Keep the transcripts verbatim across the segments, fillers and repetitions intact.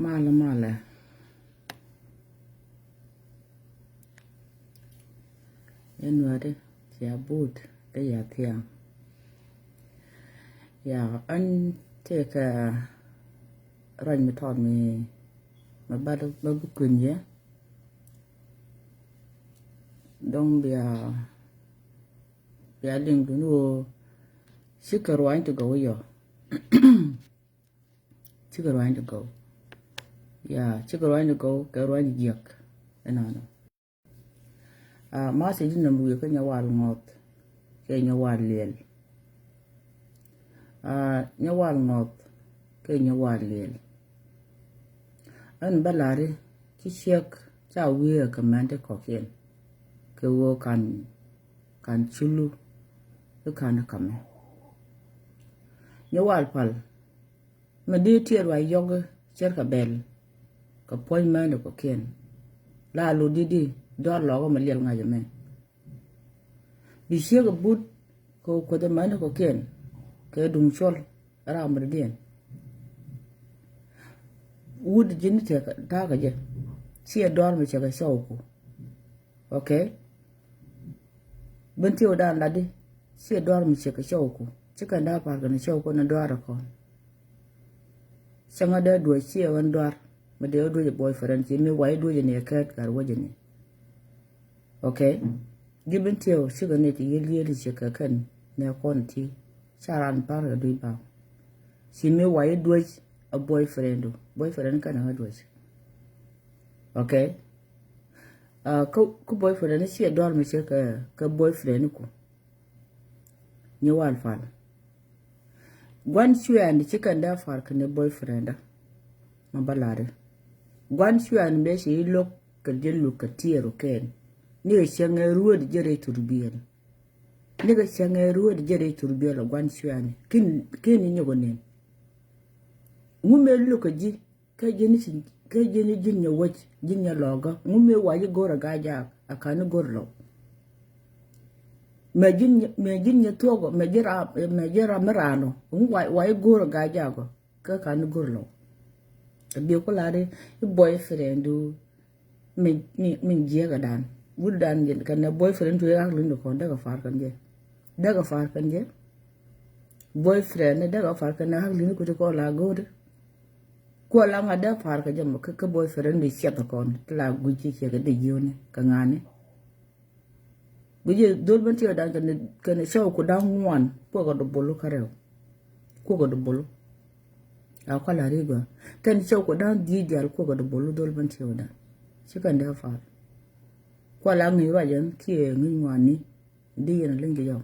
Malɛ malɛ. Yɛn wädɛ cia but kä ya thiaŋ. Ya ɛn tëëkɛ ruac mi tɔt mi, mi bat bä bi kuny yɛ. Dɔŋ bia, bia liŋ duni woo. Cikɛ ruany ti gɔw yɔ. Cikɛ ruany ti gɔw. Ya, cikɛ ruany ti gɔw kɛ ruany jiɛk. Ɛnɔnɔ. Ah, message number wi̱i̱ kä Nyawal Ŋɔth kɛ Nyawal Liɛl. Ah, Nyawal Ŋɔth kɛ Nyawal Liɛl. Ɛn bä lari ci ciek ca wiee kɛ mɛn ti kɔkiɛn kɛ ɣöö kan, kan culu i̱ kan i̱ kamɛ. Nyawal pal. Mi di tiɛɛr wa yɔk cɛr kɛ bɛl kɛ puɔ̱ny mɛn kɔkiɛn. La lo di di dɔr lɔk mi liɛl ŋa̱c mɛ. Bi ciek but kɛ kuoth mɛn kɔkiɛn kɛ duŋ cuɔl ram mi diɛn. Wut ji̱n tɛk ta̱a̱ kɛ jɛ ciɛ dɔr mi cɛ kɛ cɔw ku. Okay. Bin tiw dan ladi ciɛ duar mi ciɛ kɛ cɔw ku ci kɛn daa par kɛn cɔw ku ni duar kɔn. Cäŋä dee duɔc ciɛ ɣän duar mi dee duɔc boyfriend ci mi wac duɔc ni kɛɛt kar wäc ni. Okay. Gi bin tiw cikɛ ni ti yel yel ci kɛ kɛn ni kɔn ti ca ran par kɛ duc bam. Ci mi wac duɔc a boyfriend du boyfriend kɛn ɣä duɔc. Okay. Ah, kä, kä boyfriend ni ciɛ dual mi cɛ kɛ, kɛ boyfriend ni ku. Nyawal pal. Guan cuɛɛn ci kɛn dee far kɛ ni boyfriend da. Ma ba lari. Guan cuɛɛn bɛ ci ilok kɛ jɛ luk kɛ tiɛɛr kɛn. Ni kɛ cɛŋɛ ruet jɛ rɛy tur biɛl. Ni kɛ cɛŋɛ ruet jɛ rɛy tur biɛl guan cuɛɛn. Kin, kin ni nyɔk nin. Ŋu mɛ luk kɛ ji̱. Kä ji̱n ci, kä ji̱n ji̱n nyɛ wäc, ji̱n nyɛ lɔkä. Ŋu mëë wac i̱ go̱r a ga̱a̱c jaak a ka̱n i̱ go̱r lɔw. Mɛ ji̱n, mɛ ji̱n nyɛ thuɔ̱k, mɛ ji̱ ram, mɛ ji̱ ram mi raan ɔ. Ŋu wac, wac i̱ go̱r a ga̱a̱c jaak ɔ kä ka̱n i̱ go̱r lɔw. A biɛ ku lar i̱ boyfriend du. Min, min, min jiɛk a dan wut dan jɛ kɛn nɛ boyfriend tu yak lun di kɔn dek a far kɛn jɛ. Dek a far kɛn jɛ. Boyfriend ni dek a far kɛn nɛ hak lun di kuti kɔn la go̱o̱di. Kuɔ la ŋa dee par kɛ jɛ mɔ kä boyfriend di ciɛth kɔn ti la guic ci ciɛ kɛ di jioni kɛ ŋani. Guic ci dhol ben tiɛ dan kɛn, kɛn cɛw ku da̱ŋ ŋuan kuɔ kɛ du bulu kä rɛw. Kuɔ kɛ du bulu. A kɔ la ri gɔa kɛn cɛw ku da̱ŋ dhieec dial kuɔ kɛ du bulu dhol ben tiɛ dan. Ci kɛn dee par. Kuɔ la ŋi̱i̱c ruac ɛn kiɛ ŋi̱i̱c ŋuani. Di yɛn a liŋ kɛ yɔw.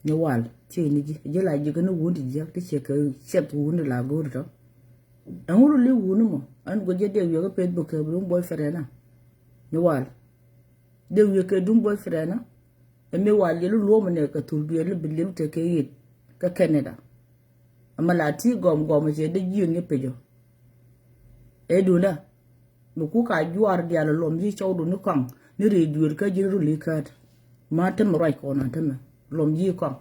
Nyawal ci ni ji̱ ji̱ la ji̱ kɛ ni wun ti jiäk ti ciɛ kɛ ciɛth wun ti la go̱o̱ri tɔ. Ɛŋu ru li wun mɔ ɛn guic jɛ dee wiɛ kä Facebook kɛ bi duŋ boyfriend na. Nyawal dee wiɛ kɛ duŋ boyfriend na. Ɛ mi wal yɛlu luɔmɔ nɛ kɛ thur biɛli bi liɛlu tɛ kɛ yit kä Canada. Ɛmɛ la ti gɔm gɔm cɛ dee ji̱ ni pecɔ. Ɛ dunda. Mi ku ka juar dial luɔm ji̱ cɔwdu ni kɔaŋ ni ri dueer kä ji̱ ruli käät. Ma temɛ ruac kɔn a temɛ luɔm ji̱ kɔaŋ.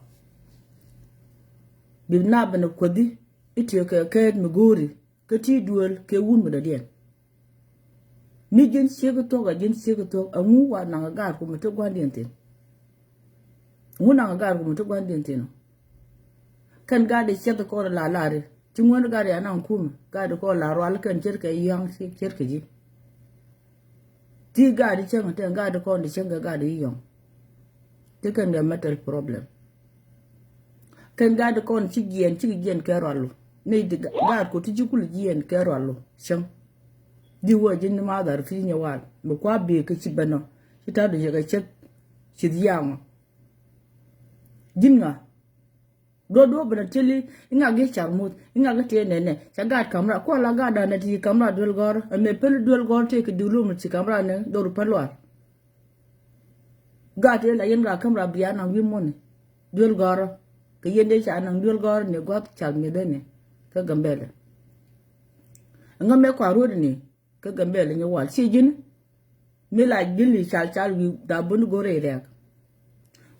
Bi na ben kuäthi i̱ tiek kɛ käät mi go̱o̱ri kä ti duel kɛ wun mi dɔ̱diɛn. Mi ji̱n ciek thuɔ̱k a ji̱n ciek thuɔ̱k a ŋu wa naŋ a gaat ku mi ti gua̱ndiɛn thi̱n. Ŋu naŋ a gaat ku mi ti gua̱ndiɛn thi̱n ɔ. Kɛn gaat di ciɛth kɔn la lari ci ŋuäni gaat di anaŋ kumɛ gaat di kɔn la rual kɛn ce̱tkɛ yɔ̱a̱ŋ ce̱tkɛ ji̱. Ti gaat di cäŋ tɛn gaat di kɔn di cäŋ kɛ gaat di yɔ̱ŋ. Ti kɛn kɛ mental problem. Kɛn gaat di kɔn ci jiɛn ci jiɛn kɛ rualu. Ni di gaat ku ti ci kul jiɛn kɛ rualu cäŋ. Di wä ji̱n ni ma dhar ti nyɛ wal mi kua bi kɛ ci bɛnɔ ci ta̱du jɛ kɛ ce̱t ci dhiaŋɔ. Ji̱n ŋa. Duɔ̱ duɔ̱ ben a tieli iŋa gi̱ car muth iŋa gi̱ tiee nɛnɛ ca gaat kamra kuɔ la gaat danɛ ti kamra duel gɔr ɛmɛ pel duel gɔr tëë kɛ diwlu mi ci kamra nɛ dhoru pɛl luar. Gaat tiee la yɛn gaa kamra bia naŋ wi̱i̱ muɔni duel gɔr kɛ yɛn dee ca naŋ duel gɔr ni gua̱th cal mi̱ethɛ ni kä Gambɛlɛ. Ɛŋa mɛ kua ruɔ̱t ni kä Gambɛlɛ nyɛ wal ci ji̱n. Mi la gili cal cal wi̱i̱ da buni go̱r rɛy rɛk.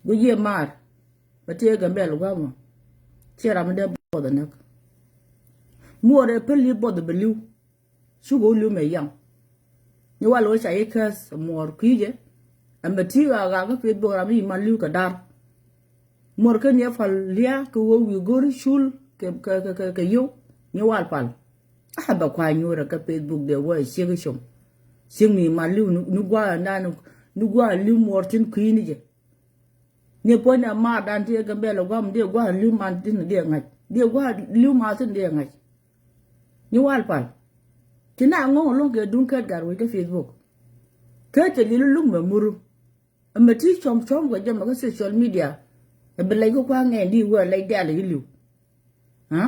Guic yɛ maar. Bɛ tëë Gambɛl gua̱a̱mɔ. Ciɛ ram mi dee buɔth ɛ näk. Muɔɔr ɛ päl i̱ buɔth ɛ bɛ li̱w. Cuk ɣöö li̱w mɛ yaŋ. Ni wal ɣöö ca i̱ kääth muɔɔr kui̱cɛ. Ɛmɛ ti̱i̱ ɣaa ɣaa kä Facebook ram i̱ man li̱w kɛ da̱r. Muɔɔr kä ni ɛ pal lia̱a̱ kɛ ɣöö wi̱i̱ go̱r i̱ cul kɛ kɛ kɛ kɛ yio̱w. Ni wal pal. A bɛ kua̱ nyuurɛ kä Facebook dee wä ɛ ciek i̱ com. Ciek mi man li̱w ni gua̱a̱ ɛndan ni gua̱a̱ li̱w muɔɔr tin kui̱ni jɛ. Ni puɔ̱ny ɛ maardan ti ɛ Gambɛl ɛ gua̱a̱ mi dee gua̱a̱ li̱w man tin dee ŋa̱c dee gua̱a̱ li̱w man tin dee ŋa̱c. Ni wal pal. Ci na ŋo̱ŋ lo̱ŋ kɛ duŋ kɛt gat wec kä Facebook. Kɛ cɛ li̱l luk mɛ muru. Ɛmɛ ti cuɔm cuɔm kɛ jɛ mɛ kä social media. Ɛ bi lɛc kä kua̱ ŋɛn di wee lɛc dial i̱ li̱w. Ha?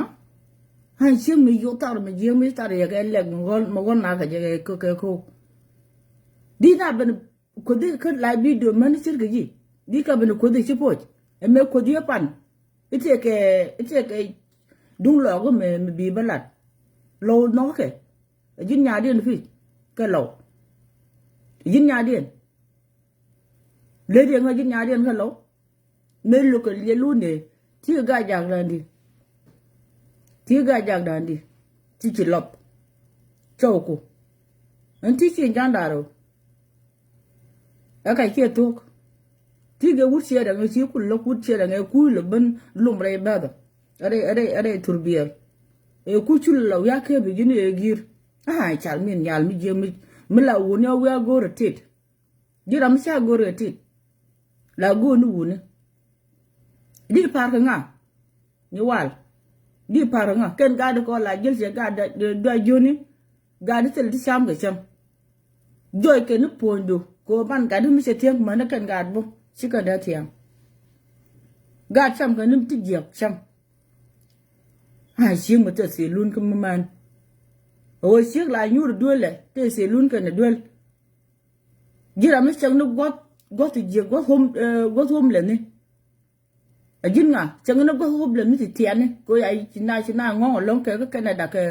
Han cieŋ mi yo̱k thar mi jiäk mi thar yɛ kɛ lɛk mi ɣɔl mi ɣɔl na kɛ jɛ kɛ kɛ ko̱o̱k. Di na ben kuothi kä la video män cir kɛ ji̱ di ka ben kuothi ci poc. Ɛmɛ kuothi ɛ pan i̱ tëëkɛ i̱ tëëkɛ duŋ lɔɔk mi mi bi bä lat. Lɔw nɔk kɛ ɛ ji̱n nyaadiɛn pi̱c kɛ lɔw. Ɛ ji̱n nyaadiɛn lady ŋä ji̱n nyaadiɛn kɛ lɔw. Mëë lo̱k kɛ liɛl wun ëë ti kɛ ga̱a̱c jak da̱a̱n di. Ti kɛ ga̱a̱c jak da̱a̱n di ti ci lɔp. Cɔwku ɛn ti ci ja̱a̱n da̱a̱r ɣöö. Ɛ ka ciɛ thuɔ̱k. Ti kɛ wut ciɛ da̱ŋ ɛ ci ku lo̱k wut ciɛ da̱ŋ ɛ kuuc lɛ ben lum rɛy bäthä. Ɛ rɛy ɛ rɛy ɛ rɛy thurbiɛl. Ɛ kuuc cul lɛ wiak kee bi ji̱n ëë gi̱i̱r. A cal min nyal mi jiɛ mi mi la wun yɔ wiak go̱o̱r ɛ tit. Ji̱ ram mi ca go̱r kɛ tit la go̱o̱r ni wuni. Di par kɛ ŋa? Ni wal di par kɛ ŋa? Kɛn gat di kɔ la jil cɛ gat dua jioni. Gat di thil ti cam kɛ cam. Jɔy kɛ ni puɔ̱nydu kɛ ɣöö ban gat di mi cɛ thiäŋ män ni kɛn gat bu ci kɛn dee thiaŋ. Gat cam kɛ ni ti jiɛk cam. A cieŋ mi te thil lun kä mi män. Ɣöö ciek la nyuur duel lɛ te thil lun kɛn duel. Ji̱ ram mi cäŋ ni guɔ̱th guɔ̱th jiäk guɔ̱th hom guɔ̱th hom lɛ ni. A ji̱n ŋa cäŋ ni guɔ̱th hom lɛ ni ti tiani ko ya ci na ci na ŋɔ̱ŋ alɔ̱ŋ kɛ kä Canada kɛ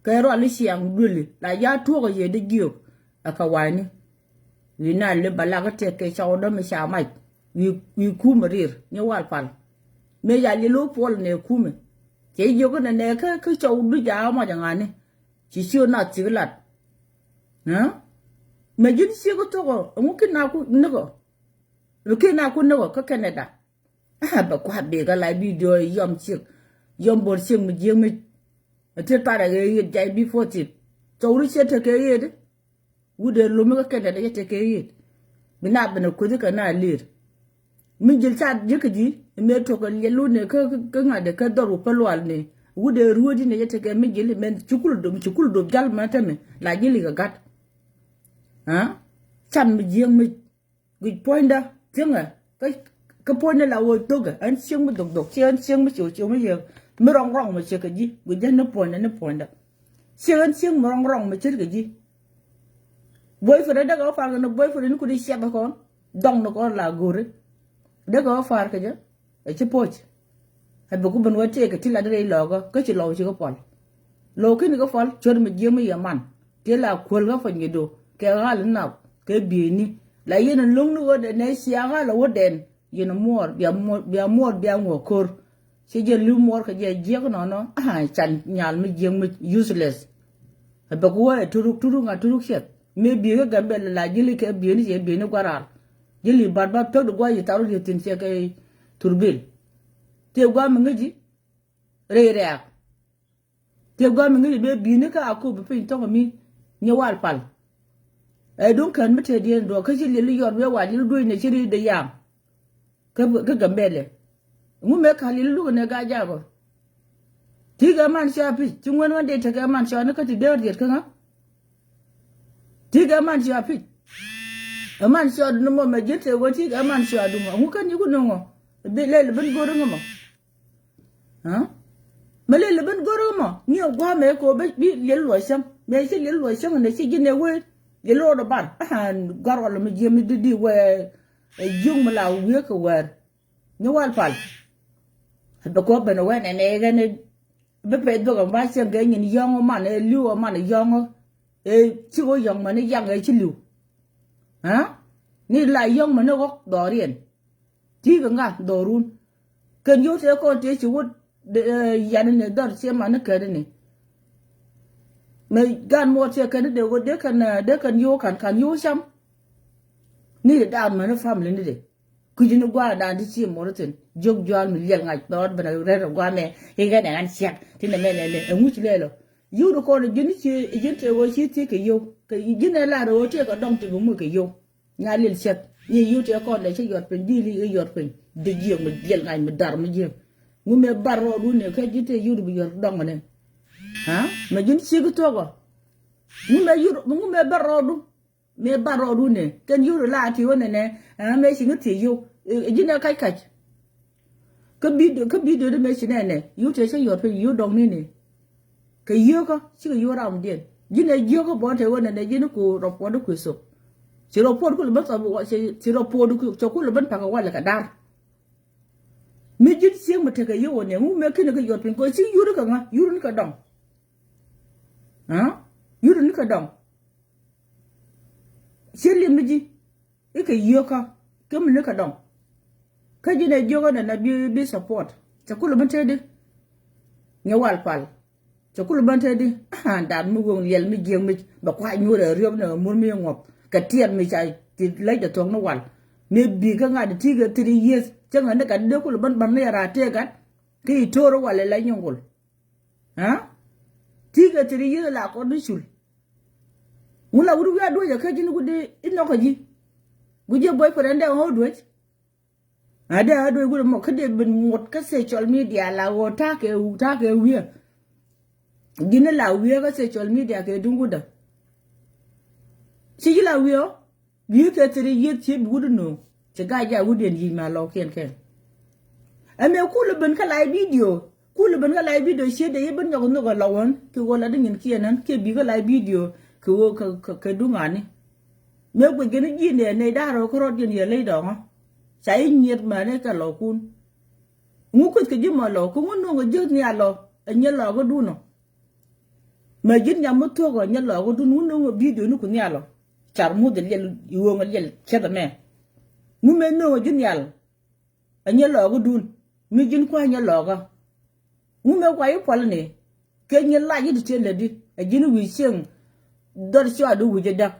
kɛ rual i̱ ciaŋ duëli la ya tuɔk a yɛ di jiök. A ka wani wi̱i̱ na lip a lak kä tɛk kɛ cɔw dämi ca mac. Wi̱i̱ wi̱i̱ kumɛ rir ni wal pal. Mëë ya liɛl wä puɔl nɛ kumɛ cɛ jiök nɛ nɛ kä kä cɔw duc a mac a ŋani. Ci ci wä nath cik lat. Mɛ ji̱n ciek kä thok ɔ ɛŋu kin na ku nikɔ. Ɛ kin na ku nikɔ kä Canada. A bɛ kua̱r dee kä la bidio yɔm ciek. Yɔm bor ciek mi jiek mi. Ɛ ti tarɛ kɛ yet jay bi fourteen. Thok ri ciek tekɛ yet. Wut dee lumi kä Canada yet tekɛ yet. Bi na ben ɛ kuthi kɛ na lir. Mi jil ca ji̱ kä ji̱ mëë tuɔk kɛ liɛl wut ni kä ŋa̱t dee kä dhɔr wut pä lual ni. Wut dee ruet in dee jɛ tekɛ mi jil mɛ cukul dop cukul dop jal mɛ tɛmɛ la jil ikɛ gat. Can mi jiäk mi guic puɔ̱nydä thiäŋɛ kä puɔ̱nydä la wä thokɛ ɛn cieŋ mi dhok dhok ci ɛn cieŋ mi ciw ciw mi yɛ mi rɔŋ rɔŋ mi ciek kɛ ji̱ guic jɛ ni puɔ̱nydä ni puɔ̱nydä. Cieŋ ɛn cieŋ mi rɔŋ rɔŋ mi ce̱tkɛ ji̱. Boyfriend dee kɛ wä far kɛ ni boyfriend ni kudi ciɛth kɔn. Dhɔŋ ni kɔn la go̱ri. Dee kɛ wä far kɛ jɛ. Ɛ ci poc. Ɛ bi ku ben wä tëëkɛ ti la di rɛy lɔɔkä kä ci lɔw ci kä puɔl. Lɔw kini kä puɔl ciöt mi jiäk mi yɛ man. Ti la kuäl kä puɔny kɛ do kɛ ɣal nath kɛ bieyni. La yɛn lo̱ŋni wä dɛ nɛ cia ɣal wä dɛn. Yɛn muɔɔr bia muɔɔr bia muɔɔr bia ŋuɔ ko̱r. Ci jɛ li̱w muɔɔr kɛ jɛ jiɛk nɔnɔ. Can nyal mi jiɛk mi useless. Ɛ bɛ ku wä ɛ turuk turuk ŋa turuk ciɛth mi bi̱i̱ kä Gambɛl la ji̱ li kɛ bi̱i̱ni cɛ bi̱i̱ni gua̱raar. Ji̱ li bar ba pek di gua̱c yi tharu yɛ thi̱n cɛ kɛ turbil. Ti gua̱ mi ŋäci rɛy rɛɛk. Ti gɔm mi ŋi̱ni bee bi̱i̱ni kä a kop bi piny thok mi nyɛ wal pal. Ɛ duŋ kän mi te diɛn duɔk kä ci liɛli yɔr bee wal yil duec nɛ ci ri de yam. Kä kä Gambɛlɛ. Ŋu mëë ka̱l yil luk nɛ gaa jakɔ. Ti kɛ man cɔa pi̱c ci ŋuɛn wän dee tekɛ man cɔa ni kä ti dee riet kä ŋa. Ti kɛ man cɔa pi̱c. Ɛ man cɔa duni mɔ mɛ ji̱n te wä ti kɛ man cɔa duni mɔ ŋu kän yik wä ni ŋɔ. Bi lɛl bin go̱r ŋä mɔ. Mɛ lil ben go̱r mɔ ni ɛ gua̱a̱ mɛ ko bi liel luɔc cäŋ mɛ ci liel luɔc cäŋ nɛ ci ji̱n ɛ wee liel luɔc bar. Gua̱r ɣɔl mi jiɛ mi di di wee ɛ jiuŋ mi la wiee kɛ wɛɛr. Ni wal pal. Bɛ ko ben wee nɛ nɛ kɛ ni bi pɛth bikɛ ba cieŋ kɛ nyin yɔ̱ŋ man ɛ li̱w ɛ man yɔ̱ŋ. Ɛ ci wä yɔ̱ŋ mɛ ni yaŋ ɛ ci li̱w. Ni la yɔ̱ŋ mɛ ni ɣɔk dhɔriɛn. Ti̱i̱ kɛ ŋa dhɔrun. Kɛn yio̱w tëë kɔn tëë ci wut yani ni dhɔr ciɛ mani kädini. Mɛ gan muɔt cɛ kɛn dee wä dee kɛn dee kɛn yo̱o̱ kan kan yo̱o̱ cam. Ni dee daam mɛn family ni dee. Kui̱c ni gua̱a̱r dan ti ci muɔt thin jiök jual mi liɛl ŋa̱c thɔɔt ben a rɛt a gua̱a̱r mɛ. Ikɛ nɛ ɣan ciɛk ti nɛ mɛ lɛ lɛ ɛŋuc lɛ lɔ. Yio̱w di kɔn ji̱n ci ji̱n tëë wä ci thiek kɛ yio̱w kɛ ji̱n ɛ lar wä tëë kɛ dɔŋ ti bi muc kɛ yio̱w. Nya lil ciɛth ni yut yɛ kɔn dɛ cä yɔt piny dili yɛ yɔt piny. Dee jiɛk mi liɛl ŋa̱c mi dar mi jiɛk. Ŋu mɛ bar rɔɔdu ni kä ji̱ tëë yut bi yɔt dɔŋ ni. Ha mɛ ji̱n cik thuɔkɔ. Ŋu mɛ yut ŋu mɛ bar rɔɔdu. Mɛ bar rɔɔdu ni kɛn yut la ti wä nɛnɛ. Ha mɛ ci ŋä thiec yio̱w ji̱n ɛ kac kac. Kä bidio kä bidio di mɛ ci nɛnɛ yut tëë cä yɔt piny yut dɔŋ ni ni. Kɛ yio̱o̱kä cikɛ yio̱o̱ ramdiɛn ji̱n ɛ jiökä bɔn te ɣöö nɛnɛ ji̱n ku rɔpuɔt di kui̱ thok. Ci rɔpuɔt kulɛ ben thɔp ci rɔpuɔt di kui̱ cɛ kulɛ ben pakä walɛ kɛ dar. Mi ji̱n cieŋ mi tekɛ yio̱o̱ wä nɛ ŋu mɛ kinɛ kɛ yɔt piny kɛ ci yuri kɛ ŋa yuri ni kɛ dɔŋ. Yuri ni kɛ dɔŋ. Ci liɛm mi ji̱. Ikɛ yio̱kä kä mi ni kɛ dɔŋ. Kä ji̱n ɛ jiökä nɛnɛ bi bi support cɛ kulɛ ben te di. Nyɛ wal pal. Cɛ kul bän te di. Ahan, dat mi weŋ liɛl mi jiɛk mi bɛ kuac nyuur ɛ riöp ni ɛ mur mi ŋuɔp kɛ tiɛt mi ca ti lec dɛ thuɔk ni wal. Mi bi kä ŋa̱t ti kɛ three years cä ŋa̱t ni gat dee kul bän bän ni ɛ raa tëë gat. Kä i to̱r wal ɛ la nyuŋ kul. Ha? Ti kɛ three years la kɔn ni cul. Ŋun la wut wi̱i̱ a duec ɛ kä ji̱n wut di inɔk kä ji̱. Gui̱c ji̱ boyfriend dɛ ɣän wä duec. A dee a duec wut ɛmɔ kä dee ben ŋot kä social media la ɣöö ta̱a̱ kɛ ta̱a̱ kɛ wi̱i̱. Ji̱n la wi̱i̱ kä social media kɛ duŋ wutdä. Ci ji̱ la wi̱i̱ ɔ wi̱i̱ kɛ thiri yieth ci bi wut nööŋ ci ga̱a̱c ja̱ wut yɛn yic ma lɔɔkiɛn kɛn. Ɛmɛ kulɛ ben kä live video. Kulɛ ben kä live video ciet dee i̱ ben nyɔk nhök ɛ lɔ wän ki ɣöö la di nyin kiɛn ɣän kiɛ bi kä live video kɛ ɣöö kɛ duŋani. Mëë guic gɛn i̱ ji̱ nɛɛ nɛy da̱ŋ rɛw kä rɔ̱t yɛn yɛ ley dɔ̱ŋä. Ca i̱ nyiet mɛn i̱ kɛ lɔ̱kun. Ŋu kueth kɛ ji̱ mɔ lɔ kä ŋu no̱o̱ŋ ɛ ji̱ nhial lɔ ɛ nyɛ lɔ̱kudun ɔ. Mɛ ji̱n nyam mi thuɔ̱k ɔ nyɛ lɔ̱kudun ŋu no̱o̱ŋ ɛ bidio ni ku nhial ɔ. Car muth ɛ liɛl i̱ ɣööŋ ɛ liɛl cäth ɛmɛ. Ŋu mɛ no̱o̱ŋ ɛ ji̱ nhial. Ɛ nyɛ lɔɔkä dun mi ji̱n kua̱ nyɛ lɔɔkä. Ŋu mëë kua̱ i̱ puɔl ni kɛ nyin lac i̱ ti tiet lätdi ɛ ji̱n wi̱i̱ cieŋ. Dhɔr cuaadu wi̱c ɛ däk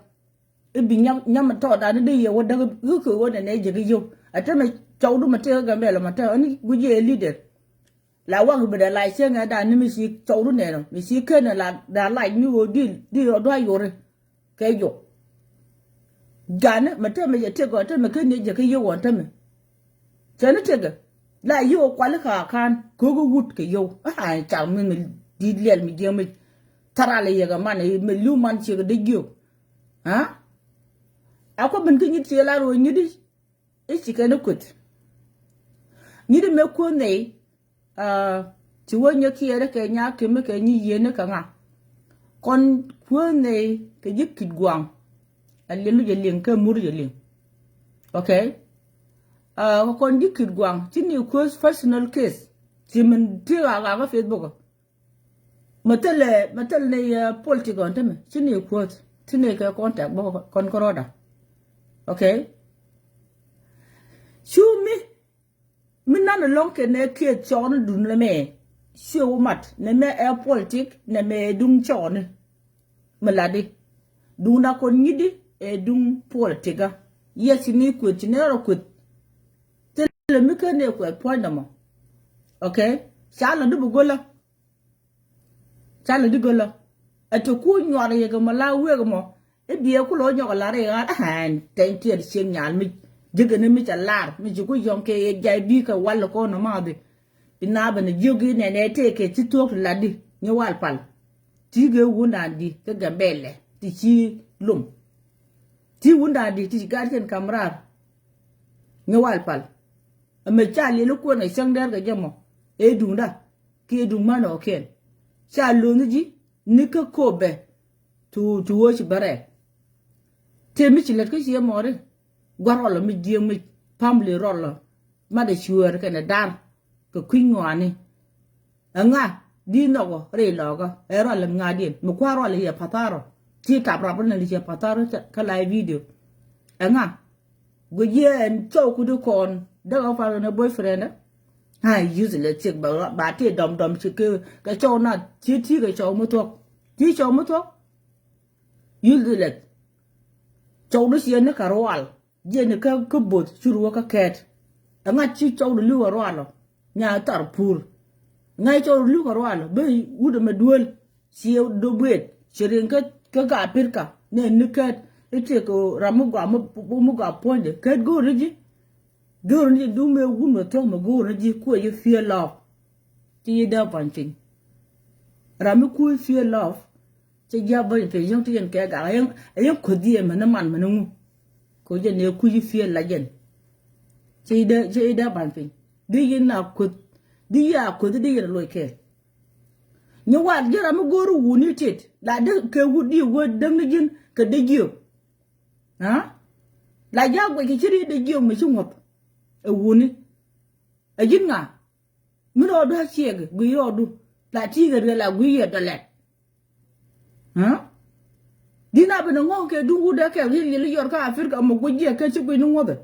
i̱ bi nyam nyam tɔɔtdan i̱ dee yɛ wä däk i̱ kɛ ɣöö nɛnɛ jek i̱ yio̱w ɛ tämɛ cɔwdu mɛ tëëk ɛ Gambɛl ɛ mɛ tɛ̈ ɣän i̱ guic i̱ ɛ leader. La wak bi dee lac cieŋ ɛ dan ni mi ci cɔwdu nɛn ɔ mi ci ken ɛ la dan lac mi ɣöö di di rɔ dua̱c yori. Kɛ jok. Ganɛ mɛ tɛmɛ jɛ tëk gɔn tɛmɛ kä ni jɛ kä yio̱w gɔn tɛmɛ. Cɛ ni tëkɛ la yio̱w kuali kä akan ko̱k i̱ wut kɛ yio̱w. Aa cak mi mi di̱t liɛl mi jiɛm mi. Tharal i̱ yɛ kɛ man i̱ mi li̱w man ciek i̱ dee jiök. Aa. A kuɔ ben kä nyit ciek la ruɔ̱c nyit i̱. I̱ ci kɛn i̱ kueth. Nyit i̱ mëë kueth nɛy. Aa, ci wä nyɛ kiɛɛrɛ kɛ nyaki̱m kɛ nyi yieen kɛ ŋa. Kɔn kuäär nɛy kɛ ji̱ ki̱t gua̱a̱ŋ. A liɛlu jɛ liŋ kɛ mur jɛ liŋ. Okay. Aa, kɛ kɔn ji̱ ki̱t gua̱a̱ŋ ci ni kuäär personal case. Ci min ti ɣaak ɣaak kä Facebook. Mɛ thilɛ mɛ thilɛ ni politik ɣɔn tämɛ ci ni kuäär. Ci ni kɛ contact bä kɔn kärɔɔda. Okay. Cu mi Mi nan lɔŋ kɛ nɛ kiɛ cɔɔni dun lɛ mɛ. Ciɛ wä mat nɛ mɛ ɛ politik nɛ mɛ ɛ duŋ cɔɔni. Mi ladi duŋ na kɔn nyidi ɛ duŋ politik a. Yɛ ci ni kueth ci ni rɔ kueth. Thilɛ mi ken ni kueth puɔ̱ny nɔmɔ. Okay. Ca lɔ di bi go̱lä. Ca lɛ di gölä ɛ ti ku nyuar yɛ kɛ mɔ la wek mɔ. I̱ biɛ ku lɔ nyɔk lar i̱ ɣa̱r ɛn tɛny tiɛt cieŋ nyal mi. Jikɛ ni mi ca lar mi ci ku yɔŋ kɛ yɛ jay bi kɛ wal kɔn ma bi. Ina bɛ ni jiök i̱ nɛnɛ tëë kɛ ci thuɔ̱k ti lat di nyi wal pal. Ti gɛ wundan di kɛ Gambɛlɛ ti ci lum. Ti wundan di ti ci gat kɛn kam rar. Nyi wal pal. Ɛmɛ ca liɛli kuɔn ɛ cäŋ dɛr kɛ jɛ mɔ ɛ duŋda. Kiɛ duŋ man ɔ kɛn ca lo̱ni ji̱ ni kä kopɛ. Tu tu wä ci bärɛ. Tëë mi ci lät kä ciɛ mɔri. Gua̱r rɔlɔ mi jiɛŋ mi pamli rɔlɔ. Mat ɛ cuäär kɛnɛ dar kɛ kui̱ ŋɔaani. Ɛŋa di nhɔkɔ ri lɔɔkä ɛ rual ɛm ŋa̱diɛn mi kua̱r rual yɛ pathar ɔ. Ti tap rap ni li cɛ pathar kä live video. Ɛŋa guic yɛ ɛn cɔw kudi kɔn däk ɔ pal kɛnɛ boyfriend. Ai useless chick ba ba ti dɔm dɔm ci kɛ kɛ cɔw na ci ti kɛ cɔw mi thuɔk. Ti cɔw mi thuɔ̱k. Useless. Cɔwdu ciɛ ni kɛ rual. Jiɛ ni kä kä both cur wä kä kɛɛt. Ɛŋa ci cɔwdu li̱w a rual ɔ. Nya thar pur. Ŋa̱c cɔwdu li̱w kɛ rual ɔ. Bi wut ɛmɛ duel. Ciɛ do buet. Ci riŋ kä kä ka pirka. Ni ni kɛɛt. Itek ram mi gɔaa mi gɔaa puɔ̱nydɛ. Kɛɛt go̱o̱r ni ji̱. Go̱o̱r ni ji̱ dum mëë wun mɛ thuɔ̱k mɛ go̱o̱r ni ji̱ kuɛ ji̱ fear love. Ci yi dee puɔ̱ny piny. Ram mi kuɛ fear love. Cɛ ji̱ a bäny piny yäŋ ti yɛn kɛ gak a yäŋ a yäŋ kueth ji̱ ɛmɛ ni man mɛ ni ŋu. Kɛ jɛn ɛ kui̱ ji̱ fiel la jɛn. Cɛ ji̱ dee cɛ ji̱ dee ba̱ny piny. Di yɛn a kueth di yɛ a kueth di yɛn a loc kɛɛl. Nyɛ war ji̱ ram mi go̱o̱r wuni tit la dee kɛ wut di wä däŋ ni ji̱n kɛ dee jiök. La ji̱ a guɛc kɛ ci ri dee jiök mi ci ŋuɔ̱th. Ɛ wuni. Ɛ ji̱n ŋa? Mi rɔɔdu a ciɛk gui rɔɔdu la ti̱i̱ kɛ riɛl a gui yɛ dɔlɛt. Di̱n a ben a ŋɔ̱k kɛ duŋ wut dee kɛl riɛl yɛl i̱ yɔr kä Africa mɛ guic jiɛ kɛ ci guic ni ŋuɔ̱thɛ.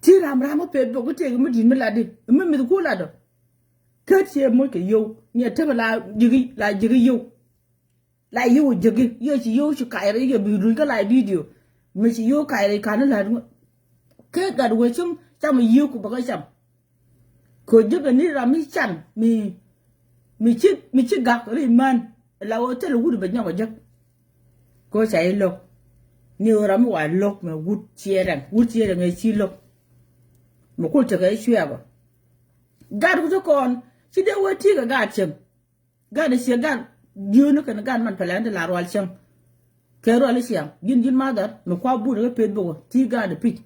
Ti ram ram a pet bok itek mi di̱t mi lat di mi mith ku lat dɔ. Kä ciɛ moc kɛ yio̱w nyɛ tepɛ la ji̱ki la ji̱ki yio̱w. La yio̱w ji̱ki yio̱w ci yio̱w ci kac rɔ yɛ bi luny kä la video. Mi ci yio̱w kac rɔ i̱ ka̱n i̱ la̱t ŋuɔ̱t. Kɛ gat wee cäŋ cam i̱ yio̱w ku bä kä cam. Kɛ ji̱ kɛ ni ram mi can mi mi ci mi ci gak ri män. La wee thil wut bɛ nyɔk a jek. Kɛ ca i̱ lo̱k ni ɣöö ram mi wa lo̱k mɛ wut ciɛ rɛŋ wut ciɛ rɛŋ ɛ ci lo̱k. Mɛ kul tekɛ i̱ cuɛɛkɔ. Gat ku ti kɔn ci dee wee ti̱i̱ kɛ gat cieŋ. Gat i̱ ciɛ gat jiööni kɛn gat man pɛlɛn ti la rual cieŋ. Kɛ rual i̱ ciaŋ ji̱n ji̱n mother mi kua but kä peth bok ti gat i̱ pic.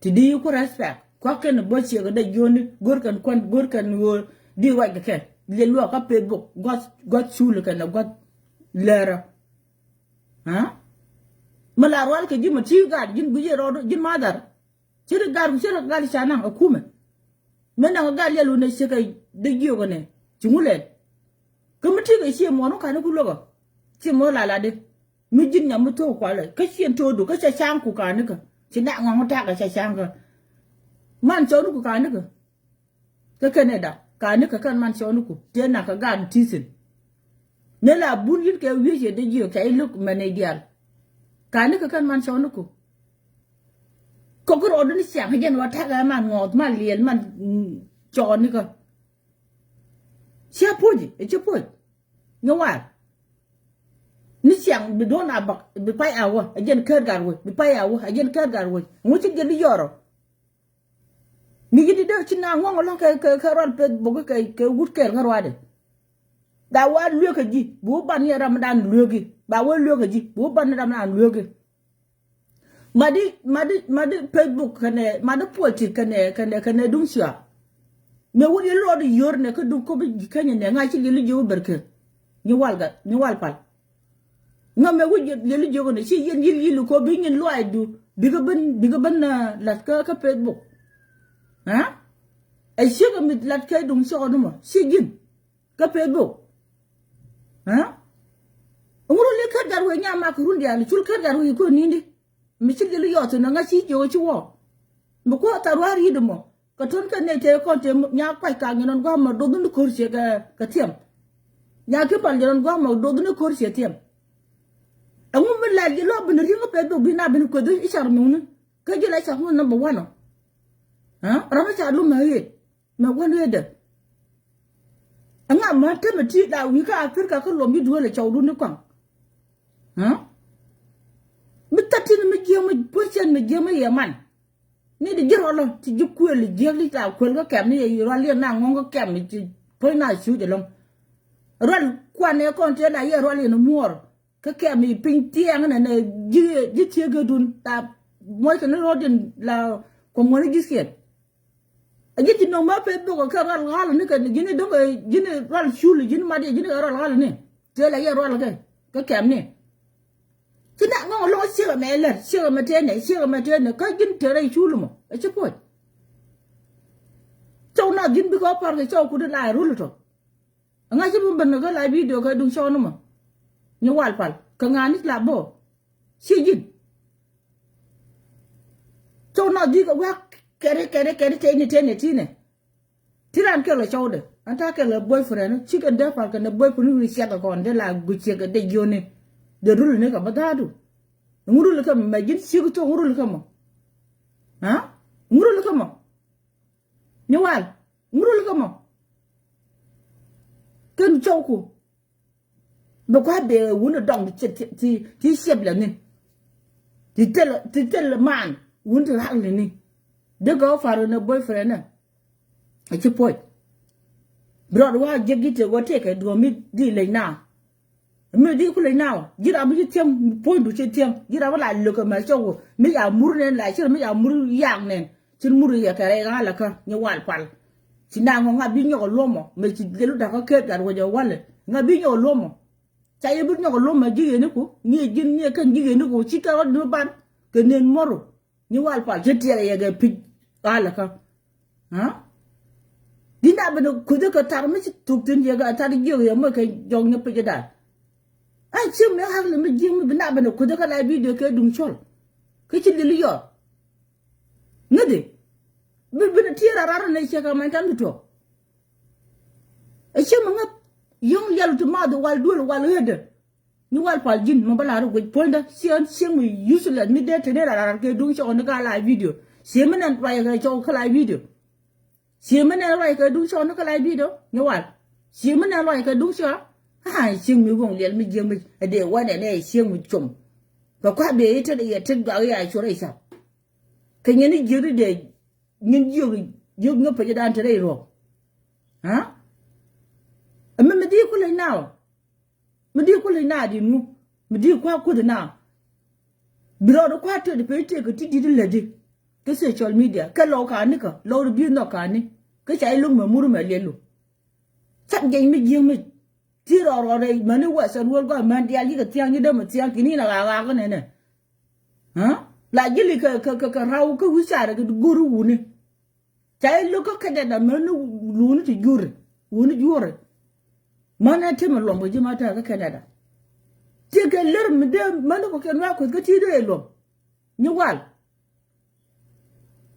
Ti di ku respect kua kɛn bä ciɛ kɛ dee jiööni go̱r kɛn kuan go̱r kɛn ɣöö di ruac kɛ kɛ liɛ luɔk kä peth bok guath guath cul kɛn guath lɛrä. Aa mi la rual kɛ ji̱ ma ti gat ji̱n guic i̱ rɔɔd ji̱n mother. Ci ri gat ku ci ri gat ca naŋ a kumɛ. Mi naŋ gat liɛl wun a ciek a dee jiök ɛnɛ ci ŋu lɛl. Kä mi ti kɛ ciɛ muɔn wä ka̱n i̱ ku lo̱k ɔ ciɛ muɔn la la di. Mi ji̱n nyam mi thok kualɛ kä ciɛn to̱o̱du kä ca ca̱ŋ ku ka̱n ikä ci nak ŋɔ̱ŋ ta̱a̱ kɛ ca ca̱ŋ kä. Man cɔw ni ku ka̱n ikä. Kä kɛn ɛ dak ka̱n ikä kɛn man cɔw ni ku tëë nak kɛ gat ti̱thin. Mëë la bun yit kɛ wi̱i̱ ciɛ dee jiök ca i̱ lo̱k mɛn i̱ diaal. Ka̱n ikä kɛn man cɔw ni ku. Kɔk kä rɔɔdu ni ciaŋ jɛn wa ta̱k ɛ man ŋɔɔth man liɛl man cɔɔn ni kä. Cia puɔ̱c ɛ ci puɔ̱c. Nyɛ war ni ciaŋ bi duɔ̱n a bak bi pay a wä ɛ jɛn kär gat wec bi pay a wä ɛ jɛn kär gat wec ŋu ci jɛn di yɔrɔ. Mi ji̱ di dee ci na ŋuɔ̱ŋ lɔ̱ŋ kɛ kɛ rual peth bok kɛ kɛ wut kɛɛl kä ruaadɛ. Da wa lueekä ji̱ bi wä ban ni ram dan lueekä ba wä lueekä ji̱ bi wä ban ni ram dan lueekä. Madi madi madi Facebook kɛnɛ madi politik kɛnɛ kɛnɛ kɛnɛ duŋ cia. Mɛ wut yɛ luɔt i̱ yör nɛ kä duŋ kopi ji̱ kɛnyɛ nɛ ŋa̱c ci liɛli jiök i̱ bɛrkɛ. Nyi wal gat nyi wal pal. Ŋä mɛ wut yɛ liɛli jiök nɛ ci yɛn yil yil kopi nyin luaacdu bikɛ ben bikɛ ben lath kä kä Facebook. Ɛ ciek ɛ mi lath kɛ duŋ ciɔɔk ni mɔ ci ji̱n. Kä peth bok. Ŋuru li kär gat wee nya mak run diaal cul kär gat wee kuɛ ni̱n di. Mi ci gil yɔth ni ŋa ci jiök ci wɔ. Mi kuɔ thar ruaar yi̱t mɔ kɛ tun kɛ nɛy tëë kɔn tëë nya kuac kaŋ yɛn ɣän gua̱a̱m mɔ doth ni ko̱r ciɛ kɛ thiɛm. Nya ki pal yɛn ɣän gua̱a̱m mɔ doth ni ko̱r ciɛ thiɛm. Ɛŋu mi lɛl ji̱ lɔ bin ri̱ŋ kä peth bok bi na bin kueth i̱ car mi wuni. Kä ji̱ la car mi number one ɔ. Ram i̱ car lum mɛ ɣet. Mɛ wän wee dee. Ɛŋa män temɛ ti la wi̱i̱ kä Africa kä luɔm ji̱ duëël ɛ cɔwdun ni kɔaŋ. Mi thätin mi jiäk mi puɔ̱cien mi jiäk mi yɛ man. Ni di ji̱ rɔlɔ ti ji̱ kuël jiäk di la kuël kä kɛm ni yɛ rual yɛ na ŋɔ̱ŋ kä kɛm ti puɔ̱c na cuc ɛlɔ̱ŋ. Rual kuan ɛ kɔn tëë la yɛ rual yɛ ni muɔɔr. Kä kɛm i̱ piny tiɛɛŋ nɛ nɛ ji̱ ji̱ tiɛɛkädun la muɔckɛ ni ro̱o̱diɛn la kuɔ̱ŋ wä ni ji̱ thiɛn. A ji̱ ti nɔŋ ma peth bok kɛ rual ɣal ni kɛ ji̱n i̱ do̱ŋ ji̱n i̱ rual cul ji̱n i̱ mat yɛ ji̱n i̱ kɛ rual ɣal ni tëë la yɛ rual kɛ kä kɛm ni. Ci na ŋɔŋ lo̱ŋ ciek ɛmɛ lɛr ciek ɛmɛ tëë nɛ ciek ɛmɛ tëë nɛ kä ji̱n tëë rɛy cul mɔ ɛ ci puɔ̱c. Cɔw na ji̱n bikɛ wä par kɛ cɔw kut i̱ la rul tɔ. Ŋa̱c ci mi ben kä la video kɛ duŋ cɔɔn mɔ. Ni wal pal kɛ ŋa̱ ni la bä. Ci ji̱n. Cɔw na dhikɛ wek kɛri kɛri kɛri teni teni tinɛ. Ti ran kɛl kɛ cɔwdɛ an ta̱a̱ kɛl kɛ boyfriend ci kɛn dee pal kɛn dee boyfriend wi̱ni ciɛk kɛ kɔn dee la guic ciɛk kɛ dee jiöni. Dee rul ni kɛ bä dha̱a̱du. Ŋu rul kɛ mɛ ji̱n ciek thok ŋu rul kɛ mɔ. Ha? Ŋu rul kɛ mɔ. Ni wal ŋu rul kɛ mɔ. Kɛn cɔwku. Bi kua̱ bee wun dɔŋ ti ti ti ciɛp lɛ ni. Ti thil ti thil man wun ti rak lɛ ni. Dee gɔw far wun boyfriend nɛ. A ci puɔc. Bi rɔɔd wa jiɛk ji̱ tëë wä tëëkɛ duɔ̱ɔ̱m mi di lec na. Mi di ku lec na wä ji̱ ram mi ci thiäm puɔ̱nydu ci thiäm ji̱ ram mi la lök ɛmɛ cɔk wä mi ca mur nɛn la ci ram mi ca mur yak nɛn. Cin mur yɛ kɛ rɛy ɣa̱l akä nyɛ wal pal. Ci na ŋɔ ŋa bi nyɔk a luɔmɔ mɛ ci gelu dakä ket gat wä jɛ walɛ ŋa bi nyɔk a luɔmɔ. Ca yɛ bi nyɔk a luɔmɔ ji̱ yɛn iku ni ji̱n ni kɛn ji̱ yɛn iku ci kɛ rɔ̱ ni ban kɛ nen mɔru. Ni wal pal cä tiɛɛk yɛ kɛ pi̱c ɣa̱l akä. Ha? Di na ben kuth kɛ tar mi ci thuk thin yɛ kɛ tar jiök yɛ mɔ kɛ jɔk ni pi̱c dan. A ci mi ɣa̱l mi ji̱ mi bi na ben kuth kɛ la video kɛ duŋ cɔl. Kɛ ci lil yɔr. Ŋäthi bi bin a tier a rar ni ciek a many tam ti tuɔk. Ɛ ciek mi ŋäth yɔ̱ŋ lial ti math wal duel wal ɣöödä. Ni wal pal ji̱n mi bä lar guic puɔ̱nydä ciek ciek mi useless mi dee teni rar rar kɛ duŋ cɔk ni ka la video. Ciek mi nɛn ruac kɛ cɔk kä la video. Ciek mi nɛn ruac kɛ duŋ cɔk ni kä la video ni wal. Ciek mi nɛn ruac kɛ duŋ cɔk. Aa ciek mi woŋ lial mi jiek mi ɛ dee wä nɛn ɛ ciek mi com. Kɛ kua̱ bee itet yɛ tet gɔak yɛ a cuɔr ɛ cap. Kɛ nyɛn i̱ jiäkdi dee nyɛn jiök jiök nyɛ pecä dan te rɛy ruɔ̱k. Ha? Ɛmɛ mi dhii kulɛ naaw. Mi dhii kulɛ naaw di nu mi dhii kua̱ kuth naaw. Bi rɔɔd kua̱ tet pecä tëëk kɛ ti di̱t lätdi. Kä social media kɛ lɔw ka̱n nikä lɔw di bi̱i̱ nhɔk ka̱n ni. Kä ca i̱ lo̱ŋ mɛ mur mɛ liɛlu. Cap jɛny mi jiäk mi ti rɔɔd rɔɔd rɛy mäni western world gɔaa män diaal yikɛ thia̱a̱ŋ yi dämɛ thia̱a̱ŋ kini in a ɣaak ɣaak kä nɛnɛ. Ha? La jili kɛ kɛ kɛ kɛ raw kä wi̱i̱ carɛ kɛ go̱ri wuni. Ca i̱ lo̱k kä Canada mäni luuni ti juri wuni juri. Mäni a temɛ luɔm kɛ ji̱ ma tɛr kä Canada. Ti kɛ lär mi dee mäni kɔ kɛ nuak kueth kä ti dee luɔm. Nyi wal.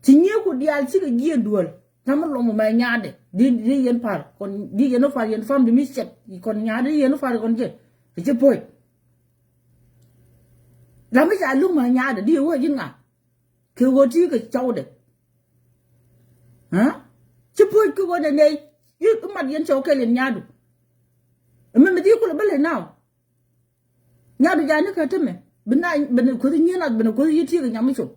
Ci nyieeku diaal cikɛ jiɛn duel. Tamɛ lɔmɔ mɛ nyaadɛ di di yɛn par kɔn di yɛn par yɛn fam di mi cɛt kɔn nyaadɛ di yɛn par kɔn jɛ. Ci poc. Lamɛ ca luk mɛ nyaadɛ di wä ji̱n ŋa. Kɛ wä ti kɛ cɔwdɛ. Ha? Ci poc kɛ wä dɛ nɛ. Yi mat yɛn cɔw kɛl yɛn nyaadu. Mɛ mɛ di kulɛ bä lɛ naaw. Nyaadu jani kä temɛ bi na bi na kuthi nyi na bi na kuthi yi tiek nyam mi cop.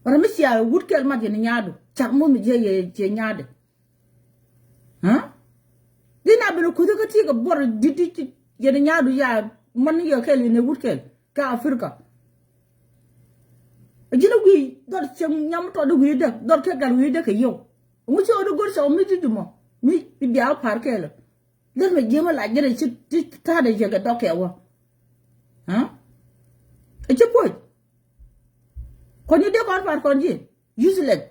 Ram mi cia wut kɛl mat yɛn nyaadu cak muth mi jiɛ yɛ ciɛ nyaade. Ha? Di na bi na kuthi kä tiek buɔr di di yɛn nyaadu ya man yɛ kɛl yɛn wut kɛl kä Africa. Jini wi̱i̱ dhɔr cieŋ nyam tɔt di wi̱i̱ däk dhɔr kɛ gat wi̱i̱ däk kɛ yio̱w. Ŋu ci ɣä di go̱r cɔw mi di di mɔ mi bi bia wä par kɛl. Lät mɛ jiämä la jɛn ci ti ta̱a̱dɛ jiɛk kɛ dɔk kɛ wä. Ha? Ɛ ci puɔ̱c. Kɔn ni dee kɔn par kɔn ji̱ useless.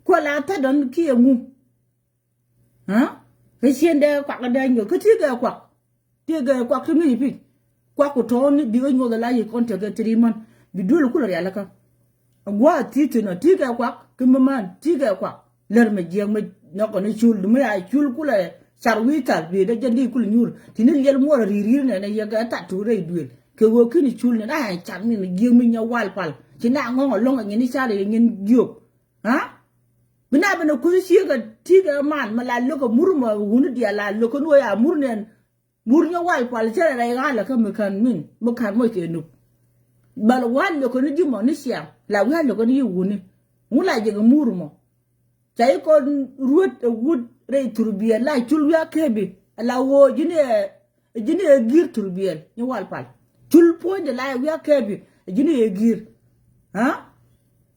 Kuɛ la thädɔn kiɛ ŋu. Ha? Kɛ cien dee kuak dee nyuɔth kä ti kɛ kuak. Ti kɛ kuak ti mi i̱ pi̱c. Kuak ku tɔ̱ɔ̱n ni bikɛ nyuɔth ala yi kɔn tekɛ three month bi duel kulɛ rialikä. A gua̱a̱th ti thi̱n ɔ ti kɛ kuak ki mi män ti kɛ kuak. Lär mɛ jiɛk mɛ nɔkɔ ni cul mi a cul kulɛ car wi̱i̱ thal bi dee jɛn di kulɛ nyuur ti ni liɛl muɔr a ri̱i̱r ri̱i̱r nɛnɛ yɛ kɛ that tuk rɛy duël kɛ ɣöö ki̱ni cul nɛn a car mi mi jiɛk mi nyɛ wal pal ci na ŋɔ̱ŋ a lɔ̱ŋ a nyɛn i̱ car yɛ nyɛn jiök. Ha? Bi na ben a kuth ciek a ti kɛ man mɛ la lo̱k a mur mɛ wuni diaal la lo̱k kä ni wee a mur nɛn. Mur nyɛ wal pal cɛ rɛy ɣa̱l kä mi ka̱n min mi ka̱n mɔc kɛ nup. Bal wal lo̱k ni ji̱ mɔ ni ciaŋ la wi̱i̱ a lo̱k ni yi wuni. Ŋu la jɛ kɛ mur mɔ. Ca yi kɔn ruet ɛ wut rɛy thurbiɛl la cul wi̱i̱ a kɛpi la ɣöö ji̱n ɛ ji̱n ɛ gi̱i̱r thurbiɛl ni wal pal. Cul puɔ̱nydɛ la ɛ wi̱i̱ a kɛpi ji̱n ɛ gi̱i̱r. Ha?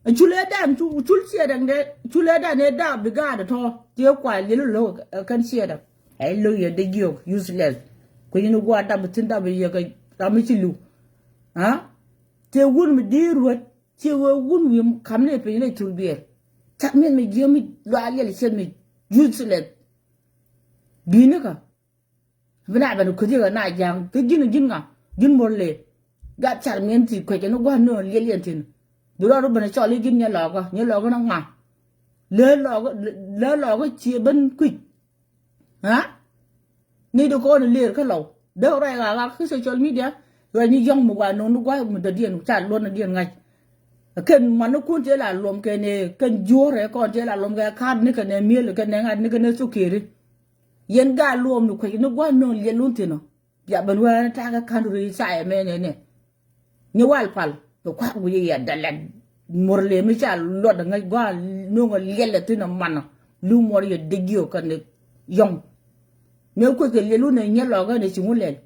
Cul ëëdan cu cul ciɛɛdɛŋdɛ cul ëëdan ëëdan bi gaatdɛ tɔ̱ ti ɛ kuay liɛl lo̱k ɛ kɛn ciɛɛdɛŋ. Ɛ lo̱k yɛ dee jiök useless. Kui̱ni gua̱a̱r dap thi̱n dap yɛ kɛ ram mi ci li̱w. Ha? Tëë wun mi di̱i̱r ruet ci wee wun wi̱i̱ kam ni piny rɛy thul biɛɛr. Cat mi̱eth mi jiäk mi luaak liɛl ciɛth mi useless. Bi̱i̱ni kä. Bi na ben kuthi kɛ na ja̱a̱ŋ kä ji̱n ji̱n ŋa ji̱n mor lëë. Gat car mi̱en ti kuec ɛn gua̱n ni ɣän liɛl yɛn thi̱n. Bi rɔɔd ben cɔl i̱ ji̱n nyɛ lɔɔkä nyɛ lɔɔkä ni ŋa. Lä lɔɔkä, lä lɔɔkä ciɛ ben kui̱c. Ha? Ni di kɔn ler kä lɔw dee rɛy ɣaak ɣaak kä social media. Rɛy ni yɔ̱ŋ mi wa no̱o̱ŋ ni gua̱c mi dɔ̱diɛn ca luɔt ni diɛn ŋa̱c. Kɛn man ni kun cɛ la luɔm kɛn ɛ kɛn juɔ̱ɔ̱rɛ kɔn cɛ la luɔm kɛ ka̱r ni kɛn ɛ miel kɛn ɛ ŋa̱t ni kɛn ɛ thukeri. Yɛn gaa luɔm ni kuec ni gua̱c no̱o̱ŋ liɛl wun thi̱n ɔ. Bia ben wee ni ta̱a̱ kä ka̱n ri ca ɛ mɛn ɛ nɛ. Ni wal pal kɛ kuak wi̱i̱ yɛ dɛlɛt. Muɔr lëë mi ca luɔt ŋäc gɔaa no̱o̱ŋ a liɛl ɛ thi̱n a manɔ. Lu muɔr yɛ dek jiök kɛn yɔ̱ŋ. Mëë kueth kɛ liɛl wun ɛ nyɛ lɔɔkä ni ci ŋu lɛl.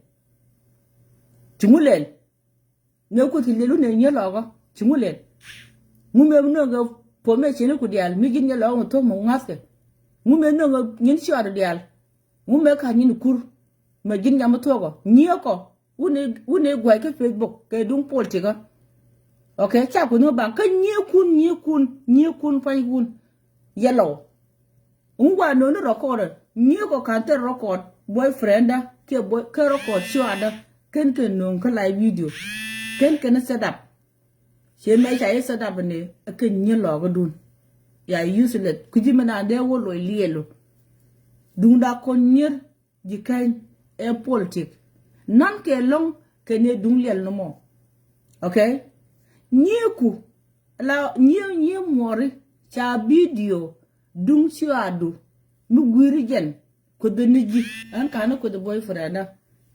Ci ŋu lɛl. Mëë kueth kɛ liɛl wun ɛ nyɛ lɔɔkä ci ŋu lɛl. Ŋu mëë no̱o̱ŋ kɛ puɔ̱mɛ cieni ku diaal mi ji̱n nyɛ lɔɔkä mi thuɔ̱k mi ŋa̱thkɛ. Ŋu mëë no̱o̱ŋ kɛ nyin ciɔɔr diaal. Ŋu mëë ka̱ nyin kur. Mɛ ji̱n nyam mi thuɔ̱kɔ nyiëëkɔ. Wun ëë gua̱c kä Facebook kɛ duŋ pol tikä. Ok, ca kueth ni baŋ kä nyiëëkun nyiëëkun nyiëëkun pua̱nykun. Yɛ lɔw. Ŋu wa no̱o̱ŋ ni record nyiëëkɔ ka̱n thil record boyfriendä kiɛ boy kä record ciɔaadä. Kɛn kɛ no̱o̱ŋ kä live video. Kɛn kɛn set up. Ciɛ mɛ ca i̱ set up ni ɛ kɛ nyier lɔɔkädun. Ya useless kui̱ci mi naan dee wä loc liɛlu. Duŋda kɔn nyier ji̱ kɛny ɛ politic. Nan kɛ lɔŋ kɛ ni duŋ liɛl ni mɔ. Ok. Nyieeku la nyie nyie muɔri ca video duŋ ciaadu mi guiri jɛn. Kueth ni ji̱ ɛn ka̱n ni kueth boyfriend ɛ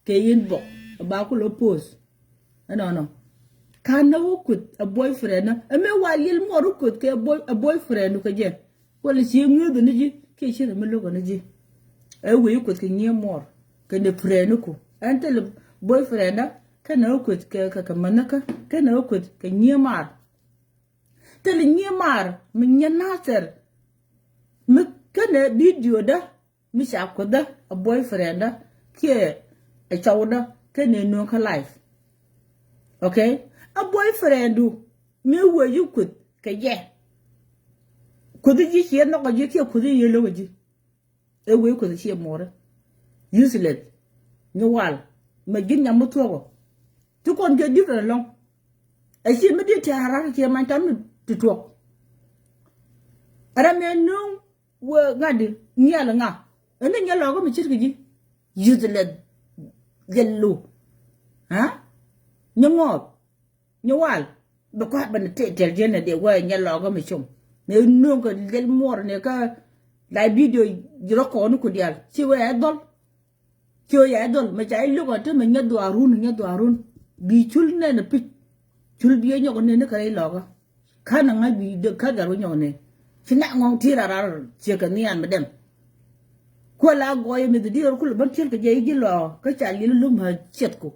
kɛ inbox ba ku lɔ post. Ɛnɔnɔ ka̱n ni wä kueth ɛ boyfriend ɛ mɛ wa liɛl muɔr wä kueth kɛ boyfriend kɛ jɛ. Wala ci ŋi̱eeth ni ji̱ kiɛ ci rɛ mi lo̱k ni ji̱. Ɛ wee kueth kɛ nyiee muɔr kɛ ni friend ku ɛn thil boyfriend ɛ kɛn ɛ wä kueth kɛ kɛ mänhä kä kɛn ɛ wä kueth kɛ nyiee maar. Thil nyiee maar mi nyiee nathɛr mi kɛn ɛ video dä. Mi ca kuethdä a boyfriendä kiɛ a cɔwdä kä nɛ nööŋ kä life. Ok. A boyfriendu mi wee ji̱ kueth kɛ jɛ. Kueth ji̱ ciɛ nhɔk a ji̱ kiɛ kueth ji̱ yɛ lo̱k a ji̱. Ɛ wee kueth ciɛ muɔrä. Useless. Ni wal mɛ ji̱n nyam mi thuɔ̱kɔ. Ti kɔn kɛ different lɔŋ. A ciɛ mi di tɛ̈r rak kiɛ many tam mi ti tuɔk. Ram mɛ nööŋ wee ŋa̱t di nhial ŋa. Ɛn ni nyɛ lɔɔkä mi ce̱tkɛ ji̱. Useless. Gɛl lo̱. Ha? Nyɛ ŋɔɔth. Nyɛ wal. Bi kɔ̱a̱c bɛ ni tɛl jiɛn ni dee wee nyɛ lɔɔkä mi com. Ni nööŋ kɛ liɛl muɔr ni kä la video ji̱ rɔ kɔɔni ku diaal ci wee ɛ dhɔl. Ci wee ɛ dhɔl mɛ ca i̱ luk ɔ te mɛ nyɛ dhuaarun nyɛ dhuaarun. Bi cul nɛn ɛ pi̱c. Cul bi ɛ nyɔk nɛn ni kɛ rɛy lɔɔkä. Ka̱n a ŋa̱c wi̱i̱ dee ka̱n gat wä nyɔk nɛ. Ci nak ŋɔ̱ŋ ti rar rar ciek kɛ nhian mi dɛm. Kuɛ la gɔɔy mi dhidi ɣɔr kulɛ ben tiel kɛ jɛ i̱ ji̱ lɔ kä ca liɛl lum a ciɛth ku.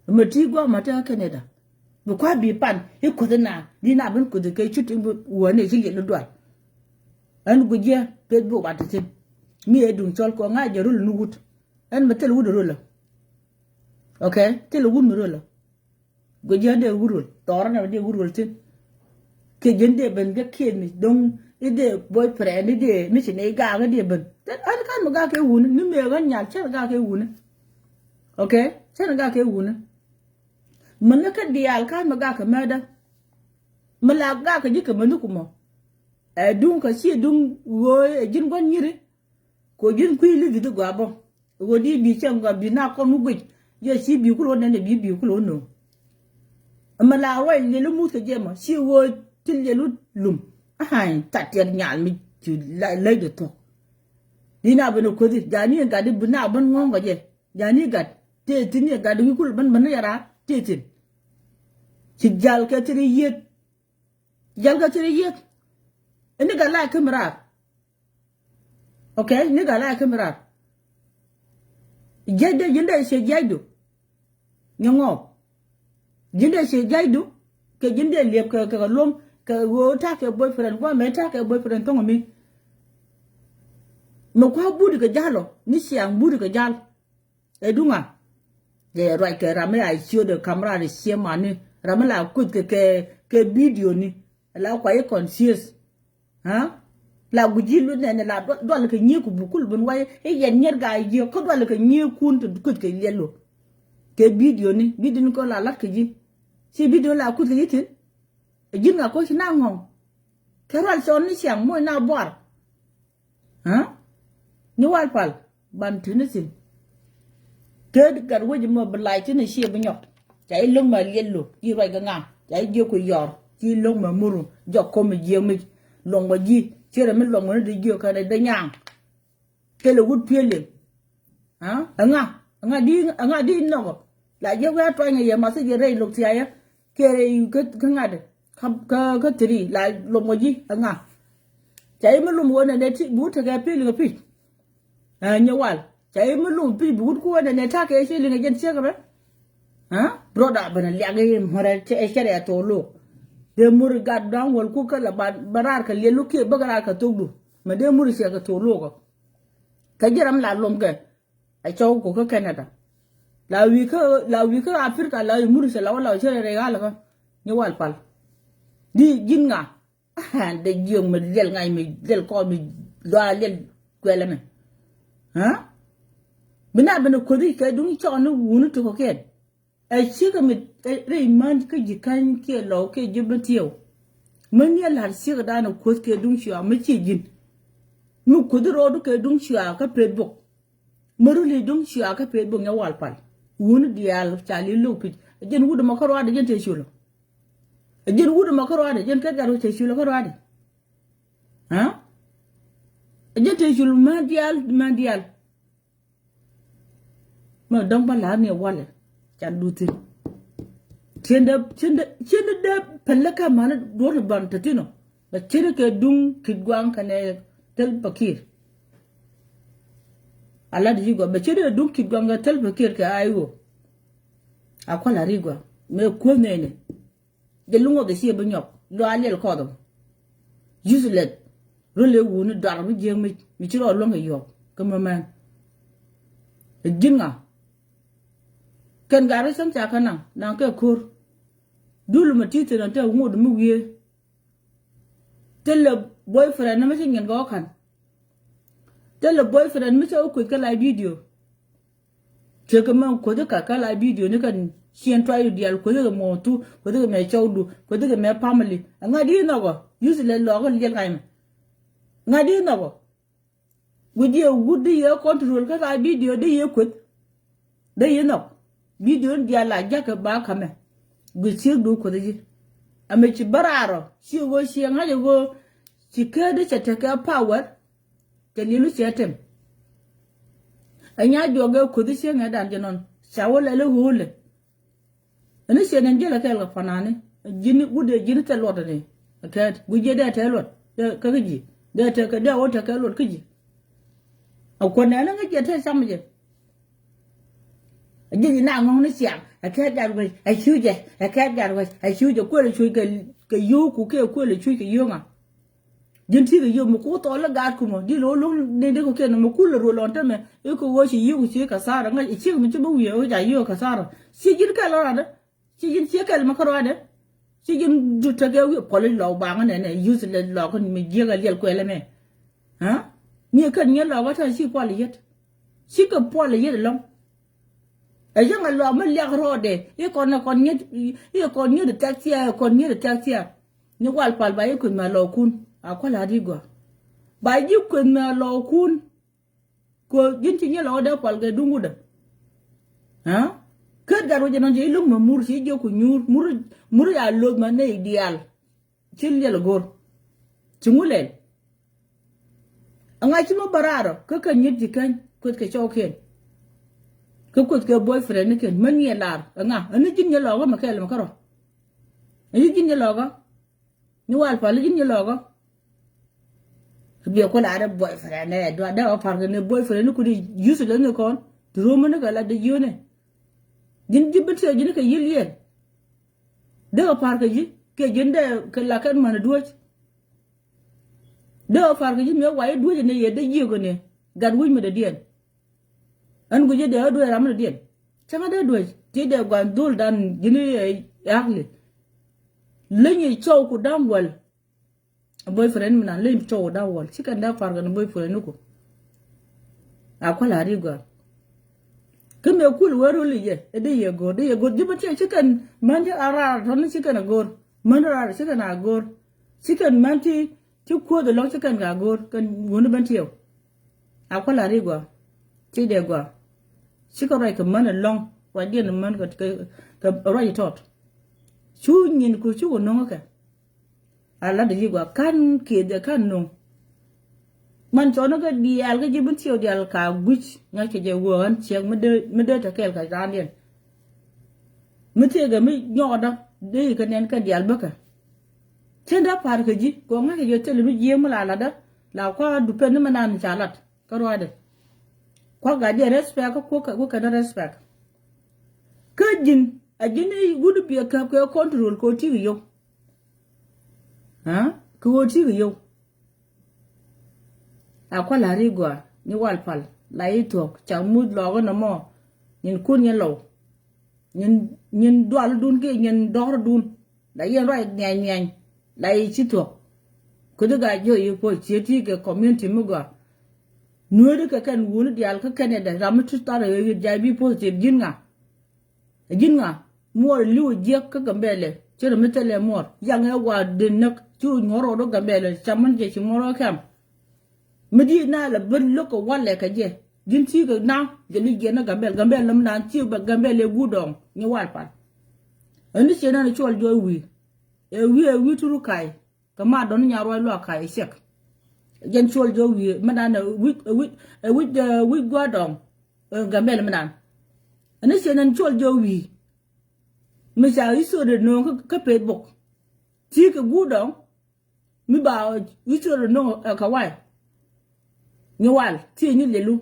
Mɛ ti guam a te kä kɛn ida. Bi kua̱ bi pan i̱ kuoth ina di na ben kuoth kɛ cut in bi wä ni ci liɛl dual. Ɛn guic jɛ peth bi wat ti thin. Mi ɛ duŋ cɔl kɔ ŋa̱c jɛ rul ni wut. Ɛn mɛ thil wut rul ɛ. Ok, thil wut mi rul ɛ. Guic ji̱ ɣän dee wurwel thɔɔrä nɛ dee wurwel thi̱n. Kɛ ji̱n dee ben kä kiɛth mi do̱ŋ i̱ dee boyfriend i̱ dee mi ci nɛy gaak i̱ dee ben. Ɣän ka̱n mi gaak kɛ wuni ni mëë ɣän nyal cän gaak kɛ wuni. Ok, cän gaak kɛ wuni. Mäni kä diaal ka̱n mi gaak kɛ mɛtdä. Mi la gaak kɛ ji̱ kɛ mäni kumɔ. Ɛ duŋ kä ci duŋ ɣöö ɛ ji̱n gua̱n nyiri. Kɛ ji̱n kui̱ li̱th i̱ gɔaa bä. Ɣöö di bi cɛ ŋɔak bi na kɔn wä guic. Yɛ ci bi kulɛ wä nɛn ɛ bi bi kulɛ wä no̱o̱ŋ. Ɛmɛ la ruac liɛl i̱ muth kɛ jɛ mɔ ci ɣöö ti liɛl i̱ lum. Aha̱a̱ny tat tiɛt nyal mi ci lay dee thuɔ̱k. Di na ben ɛ kuethi jani ɛ gat di bi na ben ŋɔ̱ɔ̱ŋ kɛ jɛ. Jani ɛ gat tëë thi̱n ɛ gat di wi̱i̱ kulɛ ben ben ni yɛ raar tëë thi̱n. Ci jal kɛ thiri yieth. Jal kɛ thiri yieth. Ɛn ni gat la ɛ kä mi raar. Ok, ni gat la kä mi rar. Jiɛcdɛ ji̱n dee ciɛ jiɛcdu. Nyɛ ŋɔɔk. Ji̱n dee ciɛ jiɛcdu. Kɛ ji̱n dee liɛp kɛ kɛ luɔm kɛ ɣöö ta̱a̱ kɛ boyfriend guamɛ ta̱a̱ kɛ boyfriend thoŋ mi. Mi kua̱ but kɛ jal ɔ ni ciaŋ but kɛ jal. Ɛ duŋa. Jɛ ruac kɛ ram mi a ciötdɛ kam ran cië mani ram mi la kuth kɛ kɛ kɛ bidioni. La kua i̱ confuse. Ha? La gui̱ci luth nɛn la dual kɛ nyieeku bukul bin wai i̱ yɛn nyier gaa yiëë kä dual kɛ nyiekun ti kuth kɛ liɛlu. Kɛ bidioni bidioni kɛ la lat kɛ ji̱. Ci bidioni la kuth kɛ ji̱ thin. Ji̱n ŋa koci na ŋɔŋ. Kɛ rual cɔn ni ciaŋ moc na buar. Aa? Ni wal pal ban tini thin. Kä gat wec mɔ bi lac tini cie bi nyɔk. Ca i̱ lo̱ŋ mɛ liɛl lo̱k ci ruac kɛ ŋa. Ca i̱ jiök ku yɔr ci lo̱ŋ mɛ muru. Jɔk ko̱m i̱ jiök mi luɔŋ mɛ ji̱ ci rɛ mi luɔŋ mɛ ni di jiök kɛn i̱ dee nyaŋ. Kɛlɛ wut piël liŋ. Aa? Ɛŋa? Ɛŋa di, ɛŋa di nɔkɔ? La jiɛ wia tuany yɛ ma si jiɛ rɛy lok thiayɛ. Kɛ rɛy kä, kä ŋa̱t. Kä, kä, kä thiri la lom wä ji̱ ɛŋa? Ca yi mi lum wä nɛ nɛ ti bi wut tekɛ piël liŋ ɛ pi̱c. Aa, nyɛ wal. Ca yi mi lum pi̱c bi wut ku wä nɛ nɛ takɛ ci liŋ ɛ jɛn ciek ɛ bɛ. Aa? Brother bɛ nɛ liak yi murɛ cɛ, cɛ rɛ thok lok. Dee muri gat da̱ŋ wäl ku kä la ba, ba raar kɛ liɛl luk kiɛ bäk raar kɛ thok du. Mɛ dee muri ciɛ kɛ thok lok ɔ. Kä ji̱ ram la lom kɛ a cɔw ku kä Canada. La wi̱i̱ kä, la wi̱i̱ kä Africa la wi̱i̱ muricɛ la wä la wä cɛ rɛ rɛ ɣal kä. Ni wal pal. Di ji̱n ŋa? Dee jiök mi liɛl ŋa̱c mi liɛl kɔɔr mi lɔa liɛl kuɛlɛ mi. Aa? Bi na ben kuäthi kɛ duŋ cɔɔni wuni ti kɔkiɛn. Ɛ ciek mi rɛy män kä ji̱ ka̱ny kiɛ lɔw kiɛ ji̱ mi tiɛw. Mi ŋiɛ la̱r ciek dan ɛ kuäth kɛ duŋ cua mi ci ji̱n. Mi kuäthi rɔɔdu kɛ duŋ cua kä Facebook. Mi ruli duŋ cua kä Facebook nyɛ wal pal. Wuni diaal ca li lo̱k pi̱c. Ɛ jɛn wut ɛmɔ kä ruaadɛ jɛn tëë cul. Ɛ jɛn wut ɛmɔ kä ruaadɛ jɛn kɛt gat wec tëë cul kä ruaadɛ. Aa? Ɛ jɛn tëë cul män diaal, män diaal. Mɛ dɔ̱ŋ bä la̱a̱n ni walɛ. Can du thi̱n. Cien dee, cien dee, cien dee dee pɛlɛ kä mani duɔ̱r ni ban te thi̱n ɔ. Bɛ cien kɛ duŋ Kit Guaŋ kɛnɛ Thɛl Pakir. A lat ji̱ gɔaa bɛ cien kɛ duŋ Kit Guaŋ kɛ Thɛl Pakir kɛ a i̱ ɣöö. A kual a ri gɔaa mɛ kuäth nɛɛni. Jɛ luŋ ɔ dhɛ ciɛ bi nyɔk lɔ a liɛl kɔth ɔ. Useless. Rol ëë wuni dɔar mi jiäk mi, mi ci rɔ luäŋ kɛ yɔk kä mɛ mɛn. Ɛ ji̱n ŋa? Kɛn gat rɔ cäŋ ca kä naŋ naŋ kɛ ko̱r. Dul mɛ ti thin ɔ te ŋot mi wiee. Thilɛ boyfriend ni mi ci nyin kɛ ɣɔ̱ ka̱n. Thilɛ boyfriend mi cɛ wä kueth kä la video. Cɛ kɛ mɛ kueth kä kä la video ni kɛn ciɛn tuay diaal kueth kɛ mɔ thu kueth kɛ mɛ cɔwdu kueth kɛ mɛ family. Ɛŋa di nhɔkɔ useless lɔɔkä liɛl ŋa̱c mɛ. Ŋa di nhɔkɔ. Wi̱c yɛ wut di yɛ control kä la video di yɛ kueth. Dee yi nhɔk. Video ni diaal la jakä ba kamɛ. Guic ciek du kuoth ji̱. Amɛ ci bä raar ɔ ci ɣöö ci ŋa̱c ɣöö ci ket di cɛ tekɛ power. Cɛ li̱lu cɛ tem. Ɛ nya juɔk ɛ kuoth ciek ŋɛ dan jɛ nɔn ca wä lɛl i̱ ɣöö lɛ. Ɛn i̱ ciɛ nɛn jiɛl ɛ kɛɛl kɛ panani ji̱n wut dee ji̱n thil luɔt ɛn i̱. Ɛ kɛɛt guic jiɛ dee tɛɛ luɔt kä kä ji̱ dee tɛɛ kɛ dee wä tɛɛ kɛ luɔt kä ji̱. Ɛ kuɔn nɛn ŋäc jɛ tɛɛ cam jɛ. Ji̱ ji̱ na ŋɔ̱ŋ ni ciaŋ ɛ kɛɛt gat wec ɛ ciu jɛ ɛ kɛɛt gat wec ɛ ciu jɛ kuël ɛ cuc kɛ yio̱o̱ku kiɛ kuël ɛ cuc kɛ yio̱o̱ŋa. Ji̱n ti̱i̱ kɛ yio̱o̱k mi ku thɔɔl i̱ gaat kumä di lo̱o̱ lo̱o̱ ni di kɔ̱kiɛn mi ku lɛ ruɔl lɔn tämɛ i̱ kɛ ɣöö ci yio̱o̱k ci kɛ thar ŋäc ɛ ciek mi ci bä wiee ɣöö ca yio̱o̱k kɛ thar. Ci ji̱n kɛl rɔadɛ ci ji̱n ciek kɛl mi kä rɔadɛ. Ci ji̱n du tekɛ wi̱i̱ pɔl i̱ lɔk baŋä nɛnɛ yuth lɛ lɔk mi jiäk ɛ liɛl kuɛlɛ mɛ. Aa? Mi kɛn nyɛ lɔk ɛ tɛn ci pual yet. Cikɛ pual yet ɛlɔ̱ŋ. Ɛ yäŋ ɛ lɔk mi liak rɔɔdɛ i̱ kɔn ɛ kɔn nyet i̱ kɔn nyet ɛ tɛk thiaak ɛ kɔn nyet ɛ tɛk thiaak. Ni wal pal ba ji̱ kueth mɛ lɔɔkun a kual a ri gɔaa. Ba ji̱ kueth mɛ lɔɔkun. Kɛ ji̱n ci nyɛ lɔɔk dee pual kɛ duŋ wudä. Aa? Ket gat wecɛ nɔn ci i̱ lo̱k mɛ mur ci jiök ku nyuur mur mur ya loth mɛ nɛy diaal. Ci liɛl go̱r. Ci ŋu lɛl. Ɛŋa ci mi bä raar ɔ kä kɛ nyit ji̱ käny kueth kɛ cɔwkiɛn. Kä kueth kɛ boyfriend ni kɛn män yɛ lar ɛŋa ɛn ni ji̱n nyɛ lɔkä mɛ kɛɛl mɛ kärɔ. Ɛn ni ji̱n nyɛ lɔkä. Ni wal pal ni ji̱n nyɛ lɔkä. Biɛ kuɛ lar ɛ boyfriend ɛ dua dee ɔ parkɛ ni boyfriend ni kudi yuth lɛ ni kɔn. Ti ruɔ̱mä ni kɛ la dee yio̱nɛ. Ji̱n ji̱ bi tiɛ ji̱n kɛ yi̱l yɛn. Dee kɛ pa̱r kɛ ji̱ kiɛ ji̱n dee kɛ la kɛn män duäc. Dee kɛ pa̱r kɛ ji̱ mëë wac i̱ duäc ɛn ɛ yɛ dee jiök ɛn ɛ gat wi̱c mi dee diɛn. Ɛn guic i̱ dee ɣä duäc ram mi dee diɛn. Cäŋ ɛ dee duäc ti dee gua̱n dhol dan ji̱n i̱ ɛ akli. Leny i̱ cɔw ku da̱ŋ wäl. Boyfriend mi nan leny cɔw da̱ŋ wäl ci kɛn dee pa̱r kɛn boyfriend ni ku. A kual a ri gɔaa. Kä mëë kul wee rul i̱ yɛ i̱ di yɛ go̱o̱r di yɛ go̱o̱r ji̱ bä tiɛ ci kɛn män ci a raar tɔ̱ni ci kɛn a go̱o̱r män raar ci kɛn a go̱o̱r. Ci kɛn män ti, ti kuoth ɛlɔ̱ŋ ci kɛn ka go̱o̱r kɛn wuni ben tiɛw. A kua̱l a ri gua. Ci dee gua. Ci kɛ ruac kɛ män ɛlɔ̱ŋ. Ruacdiɛn män kɛ, kɛ, kɛ ruac tɔt. Cu nyin ku cu wä no̱ŋ kɛ. A lat di ci gua kan kieth kan no̱ŋ. Man cɔn kä diaal kä ji̱ bin tiɛw diaal ka guic ŋa̱c kɛ jɛ wä ɣän ciɛk mi dee, mi dee tɛ kɛɛl kɛ raandiɛn. Mi thiekɛ mi nyɔkdä dee kɛ nɛn kɛ diaal bäkɛ. Cien dee pa̱a̱r kɛ ji̱ kɛ ŋa̱c kɛ jɛ thil mi jiee mi la latdä la kua̱ dupen ni mi naan ca lat kä ruaadɛ. Kua̱ gat jɛ respect kä kuäkɛ, kuäkɛ ni respect. Kä ji̱n a ji̱n i̱ wut biɛ käp kɛ control kɛ ɣöö ti̱i̱ kɛ yio̱w. Aa kɛ ɣöö ti̱i̱ kɛ yio̱w. A kua̱ la̱r i̱ gɔaa ni wal pal la i̱ thuɔ̱k ca muth lɔɔk inɔ mɔ. Nyin kun nyin lɔw. Nyin, nyin dualdun kiɛ nyin dɔ̱rdun. La yɛn ruac nhiany nhiany. La i̱ ci thuɔ̱k. Kuthi gaa jiɔ i̱ puɔ̱c cië ti kɛ community mi gɔaa. Nueeri kɛ kɛn wuni diaal kä Canada ram mi tuth thar ɛ ɣöö yit jay bi positive ji̱n ŋa. Ɛ ji̱n ŋa muɔɔr li̱w ɛ jiäk kä Gambɛlɛ. Ci rɛ mi thilɛ muɔɔr yaŋ ɛ wa den näk ci ru nyuɔ̱r rɔɔd ɔ Gambɛlɛ ca män jɛ ci muɔ̱r ɔ kɛm. Mi di̱i̱t na lɛ bä lo̱k kɛ walɛ kɛ jɛ ji̱n ti kɛ na jɛ li jiɛn ni Gambɛl, Gambɛl lä mi naan ci bɛ Gambɛl ɛ guut dɔɔŋ ni wal pal. Ɛn ni ciɛ nɛn ɛ cuɔl jɔɔy wi̱i̱ ɛ wi̱i̱ ɛ wi̱i̱ turu ka̱y. Kɛ ma dɔn nyar ruac luak ka̱y ɛ ciɛk. Jɛn cuɔl jɔɔy wi̱i̱ mi naan ɛ wi̱c ɛ wi̱c ɛ wi̱c ɛ wi̱c gua̱a̱r dɔɔŋ. Ɛ Gambɛl mi naan ɛn ni ciɛ nɛn cuɔl jɔɔy wi̱i̱. Mi ca i̱ sot ɛ no̱o̱ŋ kä, kä Facebook. Ti kɛ guut dɔɔŋ. Mi ba Israel no̱ŋ ɛ kɛ way. Nyi wal ti nyi lelu.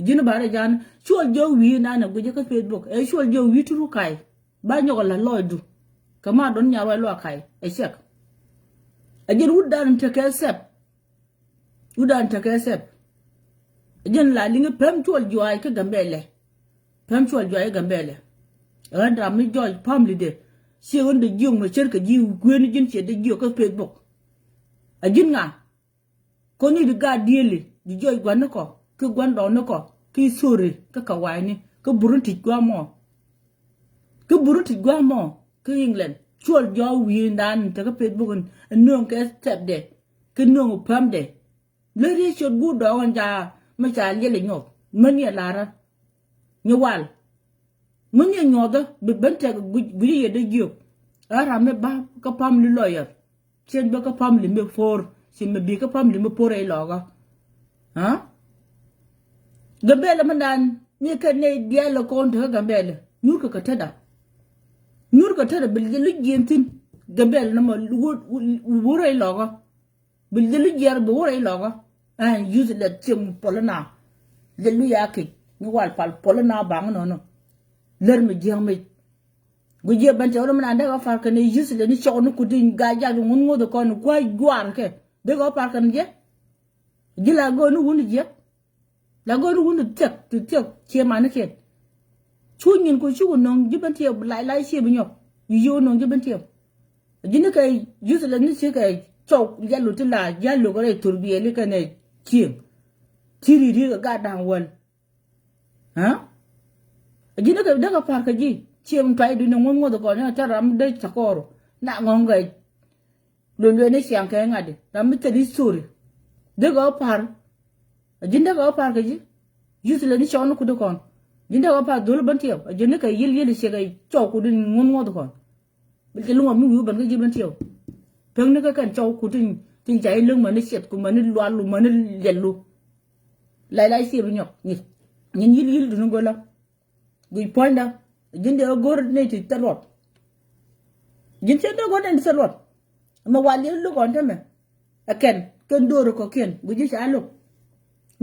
Ji̱n ba rɛ jan cuɔl jɛ wi̱i̱ nanɛ guic kä Facebook ɛ cuɔl jɛ wi̱i̱ turu ka̱y. Ba nyɔk la lɔcdu. Kɛ ma dɔn nyar wɛ lɔa ka̱y ɛ cɛk. Ɛ ji̱n wut dan tekɛ sɛp. Wut dan tekɛ sɛp. Ɛ ji̱n la liŋi pɛm cuɔl juac kä Gambɛlɛ. Pɛm cuɔl juac kä Gambɛlɛ. Ɣän ram mi jɔc family de. Ciɛ ɣän de jiök mɛ cär kɛ ji̱ kuëëni ji̱n ciɛ de jiök kä Facebook. A ji̱n ŋa? Kɔn ni di gaat diëëli di jɔc gua̱n ni kɔ ki gua̱n dɔɔn ni kɔ ki thori kä kɛ wa̱i̱ni kä burun tic gua̱a̱ mɔ. Kä burun tic gua̱a̱ mɔ kä England cuɔl jɔɔk wi̱i̱ ndan te kä Facebook in nööŋ kɛ thɛpdɛ. Kä nööŋ pämdɛ. Lät riey ciöt guur dɔɔk ɛn ca mi ca liɛl inyuɔth. Mäni ɛ la̱rä. Nyi wal. Mäni ɛ nyuɔthä bi ben tɛk guic, guic i̱ yɛ dee jiök. Ɛ ram mi ba kä family lawyer. Cien bä kä family mi po̱r. Ci mi bi kä family mi po̱r ɛ ilɔɔkä. Aa? Gambɛlɛ mi naan ni kɛ nɛy diaal ɛ kɔn tekä Gambɛlɛ. Nyurkɛ kɛ tetda. Nyurkɛ tetda bi liɛl jiɛn thi̱n. Gambɛlɛ ni mɔ wut, wut, wut ɛ ilɔɔkä. Bi liɛlu jiɛr bi wä rɛy lɔkä. Ɛn useless ciek mi puɔl ina. Liɛlu ya kic ni wal pal puɔl ina baŋ nɔnɔ. Lär mi jiäk mi. Gu jiɛ ben tɛ wä mi na dek a par kɛn useless ni cɔk ni kut in ga jak di ŋun ŋoth kɔn kua juar kɛ. Dek a par kɛn jɛ. Ji̱ la gɔɔ ni wun jiɛk. La go̱o̱r wun ti thiäk ti thiäk cie manikiɛn. Cu nyin ku cuk nöŋ ji̱ ben tiɛp lac lac cie bi nyɔk. Yi yo̱o̱ nöŋ ji̱ ben tiɛp. Ji̱n ni kɛ useless ni ci kɛ cɔw liɛl wut ti la ji̱ a lo̱k rɛy thor biɛli kɛnɛ cieŋ. Ti ri ri kɛ gat da̱ŋ wäl. Aa? Ji̱n ni kɛ däk a par kɛ ji̱ cieŋ tuay duni ŋuɔ̱th ŋuɔ̱th kɔn ni a tɛr ram dee cakɔɔr. Na ŋɔ̱ŋ kɛ Luel luel ni ciaŋ kɛ ŋa̱t di ram mi thil history. Dee gɔɔ par. A ji̱n dee gɔɔ par kɛ ji̱. Useless ni cɔw ni kut di kɔn. Ji̱n dee gɔɔ par dhol ben tiɛw a ji̱n ni kɛ yil yil ciɛ kɛ cɔw kut di ŋuɔ̱th ŋuɔ̱th kɔn. Bi ci luŋ a mi wi̱i̱ ben kä ji̱ ben tiɛw. Pek ni kä kɛn cɔw kut tin ca i̱ läŋ mäni ciɛth ku mäni lual lu mäni liɛl lu. Lay lay ciɛ bi nyɔk nyin yil yil duni go̱lä. Guic puɔ̱nydä ji̱n dee ɣä go̱r nɛy ti thil luɔt. Ji̱n cien dee go̱r nɛy ti thil luɔt. Mɛ wal yɛ lo̱k ɣɔn tämɛ. Ɛ kɛn kɛn do̱r kɔ̱kiɛn guic ji̱ ca lo̱k.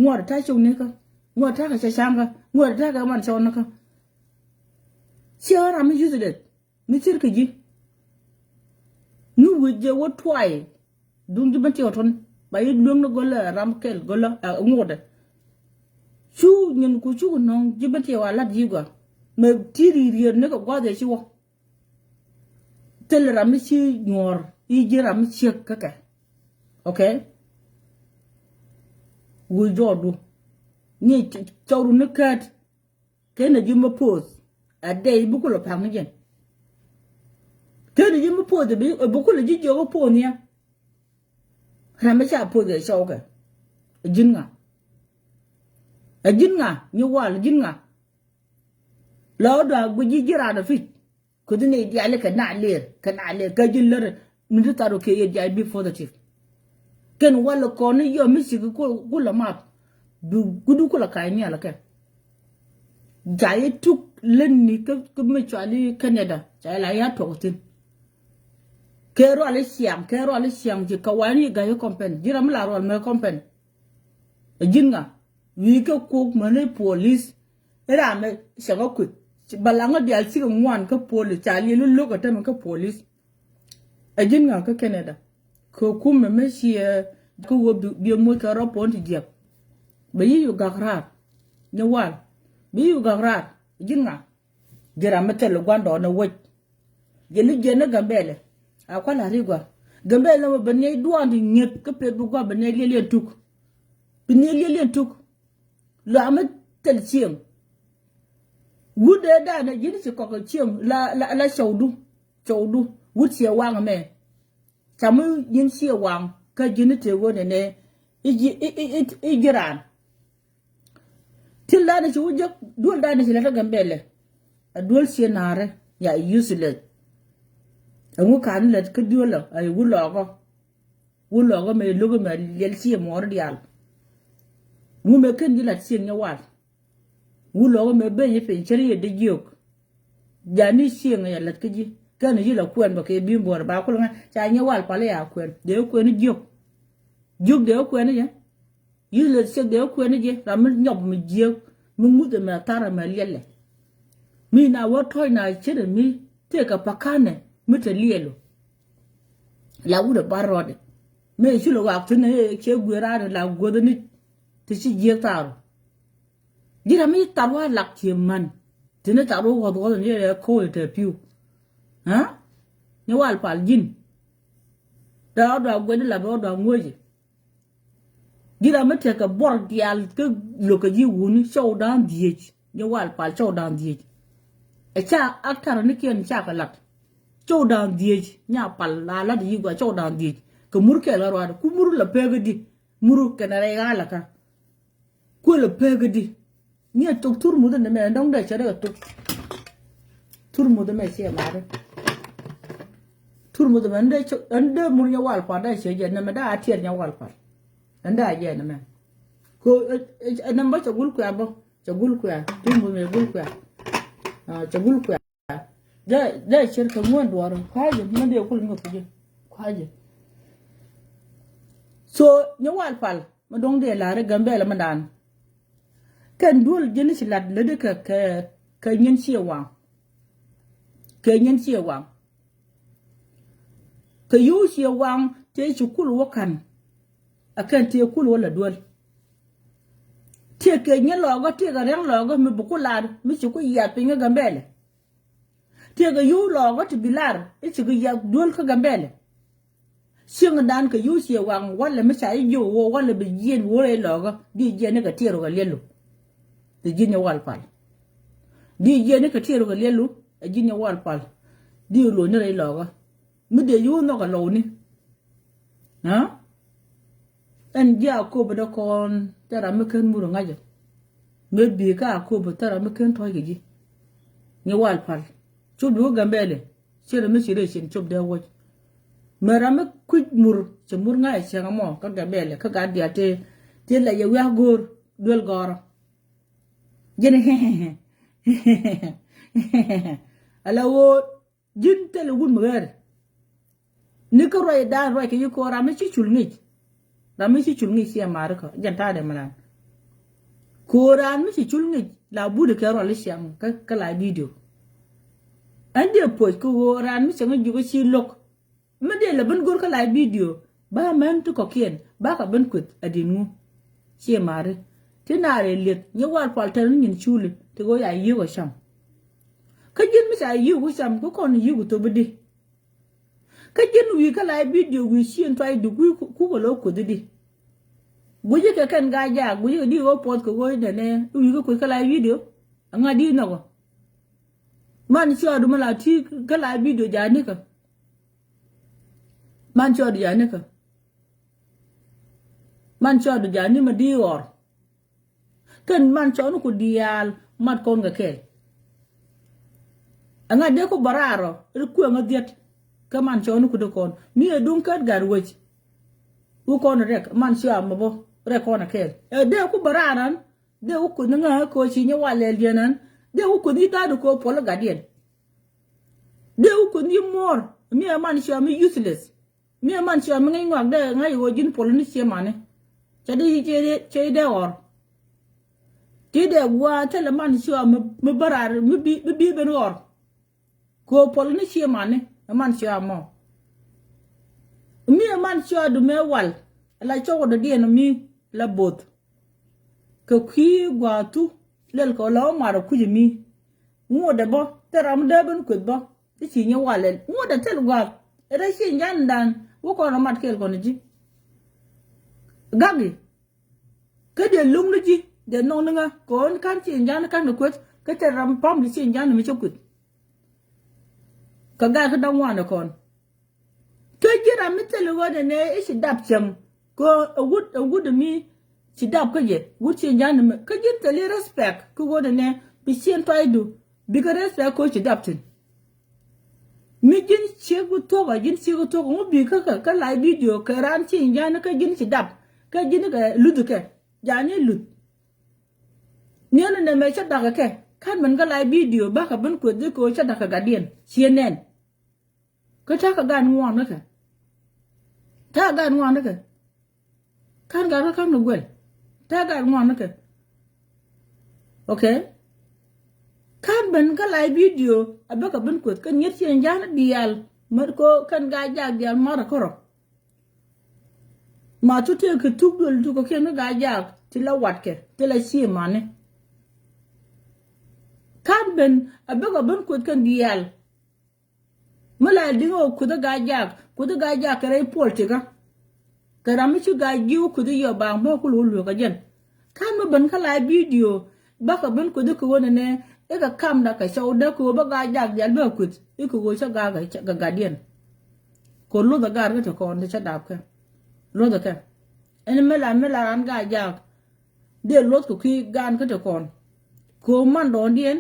Ŋuɔ̱t ta̱ cok nikä. Ŋuɔ̱t ta̱ kɛ cɛ ca̱ŋkä. Ŋuɔ̱t ta̱ kɛ man cɔk nikä. Ciɛ ɣä ram mi useless. Mi thir kɛ ji̱. Mi wi̱c jɛ wä tuay. Duŋ ji̱ ben tiɛw tɔn ba yi lueŋni gɔlä ram kɛl gɔlä ɛ ŋuɔdɛ. Cu nyin ku cuk nɔŋ ji̱ ben tiɛw a lat yi̱ gɔaa. Mɛ ti ri rier ni kɛ gua̱th ɛ ci wä. Thil ram mi ci nyuɔr i̱ ji̱ ram mi ciek kä kɛ. Okay. Wi̱i̱ jɔɔdu ni cɔwdu ni kɛɛt. Kenɛ ji̱ mi poth a dɛy bi kulɛ pa̱k ni jɛn. Kenɛ ji̱ mi poth bi kulɛ ji̱ jiök ɛ poth niɛ. Ram mi ca puɔth kɛ cɔwkɛ. Ɛ ji̱n ŋa? Ɛ ji̱n ŋa? Nyi wal, ɛ ji̱n ŋa? Lɔ dua guic ji̱ ji̱ raan ɛ pi̱c. Kuthi ni diali kɛ na ler, kɛ na ler, kɛ ji̱ lär, mi ti thar wä kɛ yɛ diali bi positive. Kɛn wal kɔn ni yɔ mi cik ku, ku la map. Bi gudu ku la ka̱ny nhial kɛ. Ca yɛ tuk leni kä, kä mi cuali Canada, ca yɛ la ya tuɔk thin. Kɛ ruali ciaŋ, kɛ ruali ciaŋ ci ka wani ga̱y company. Ji̱ ram mi la rual mɛ company. Ɛ ji̱n ŋa? Wi̱i̱ kɛ kok mäni police. Iramɛ cɛ kä kui̱. Balaŋä diaal cikɛ ŋuan kä police. Ca liɛl ilo̱k ɛ tämɛ kä police. Ɛ ji̱n ŋa kä Canada? Kɛ kumɛ mi ciɛ kä wä bi, bi moc kɛ rɔ puɔ̱n ti jiɛk. Bɛ yi yu gak raar. Ni wal. Bɛ yi yu gak raar. Ɛ ji̱n ŋa? Ji̱ ram mi thil gua̱ndɔɔŋ ni wec. Jɛ li jiɛn ni Gambɛlɛ. A kual a ri gua. Gambɛlɛ mɛ bɛ niɛy duɔ̱ɔ̱ŋ ti ŋi̱eth kä pet bi gua bɛ niɛy liɛliɛn tuk. Bi niɛy liɛliɛn tuk. Luaak mi thil cieŋ. Wut dee danɛ ji̱n ci kɔk cieŋ la, la, la cɔwdu. Cɔwdu. Wut ciɛ waŋ mɛ. Ca mi ji̱n ciɛ waŋ kä ji̱n i̱ tëë ɣöö nɛnɛ i̱ ji̱, i̱, i̱, i̱, i̱ ji̱ raan. Thil danɛ ci wä jek duel danɛ ci lät kä Gambɛlɛ. A duel ciɛ naarä ya useless. Ɛŋu ka̱n lät kä duel ɛ wä lɔɔkä. Wä lɔɔkä mɛ lo̱k mɛ liɛl ciɛ muɔɔr diaal. Ŋu mɛ ken ji̱ lat cieŋ nyɛ wal. Wä lɔɔkä mɛ ben yɛ piny cär yɛ dee jiök. Jani cieŋ yɛ lät kä ji̱ kɛn ji̱ la kuɛn bä kɛ bi̱i̱ buɔ̱ɔ̱r ba kul ŋa̱ ca nyɛ wal pal ya kuɛn dee kuɛn jiök. Jiök dee kuɛn jɛ. Useless ciek dee kuɛn ji̱ ram mi nyɔp mi jiek mi ŋuth ɛmɛ thar ɛmɛ liɛlɛ. Mi na wä tɔ̱c na ce̱t ɛmi tëëkɛ pa̱ka̱nɛ mi te liɛlu. La wut ɛ bar rɔɔdɛ mi cu lɛ wak thi̱n ɛ ciɛ guier raadɛ la guäthä ni ti ci jiek tharu. Ji̱ ram mi thar wä lak cië män ti ni thar wä ɣɔth ɣɔth ni ɛ ko̱o̱l ɛ te pi̱u. Ɛ ni wal pal ji̱n. Dɔ̱ dɔ̱ guɛt di la bɛ wä dɔ̱ ŋuɔ̱cɛ. Ji̱ ram mi tekɛ buɔr diaal kä lo̱kɛ ji̱ wuni cɔw da̱a̱n dhieec. Ni wal pal cɔw da̱a̱n dhieec. Ɛ ca actor ni kiɛn cakɛ lat. Cɔw da̱a̱n dhieec nya pal la lat yi gua cɔw da̱a̱n dhieec. Kɛ mur kɛɛl kä ruaadɛ ku mur la peekä di. Mur kɛnɛ rɛy ɣa̱a̱ la kä. Kuël a pek di. Ni a tok thur muth ni mɛ dɔŋ dee cɛ dee tok. Thur muth mɛ ciɛ mari. Thur muth mɛ ɛn dee cɛ ɛn dee mur nyɛ wal pal dee cɛ jɛ ni mɛ daa a tiɛt nyɛ wal pal. Ɛn daa jɛ ni mɛ. Ko ɛn namba cɛ gul kuɛ bɔ cɛ gul kuɛ thur muth mɛ gul kuɛ. Cɛ gul kuɛ. Dee dee cir kɛ ŋuan duɔr kua̱cä mi dee kul ŋuth ji̱ kua̱cä. So nyɛ wal pal mi do̱ŋ dee la̱r i̱ Gambɛlɛ mi dan. Kɛn duel ji̱n ci lat lätdi kɛ kɛ kɛ nyin ciɛ waŋ. Kɛ nyin ciɛ waŋ. Kɛ yio̱w ciɛ waŋ tëë ci kul wä ka̱n. A kɛn tëë kul wä la duel. Tëë kɛ nyin lɔɔkä tëë kɛ ria̱ŋ lɔɔkä mi bi ku lar mi ci ku yiath piny kä Gambɛlɛ. Tëëkɛ yio̱w lɔɔkä ti bi lar i̱ cikɛ yiath duel kä Gambɛlɛ. Cieŋdan kɛ yio̱w ciɛ waŋ walɛ mi ca i̱ jiök ɣöö walɛ bi jiɛn wä rɛy lɔɔkä di jiɛn ni kɛ tiɛɛr kɛ liɛlu. Di ji̱n ni wal pal. Di jiɛn ni kɛ tiɛɛr kɛ liɛlu ɛ ji̱n ni wal pal. Di luɔ̱ny ni rɛy lɔɔkä mi dee yio̱w nhɔk kɛ lɔwni. Aa ɛn ji̱ a köpä dee kɔn thil ram mi ken mur ŋa̱cä. Mëë bi̱i̱ kä a köpä thil ram mi ken tɔ̱ɔ̱c kɛ ji̱. Ni wal pal cop di wä Gambɛlɛ. Ciɛ ram mi ci rɛy cin cop dee wäc. Mëë ram mi kui̱c mur cɛ mur ŋa̱cä cieŋ ɛmɔ kä Gambɛlɛ kä gat diaal tëë tëë la yɛ wiak go̱o̱r duel gɔ̱rä. Ji̱n ala ɣöö ji̱n thilɛ wut mi ɣɛɛr. Ni kä ruacdan ruac kɛ ji̱ ko̱o̱r ram mi ci cul ŋic. Ram mi ci cul ŋic ciɛ ma̱a̱ri kä jɛn ta̱a̱dɛ mi lan. Ko̱o̱r ram mi ci cul ŋic la but kɛ rual i̱ ciaŋ kä kä la bidio. Ɛn dee puɔc kɛ ɣöö ram mi cɛ ŋic ji̱ kä ci lo̱k. Mi dee lɛ ben go̱r kä la bidio ba män ti kɔ̱kiɛn ba kɛ ben kueth a di̱n ŋu. Ciɛ ma̱a̱ri ti naar ɛ lieth nyɛ wal pal tɛn ni nyin culi ti ɣöö ya yiëk ɔ cam. Kä ji̱n mi ca yiëk ɔ cam kä kɔn yiëk ɔ thop i̱di. Kä ji̱n wi̱i̱ kä la bidio wi̱i̱ cieŋ tuay di kui̱ kukɛ lo̱ kueth i̱di. Guici kɛ kɛn gaa jaak guici kɛ di ɣöö puɔth kɛ ɣöö nɛnɛ wi̱i̱ kä kueth kä la bidio. Aŋa di nhɔkɔ man ciɔɔdu mi la ti kä la bidio jaak nikä. Man cɔɔt ya nikä. Man cɔɔdu jani ma di ɣɔr. Kɛn man cɔɔni ku diaal mat kɔn kɛ kɛɛl. Ɛŋa dee ku bä raar ɔ ri kueŋ ɛ dhiet. Kä man cɔɔni ku dee kɔn mi ɛ duŋ kɛt gat wec. Wu kɔn rɛk man cɔa mɛ bä rɛk kɔn ɛ kɛɛl ɛ dee ku bä raar an. Dee ku kueth ni ŋä kɛ ɣöö ci nyɛ wal lɛl diɛn an. Dee ku kueth ni da̱a̱du kɛ ɣöö puɔl i̱ gatdiɛn. Dee ku kueth ni muɔɔr mi ɛ man cɔa mi useless. Mi ɛ man cɔa mi ŋäc ŋɔak dee ŋa̱c ɣöö ji̱n puɔl ni cie mani. Ca dee ci cie dee ɣɔr. Ti dee gua̱a̱ thilɛ man cɔa mi bä raar mi bi ben ɣɔr. Kɛ ɣöö puɔl ni cie mani ɛ man cɔa mɔ. Mi ɛ man cɔa du mɛ wal ala cɔk dɔ̱diɛn mi la both. Kɛ kui̱ gua̱a̱thu lɛl kɛ la wä mar ɛ kui̱c mi. Ŋuɔ̱t ɛ bä thil ram dee ben kueth bä ti ci nyɛ wal lɛl ŋuɔ̱t ɛ thil gua̱a̱th. Ɛ rɛ ci nyandan wä kɔn ɛ mat kɛɛl kɔn ji̱. Gak i̱ kä dee luŋ ni ji̱ dee nɔŋ ni ŋä kɛ ɣän ka̱n ci nyan ka̱n kɛ kueth kä thil ram pam di ci nyan mi cä kueth. Kɛ gak kä da̱ŋ wan ɛ kɔn. Kä ji̱ ram mi thil ɣöö nɛnɛ i̱ ci dap cäŋ kɛ ɛ wut ɛ wut mi ci dap kä jɛ wut ci ja̱a̱n mi kä ji̱n thil i̱ respect kä ɣöö nɛnɛ bi cien tuaydu bikɛ respect kä ci dap thi̱n. Mi ji̱n ciek bi thuɔ̱k ɛ ji̱n ciek bi thuɔ̱k ŋu bi kä kä kä live video kɛ raan ci ja̱a̱n kä ji̱n ci dap kä ji̱n kɛ luth kɛ ja̱a̱n i̱ luth. Niɛn nɛmɛ cä dak kɛ ka̱n mɛn kä live video bakɛ ben kueth i̱ kɛ ɣöö cä dak kɛ gatdiɛn ciɛ nɛn. Kä ta̱a̱ kɛ gaat ŋuan kä kɛ ta̱a̱ kɛ gaat ŋuan kä kɛ. Ka̱n gaat kä ka̱n kɛ guɛl ta̱a̱ kɛ gaat ŋuan kä kɛ. Okay. Ka̱n ben kä live video a bä kɛ ben kueth kɛ ŋi̱et ciɛ ja̱a̱n diaal mät ko kɛn gaat jaak diaal marɛ kärɔ. Ma tu tëë kɛ thuk duël tu kɛ kiɛn kä gaat jaak ti la watkɛ ti la ci mani. Ka̱n ben a bä kɛ ben kueth kɛn diaal. Mi la di̱ŋ ɛ kuth ɛ ga̱a̱c jaak kuth ɛ ga̱a̱c jaak kɛ rɛy puɔl tikä. Kɛ ram mi ci ga̱a̱c ji̱ wä kuth ɛ yɔ baaŋ bä kul wä lueek ɛ jɛn. Ka̱n mi ben kä la bidio bakɛ ben kuth ɛ kɛ ɣöö nɛnɛ i̱ kɛ kamda kɛ cɔwdä kɛ ɣöö bä ga̱a̱c jaak diaal bä kuth i̱ kɛ ɣöö cä ga̱a̱k kɛ gatdiɛn. Kɛ luth ɛ ga̱a̱r kä ti kɔn ti cä dap kɛ luth ɛ kɛ. Ɛn mi la mi la ran ga̱a̱c jaak dee luɔth kɛ kui̱ gaan kä ti kɔn. Kɛ ɣöö man dɔɔndiɛn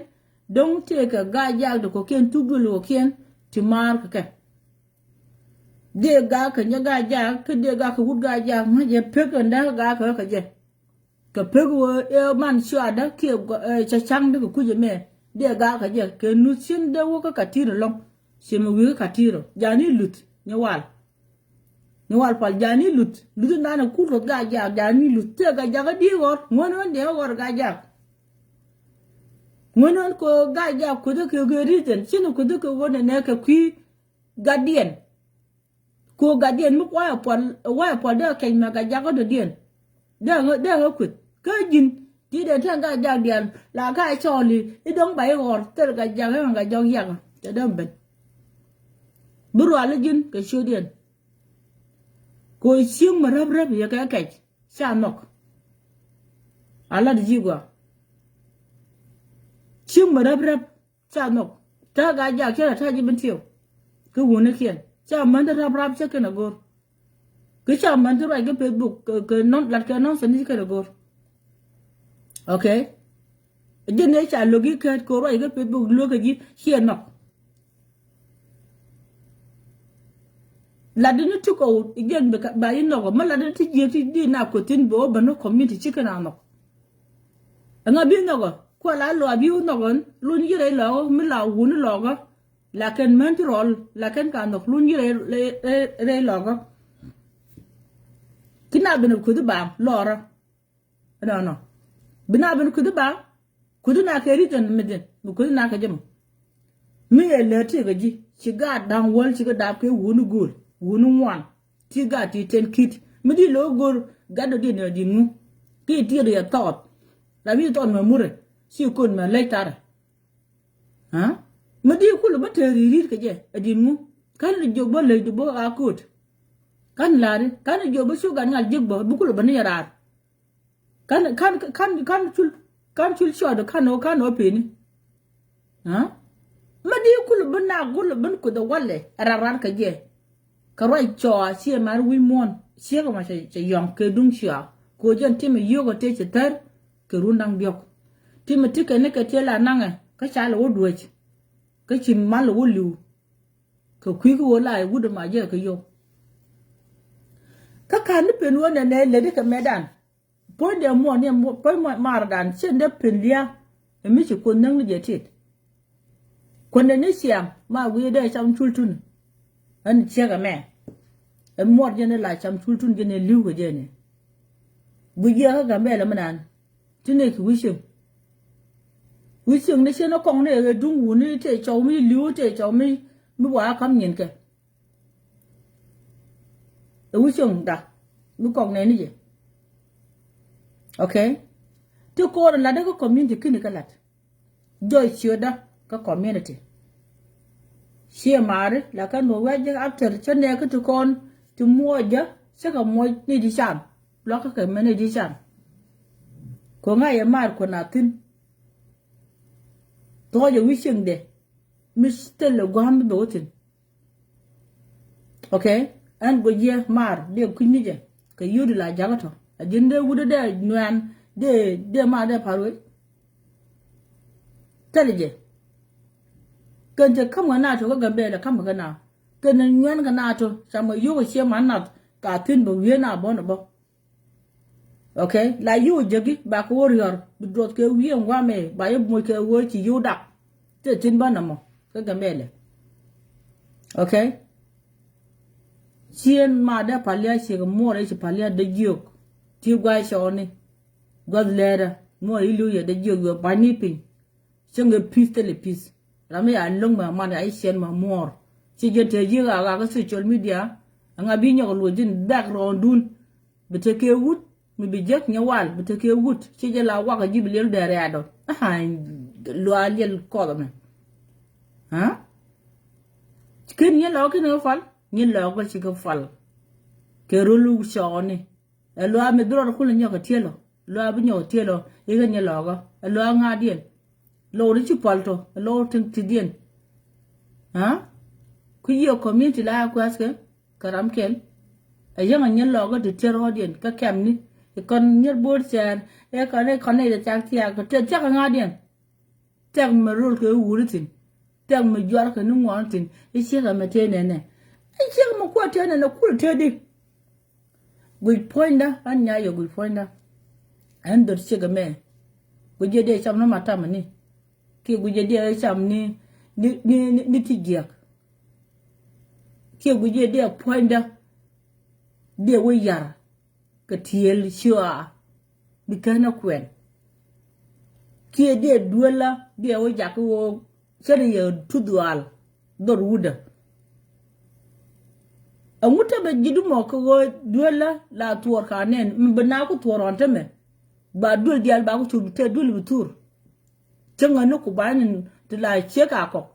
dɔ̱ŋ tëëkɛ ga̱a̱c jaak ti kɔ̱kiɛn thuk duël kɔ̱kiɛn ti maar kɛ kɛ. Dee ga̱a̱k kɛ nyɛ ga̱a̱c jaak kä dee ga̱a̱k kɛ wut ga̱a̱c jaak ŋa̱c jɛ pek ɛn däk ga̱a̱k kɛ kɛ jɛ. Kɛ pek ɣöö ëë man cuaadä kiɛ cɛ ca̱ŋ dee kɛ kui̱c ɛmɛ dee ga̱a̱k kɛ jɛ kɛ nuth cin dee wä kä ka̱ti̱r ɛlɔ̱ŋ. Ciɛ mi wi̱i̱ kä ka̱ti̱r ɔ ja̱a̱ni luth nyɛ wal. Ni wal pal ja̱a̱ni luth luth in danɛ kul roth ga̱a̱c jaak ja̱a̱ni luth tëë ga̱a̱c jaak kä di̱i̱ ɣɔr ŋuän ɣän diɛŋ ɣɔr ga̱a̱c jaak. Ŋuän ɣän kɛ ɣöö ga̱a̱c jaak kuth kɛ ɣöö reason cin kuth kɛ ɣöö nɛnɛ kɛ kui̱ gatdiɛn. Kɛ ɣöö gatdiɛn mi wayɛ puɔl wayɛ puɔl dee kɛc mɛ ga̱a̱c jaak kä dɔ̱diɛn. Dee ɣä dee ɣä kuth kä ji̱n ti dee tɛn ga̱a̱c jaak diaal la ga̱a̱c cɔɔli i̱ dɔ̱ŋ ba i̱ ɣɔr thil ga̱a̱c jaak i̱ ɣän ga̱a̱c jaak yakä. Cɛ dee ben bi rual i̱ ji̱n kɛ ciötdiɛn. Kɛ ɣöö cieŋ mi räp räp yɛ kɛ kɛc ca nhɔk. A lat ji̱ gɔaa. Cieŋ mi räp räp ca nhɔk. Ta̱a̱ ga̱a̱c jaak cä la ta̱a̱ ji̱ bin tiɛw. Kä wuni kiɛn ca män ti rap rap cä kɛn a go̱r. Kä ca män ti ruac kä Facebook kɛ nɔn lat kɛ nɔn sani cä kɛn a go̱r. Okay. Ji̱n ëë ca lo̱k i̱ kɛɛt kɛ ruac kä Facebook luekä ji̱ ciɛ nhɔk. Latdä ni ti kɔw i̱ jiɛn ba i̱ nhɔkɔ mi latdä ni ti jiɛk ti di na kueth thi̱n bɛ wä ben ni community ci kɛn a nhɔk. Ɛŋa bi nhɔkɔ kuɛ la lɔa bi wä nhɔkɔ lun yiëë rɛy lɔkä mi la wun ni lɔkä. La kɛn män ti rɔl la kɛn ka nhɔk lun yiëë rɛy lɔkä. Ki na ben kueth i̱ baaŋ lɔrä. Ɛnɔnɔ bi na ben kuthi ba kuthi na kɛ ri thin mi thin mi kuthi na kɛ jɛ mɔ. Mi ɛ lɛ ti kɛ ji̱ ci gaat da̱ŋ wäl ci kɛ dap kɛ wuni go̱o̱l wuni ŋuan. Ti gaat ti ten kit mi di lo̱ go̱o̱l gat dɔ di ni di ŋu. Ki ti ri ɛ thɔɔth la mi thɔɔth mɛ murɛ ci kon mɛ lɛc tarɛ. Mi di kul bä te ri ri kɛ jɛ ɛ di ŋu. Kan ni jiök bä lɛc di bä a ko̱o̱t. Kan lari kan ni jiök bä cu gat ŋal jiök bä bi kul bä ni yɛ raar. Kan kan kan kan cul kan cul cuɔt kan o kan o peni. Mä di kul bi nak kul bin kuth walɛ ɛ rat rat kɛ jɛ. Kɛ ruac cɔa ciɛ mar wi̱c muɔ̱n ciek ma cɛ yɔŋ kɛ duŋ cɔa. Go̱o̱r jɛn timɛ yio̱o̱kɛ tëë ci thär kɛ run da̱ŋ diɔ̱k. Timɛ ti kɛn ni kɛ tiee la naŋɛ kä ca lɛ wä duäc. Kä ci mal lɛ wä li̱w. Kɛ kui̱ kä ɣöö la i̱ wut ɛma jɛ kɛ yio̱w. Kä ka̱n ni pen ɣöö nɛnɛ lät ikɛ mɛtdan. Puɔ̱nydɛ muɔ̱ɔ̱n ni puɔ̱ny maardan cien dee pen lia̱a̱. Ɛ mi ci Kuoth näk ni jɛ tit. Kuändɛ ni ciaŋ ma gui̱i̱ dee cam cul tun. Ɛn ciek ɛmɛ. Ɛ muɔt jɛn ɛ la cam cul tun jɛn ɛ li̱w kɛ jɛn ɛ. Gui̱i̱ jiɛk kä Gambɛla mi naan. Ti nɛy ki wi̱i̱ cieŋ. Wi̱i̱ cieŋ ni cien ɛ kɔŋ ni ɛ duŋ wuni tëë cɔw mi li̱w tëë cɔw mi, mi wa ɛ ka̱m nyin kɛ. Ɛ wi̱i̱ cieŋ da mi kɔŋ nɛy ni jɛ. Okay. Ti ko̱o̱r in latdä kä community kini kä lat. Jɔc ciötdä kä community. Ciɛ maari la kɛn wä wɛc jɛ after cä nɛɛkä ti kɔn ti muɔcä cä kɛ muɔc ni ti can. Luakä kɛ mɛ ni ti can. Ko̱ ŋa̱c ɛ maar kuän a thi̱n. Thuɔcɛ wi̱i̱ cieŋdɛ mi thilɛ gua̱a̱m mi bɛ wä thi̱n. Okay. Ɛn guic yɛ maar dee kui̱ny ni jɛ kɛ yio̱w di la jakä tɔ a ji̱n dee wut dee nuɛn dee dee maar dee pa̱r wec. Thilɛ jɛ. Kɛn cɛ ka̱m kɛ na tɔ kä Gambɛla ka̱m kɛ na kɛn ni nyuɛn kɛ na tɔ camɛ yio̱w kɛ ciɛ man nath ka thi̱n bɛ wiee na bɔn ɛ bä. Okay. La yio̱w jäki ba kɛ wä riɔr bi duɔth kɛ wiee ŋuamɛ ba yɛ moc kɛ wä ci yio̱w dak. Tëë thi̱n bä nɔmɔ kä Gambɛla. Okay. Cien ma dee palia ciek muɔr i̱ ci palia dee jiök. Ti guay cɔɔni guath lɛɛrä muɔr i̱ li̱w yɛ dee jiök yuɔ ba̱ny ni piny. Cäŋ ɛ pi̱th thilɛ pi̱th. Ram mi ya lo̱ŋ mɛ man ya i̱ ciɛn mɛ muɔr. Ci jɛ te ji̱ ɣaak ɣaak kä social media. Ɛŋa bi nyɔk luɔc ji̱n background dun. Bi tekɛ wut mi bi jek nyɛ wal bi tekɛ wut ci jɛ la wak ji̱ bi liɛl dɛɛr yadɔ. Luaal liɛl kɔth mɛ. Ken nyɛ lɔk ken kä fal nyɛ lɔk kä ci kä fal. Kɛ rol cɔɔni. Ɛ luaal mi bi rɔd kul nyɔk kä tielɔ luaal bi nyɔk kä tielɔ. Ikä nyɛ lɔk kä ɛ luaal ŋa̱diɛn. Lɔk ri ci pal tɔ lɔk tin ti diɛn. Ku yiëë community la ya kuɛth kɛ kä ram kɛl. Ɛ yäŋ a nyɛ lɔk kä ti tier ɣɔ̱diɛn kä kɛm ni. Ikɔn nyɛr bo̱o̱r cɛɛr ɛ kɔn ɛ kɔn ɛ thiak thiak kɛ thiak ŋa̱diɛn. Thiak mɛ rol kɛ wuri thin. Thiak mɛ juar kɛ ni ŋuɔn thin. Iciek ɛmɛ tëë nɛnɛ. Iciek mɛ kuɔ tëë nɛnɛ kul tëë di. Guic puɔ̱nydä ɛn nya yɛ guic puɔ̱nydä. Ɛn dhot ciek ɛmɛ. Guic jɛ dee cam ni matamɛ ni. Kiɛ guic jɛ dee cam ni ni ni ni ti jiɛk. Kiɛ guic jɛ dee puɔ̱nydä. Dee wä yar kɛ tiel ciɔa. Bi kɛn ɛ kuɛn. Kiɛ dee duelä dee wä jak ɣöö cä ni yɛ tuth dhuaal. Dhot wutdä. Ɛŋu te bɛ ji̱ dumɔ kɛ ɣöö duelä la thuɔɔr ka nɛn mi bi na ku thuɔɔr ɣɔn te mɛ. Ba duel diaal ba ku thur bi te duel bi thur. Cäŋɛ ni ku ba̱ny ni ti la ciek a kɔk.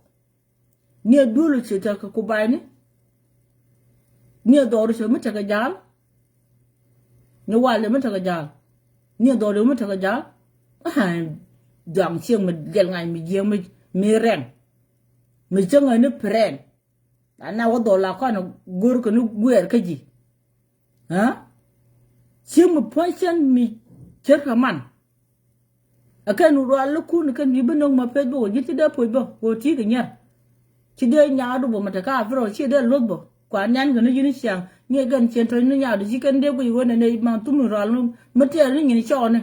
Niɛ duel ci tekɛ ku ba̱ny ni. Niɛ dhɔr ci mi tekɛ ja̱a̱l. Ni wal mi tekɛ ja̱a̱l. Niɛ dhɔr mi tekɛ ja̱a̱l. Dhaŋ cieŋ mi gɛl ŋa̱c mi jiɛŋ mi rɛŋ. Mi cäŋɛ ni pren. Ana wä dhɔl la kɔn go̱r kɛ ni guɛɛr kä ji̱. Cieŋ mi puɔ̱ny cän mi cär kɛ man. Ɛ kɛn rual lä kun kɛn bi bä no̱k ma peth bä wä ji̱n ci dee puɔ̱c bä wä ti̱i̱ kɛ nyier. Ci dee nyaadu bä ma te ka Africa ci dee loth bä kua nian kɛ ni ji̱n ciaŋ ni kɛn cien tɔ̱c ni nyaadu ci kɛn dee guic wä nɛ nɛ ma thum rual mi tɛɛr ni nyin cɔɔni.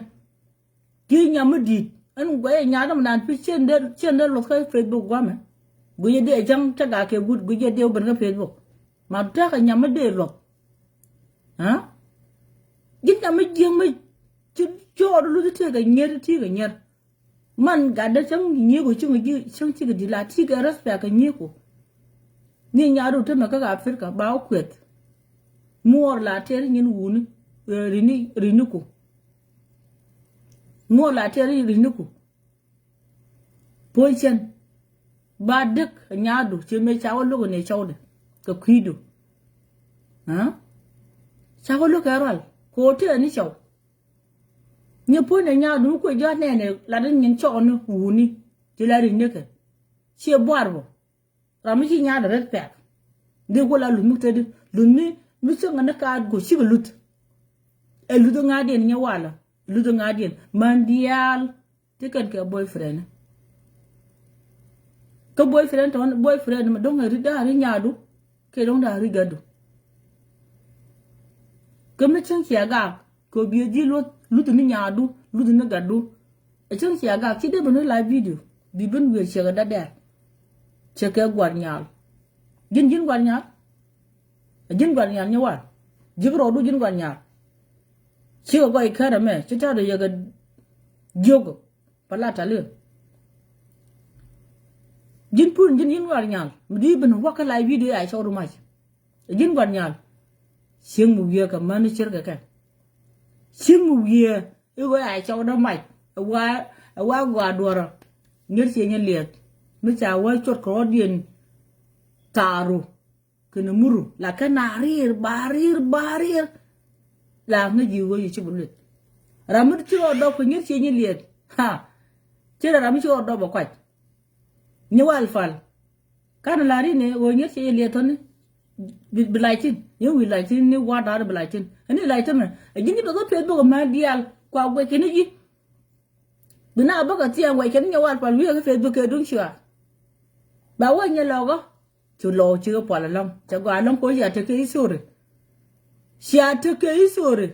Ti nyam mi di̱i̱t ɛn guɛy nyaadä mi naan pi cien dee cien dee luɔth kä Facebook guamɛ. Guic jɛ dee cäŋ cä gak kɛ guut guic jɛ dee wä ben kä Facebook. Ma tekɛ nyam mi dee luɔth. Ji̱n nyam mi jiäk mi ci cɔɔd luth ti kɛ nyier ti kɛ nyier. Man gatdä cäŋ nyiek wä cäŋ ji̱ cäŋ cikɛ di̱t la ti kɛ respect kɛ nyiek wä. Ni nyaadu tämɛ kä Africa ba wä kueth. Muɔɔr la tɛr nyin wuni rini riniku. Muɔɔr la tɛr riniku. Puɔ̱ny cɛn ba dek nyaadu ci mëë ca wä lo̱k ni cɔwdɛ kɛ kui̱du. Ca wä lo̱k kɛ rual kɛ wä tɛr ni cɔw. Ni puɔ̱ny ni nyaadu mi kuɛ jɔ̱a̱t nɛɛnɛ lat ni nyin cɔw ni wuni ci la rinikɛ. Ciɛ buar bä. Ram mi ci nyaat red pɛk. Di ku la luth mi te di luth mi mi cieŋ ni kaat ku cik luth. Ɛ luth ŋa̱diɛn nyɛ walä. Luth ŋa̱diɛn man diaal. Ti kɛn kɛ boyfriend. Kä boyfriend tɔn boyfriend mi dɔ̱ŋ ɛ ri da̱a̱ ri nyaadu. Kɛ dɔ̱ŋ da̱a̱ ri gatdu. Kä mi cäŋ cia gak kɛ biɛ ji̱ luth luth ni nyaadu luth ni gatdu. Ɛ cäŋ cia gak ci dee ben ni live video bi ben wiee ciɛ kɛ dadɛɛr. Ciɛ kɛ gua̱r nyaal. Ji̱n ji̱n gua̱r nyaal. Ɛ ji̱n gua̱r nyaal nyɛ war. Ji̱k rɔɔdu ji̱n gua̱r nyaal. Cikɛ gɔy kärɛ mɛ ci ta̱a̱du yɛ kɛ jiök. Pala tali. Ji̱n pur ji̱n ji̱n gua̱r nyaal mi di ben wakä live video ya cɔwdu mac. Ɛ ji̱n gua̱r nyaal. Cieŋ mi wiee kɛ män ni cir kɛ kɛ. Cieŋ mi wiee i̱ ɣöö ya cɔwdu mac. Ɛ wa ɛ wa gɔaa duɔrä. Ŋi̱r cie nyɛ liɛth mi ca wä cuɔt kɛ rɔ̱diɛn. Tharu. Kɛnɛ muru la kɛ na rir ba rir ba rir. La ŋäc ji̱ ɣöö yɛ ci bi lueth. Ram mi ci rɔ dɔp kɛ nyir ci nyi lieth. Ha. Ci rɛ ram mi ci rɔ dɔp bɛ kuac. Nyi wal pal. Kan la ri ni ɣöö nyir ci nyi lieth thɔni. Bi bi lac tin yɛ wi̱i̱ lac tin ni wa da̱a̱r bi lac tin. Ɛni lac tin mɛ ɛ ji̱n ji̱ bɛ kɛ pieth bä kɛ mɛ diaal kua guɛc kɛn ni ji̱. Bi na bä kɛ thiaŋ wec kɛn nyɛ wal pal wi̱i̱ kɛ pieth bä kɛ duŋ cua. Ba wä nyɛ lɔkä. Cu lɔw cikɛ pual ɛlɔ̱ŋ cɛ gɔaa ɛlɔ̱ŋ kɛ cia tekɛ history. Cia tekɛ history.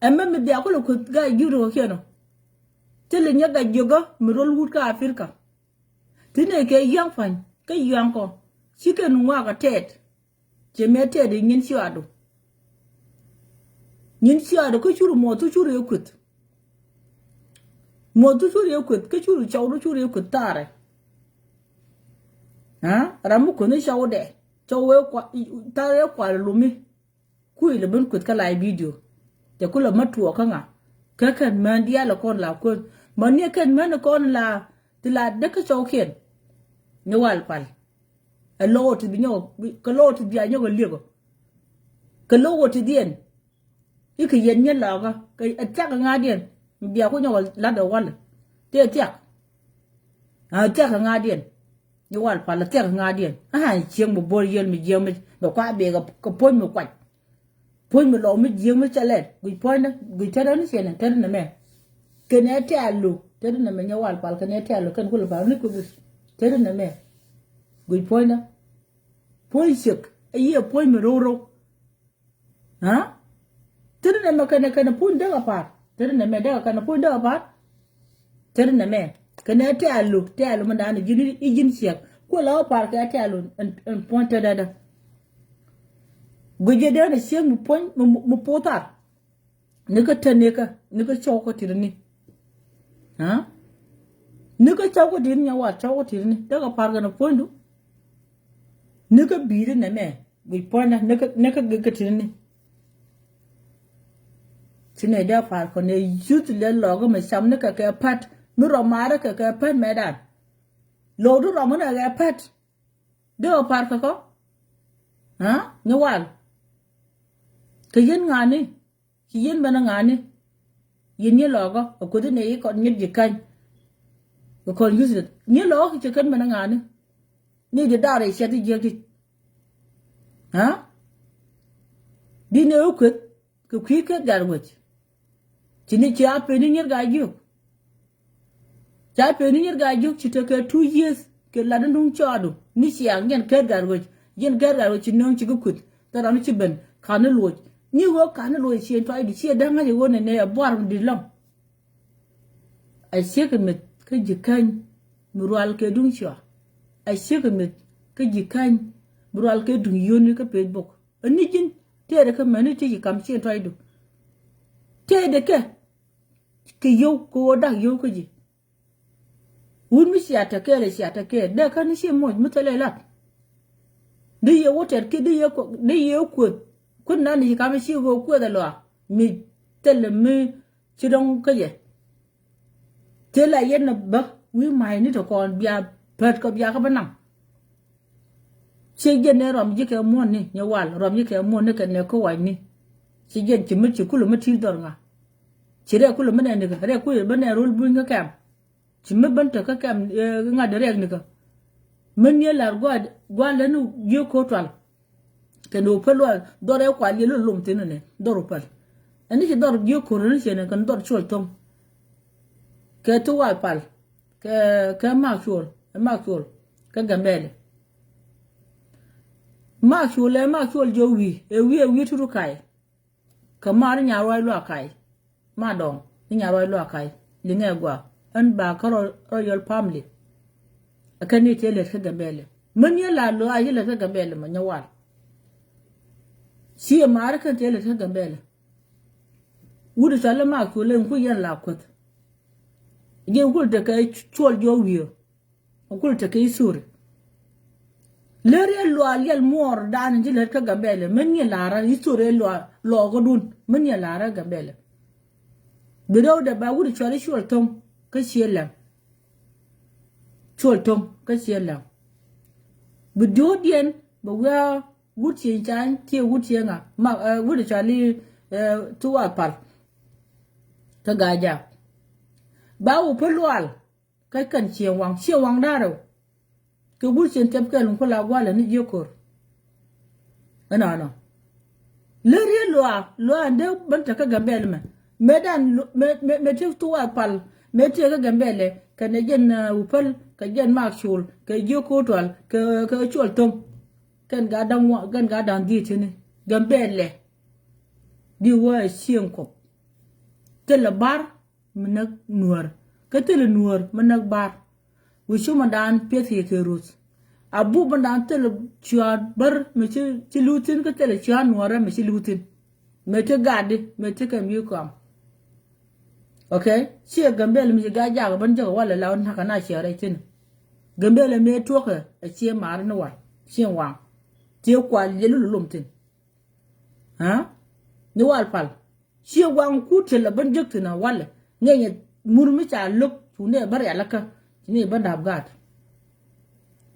Ɛmɛ mi bia kulɛ kueth ga̱a̱c ji̱ röökiɛn ɔ. Thilɛ nyɛ ga̱a̱c jiökä mi rol wut kä Africa. Ti nɛ kɛ yɔ̱a̱ŋ pa̱ny kä yɔ̱a̱ŋ kɔ cikɛn ŋuak ɛ tɛɛt. Cɛ mɛ tɛɛt i̱ nyin ciaadu. Nyin ciaadu kä cur muɔth thu cur yɛ kueth. Muɔth thu cur yɛ kueth kä cur cɔw thu cur yɛ kueth thaarɛ. Ram mi kueth ni cɔw dɛ cɔw wee thaarɛ kual lumi. Kui̱ lɛ ben kueth kä live video. Cɛ kulɛ mä tuɔɔk kä ŋa kä kɛn män diaal ɛ kɔn la kueth män ni kɛn män ɛ kɔn la ti la däk kä cɔwkiɛn. Ni wal pal. Ɛ lo̱o̱ ti bi nyɔk kɛ lo̱o̱ ti bia nyɔk ɛ liɛk ɔ. Kɛ lo̱o̱ ti dhiɛn. I̱ kɛ yɛn nyɛ lɔɔkä kɛ ɛ thiak ɛ ŋa̱diɛn. Bia ku nyɔk ɛ la̱t ɛ walɛ. Tëë thiak. A thiak ɛ ŋa̱diɛn. Ni wal pal ɛ thiak ɛ ŋa̱diɛn a cieŋ mi bo̱r yɛl mi jiɛm mi bɛ kua bek kɛ puɔ̱ny mi kuac. Puɔ̱ny mi lɔw mi jiäk mi cɛ lɛt guic puɔ̱nydä guic tetdä ni ciɛnɛ tetdä nɛmɛ. Kɛnɛ tɛ̈lu tetdä nɛmɛ nyɛ wal pal kɛnɛ tɛ̈lu kɛn kulɛ pal ni kui̱ guic tetdä nɛmɛ. Guic puɔ̱nydä. Puɔ̱ny ciek a yiëë puɔ̱ny mi ro̱w ro̱w. Tetdä nɛmɛ kɛnɛ kɛnɛ puɔ̱ny däk a pa̱a̱t tetdä nɛmɛ däk a kɛnɛ puɔ̱ny däk a pa̱a̱t. Tetdä nɛmɛ kɛnɛ tɛ̈lu tɛ̈lu mi da̱a̱n i̱ ji̱n i̱ ji̱n ciek kuɛ la wä pa̱a̱t kɛ tɛ̈lu. Ɛn puɔ̱ny tetdä dä. Guic jɛ dee ni ciek mi puɔ̱ny mi pothar. Ni kä tän ni kä ni kä cɔw kä ti̱t ni. Ni kä cɔw kä ti̱t ni nyɛ war cɔw kä ti̱t ni dee kɛ pa̱a̱t kɛn a puɔ̱nydu. Ni kä bi̱i̱t ni nɛmɛ guic puɔ̱nydä ni kä ni kä gik kä ti̱t ni. Ci nɛ dee pa̱a̱t kɔn ni yuth lɛ lɔɔk mi cam ni kɛ kɛ pät mi rɔ ma̱a̱rä kɛ kɛ pät mɛ dan. Lo̱o̱du rɔ mi nɛ kɛ pät. Dee wä pa̱a̱r kä kɔ. Ni wal. Kɛ yɛn ŋa̱ni ci yɛn bɛn ŋa̱ni. Yɛn ni lɔɔkä a kuothi ni i̱ kɔn nyɛt ji̱ ka̱ny. Kɛ kɔn yuth ni lɔɔkä ci kɛn bɛn ŋa̱ni. Ni di da̱r i̱ ciɛth i̱ jiäk ti. Di ni ɣä kueth kɛ kui̱ kɛ gat wec. Ci ni ci a pen ni nyɛr gaa jiök. Ca peni nyɛr gaa jiök ci tekɛ two years kɛ lat ni duŋ cɔɔdu ni ciaŋ yɛn kɛɛt gat wec. Yɛn kɛɛt gat wec ci nööŋ ci kä kueth thil ram ci ben ka̱n ni luɔc. Ni ɣöö ka̱n ni luɔc ci ɛn tuacdu ci ɛ da̱ŋ ŋa̱c ɛ ɣöö nɛnɛ ɛ buar mi di̱t lɔ̱ŋ. A ciek ɛ meth kä ji̱ käny mi rual kɛ duŋ cɔa. A ciek ɛ meth kä ji̱ käny mi rual kɛ duŋ yio̱ni kä peth bok. Ɛ ni ji̱n tëëdɛ kä mɛni ti ci kam ci ɛn tuacdu. Tëëdɛ kɛ kɛ yio̱w kɛ ɣöö dak yio̱w kä ji̱. Wut mi cia tekɛɛl cia tekɛɛl dee kä ni ci moc mi thilɛ lat. Di yɛ wä tɛt ki di yɛ kueth kun nan ci kam ci ɣöö kueth ɛ lɔa mi thilɛ mi ci dɔ̱ŋ kä jɛ. Thilɛ yɛn ni bä wi̱i̱ ma̱a̱cni ti kɔn bia pät kɛ bia kä bä naŋ. Ci jɛn ni rɔm ji̱ kɛ muɔ̱n ni nyɛ wal rɔm ji̱ kɛ muɔ̱n ni kɛ nɛ kä wac ni. Ci jɛn ci mi ci kulɛ mi ti̱i̱ dhɔr ŋa. Ci rɛɛ kulɛ mi nɛ nikä rɛɛ kulɛ mi nɛ rol buny kä kɛm. Ci mi ben te kä kɛm ŋa̱t di rɛɛk nikä. Mi ni lar gua̱l lɛ ni jiök ko̱ tual. Kɛn ɣöö päl luaak dhɔr ɛ kual yɛ lol lom thi̱n ɛnɛ dhɔr ɣöö päl. Ɛn ni ci dhɔr jiök ko̱r ni ciɛ ni kɛn dhɔr cuɔl thoŋ. Kɛ ti wal pal kɛ kɛ mak cuɔl ɛ mak cuɔl kɛ Gambɛlɛ. Mak cuɔl ɛ mak cuɔl jiök wi̱i̱ ɛ wi̱i̱ ɛ wi̱i̱ tutu ka̱y. Kɛ mar inya ruac luaak ka̱y. Ma dɔŋ inya ruac luaak ka̱y liŋɛ gua. Ɛn ba kä royal family. Ɛ kɛn ni tëë lät kä Gambɛlɛ män yɛ la lo̱a̱ a yɛ lät kä Gambɛlɛ mɛ nyɛ wal. Ciɛ mar kɛn tëë lät kä Gambɛlɛ. Wut cɔal i̱ mak cuɔl in ku yɛn la kuäth. Ji̱ in kul tekɛ cuɔl jiɔ wi̱i̱. In kul tekɛ history. Lär yɛ luaal yɛl muɔɔr dan in ci lät kä Gambɛlɛ män yɛ la̱rä history yɛ luaal lɔɔkädun män yɛ la̱rä Gambɛlɛ. Bi rɛw dɛ ba wut cɔal i̱ cuɔl thoŋ kä ciɛ lɛm. Cuɔl thoŋ kä ciɛ lɛm. Bi diɔ̱ɔ̱kdiɛn bɛ wiaa wut cieŋ cany tiee wut cieŋ a ma wut cɔal i̱ tuwa pal. Kä ga̱a̱ jak ba wä pä lual. Kä kɛn cieŋ waŋ cieŋ waŋ da̱rɛw. Kɛ wut cieŋ tɛp kɛl in ku la gualɛ ni jiök ko̱r. Ɛnɔnɔ. Lär yɛ luaa luaa in dee ben te kä Gambɛlɛ mɛ mëë dan mëë mëë mëë ti tuwa pal. Mëë tiee kä Gambɛlɛ kɛnɛ jɛn wä päl kɛ jɛn mak cuɔl kɛ jiök ko̱r tual kɛ kɛ cuɔl thoŋ. Kɛn gaa da̱ŋ wa kɛn gaa da̱ŋ dhiec tini Gambɛlɛ. Di wä ɛ cieŋ kɔp. Thilɛ bar mi näk nuäär kä thilɛ nuäär mi näk bar. Wi̱i̱ cu mɛ daan piɛth yɛ kɛ ruth. A buk mɛ daan thilɛ cuaar bär mi ci ci luth thi̱n kä thilɛ cuaar nuäärä mi ci luth thi̱n. Mëë ti gatdi mëë ti kɛn wi̱i̱ kɔam. Ok. Ciɛ Gambɛlɛ mi ci gat jak ben jek walɛ la wä nakä na ciɛ rɛc thi̱n. Gambɛlɛ mëë tuɔkɛ ɛ ciɛ mar ni wal ciɛ waŋ. Ciɛ kual yɛ lul lom thi̱n. Aa ni wal pal. Ciɛ waŋ kut cɛ lɛ ben jek thin a walɛ ŋɛnyɛ mur mi ca lo̱k cu nɛ bä rial akä ci nɛ bä dap gaat.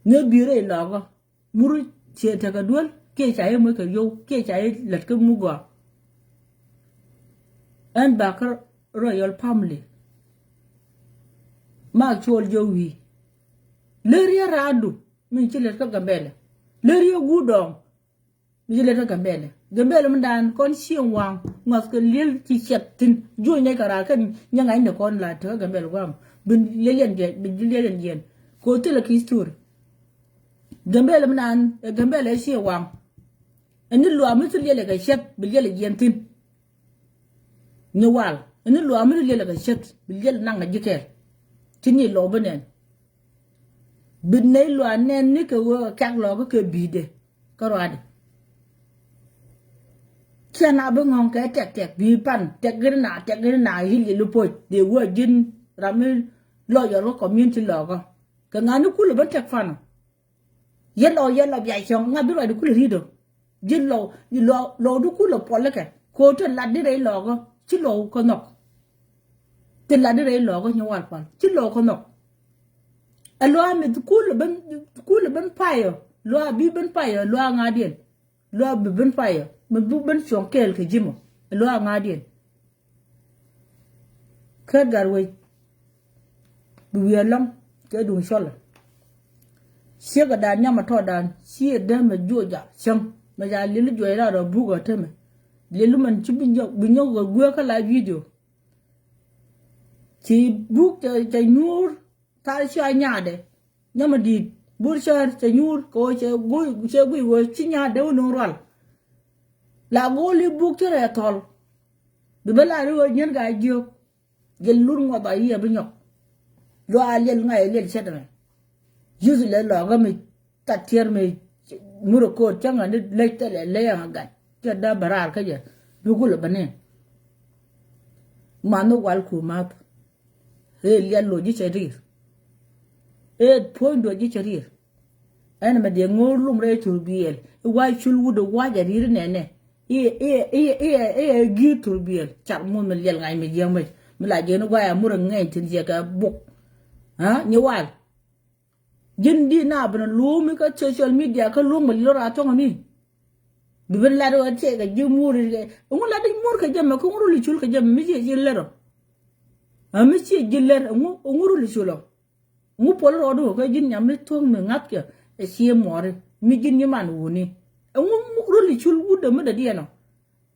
Nɛ bi̱i̱ rɛy lɔɔkä mur ciɛ tekɛ duel kiɛ ca yɛ muec kɛ yow kiɛ ca yɛ lät kä muk gɔaa. Ɛn bakä royal family. Mak cuɔl jɛ wi̱i̱ lär yɛ raadu min ci lät kä Gambɛlɛ lär yɛ guut dɔɔŋ. Mi ci lät kä Gambɛlɛ Gambɛlɛ mi dan kɔn cieŋ waŋ ŋuath kɛ liel ci ciɛt thin juɔc nɛy kɛ raar kɛn nyɛ ŋa̱cni kɔn la te kä Gambɛlɛ guam. Bi liel yɛn jiɛn bi liel yɛn jiɛn. Ko thilɛ ki story. Gambɛlɛ mi dan ɛ Gambɛlɛ cieŋ waŋ. Ɛn ni luaam mi thil liɛl ɛ kɛ ciɛt bi liɛl ɛ jiɛn thin. Ni wal ɛn ni luaam mi thil liɛl ɛ kɛ ciɛt bi liɛl naŋ ɛ ji̱ kɛɛl. Ci ni lɔk bi nɛn. Bi nɛy luaak nɛn ni kɛ ɣöö kɛ kɛ̈k lɔɔkä kɛ bi̱i̱dɛ. Kä ruaadɛ. Ciɛ na bi ŋɔ̱ŋ kɛ tɛk tɛk bi̱i̱ pan tɛk gɛn na tɛk gɛn na i̱ liɛl i̱ poc dee wä ji̱n ram mi lɔyɔr kä community lɔɔkä. Kɛ ŋa̱ni kulɛ ben tɛk pan ɔ. Yɛ lɔ yɛ lɔ bia cɔŋ ŋa̱ bi ruacdi kulɛ ri̱t ɔ. Ji̱ lɔ lɔ lɔɔdu kulɛ puɔl ikɛ ko̱ te latdi rɛy lɔɔkä ci lɔɔk kä nhɔk. Te latdi rɛy lɔɔkä nyɛ wal pal ci lɔɔk kä nhɔk. Ɛ luaak mi kulɛ ben kulɛ ben payɔ luaak bi ben payɔ luaak ŋa̱diɛn. Luaak bi ben payɔ mi bi ben cuɔ̱ŋ kɛɛl kɛ ji̱ mɔ. Ɛ luaak ŋa̱diɛn. Kä gat wec bi wi̱i̱ ɛlɔ̱ŋ kɛ duŋ cɔlɛ. Ciekɛ dan nyamɛ tɔɔdan ciɛ dämɛ juɔc a cäŋ mɛ ca liɛli juɔc rat rɔ buk ɛ tämɛ. Liɛli mɛn ci bi nyɔk bi nyɔk kɛ gueek kä la video. Ci buk cɛ cɛ nyuur thar cia nyaadɛ. Nyamɛ di̱i̱t bur cär cɛ nyuur kɛ ɣöö cɛ guic cɛ guic ɣöö ci nyaadɛ wä no̱o̱ŋ rual. La go̱o̱li buk ci rɛɛ thɔl. Bi bä lar i̱ ɣöö nyier gaa jiök. Jɛ lur ŋuɔth a yiëë bi nyɔk. Luaa liɛl ŋa̱c liɛl cɛt ɛmɛ. Yuth lɛ lɔɔkä mi tat tiɛɛr mi murɛ koot cäŋ ani lec thilɛ lec ɛŋ a gat cɛ dee bɛ raar kä jɛ. Bi kulɛ bä ni. Math ni wal ku math. Ëë liɛl loc ji̱ cɛ ri̱i̱r. Ëë puɔ̱ny duɔc ji̱ cɛ ri̱i̱r. Ɛn mɛ diɛ ŋo̱o̱r lum rɛy thur biɛɛl i̱ wa̱a̱ cul wut i̱ wa̱a̱ jɛ ri̱i̱r inɛnɛ. I̱ i̱ i̱ i̱ i̱ i̱ gi̱i̱r thur biɛɛl car muth mi liɛl ŋa̱c mi jiäk mec mi la jiɛn i̱ gua̱a̱c amur i̱ ŋɛny thi̱n jiɛk kɛ buk. Aa nyi wal. Ji̱n di̱t na ben luumi kä social media kä luɔ̱ŋ mi lor a thɔŋ ni. Bi ben lat ɣä tiɛɛk kɛ ji̱ muur kɛ ɛŋu lat ji̱ muur kɛ jɛ mɛ kä ŋuru li cul kɛ jɛ mɛ mi ciɛ ji̱ lɛr ɔ. Ɛ mi ciɛ ji̱ lɛr ɛŋu ɛŋu ru li cul ɔ. Ŋu puɔl rɔɔdu kä ji̱n nyam ni thuɔ̱k mi ŋa̱thkɛ ɛ cie muɔɔri mi ji̱n nyi man wuni. Ɛŋu ruli cul wut dämi dädiɛn ɔ.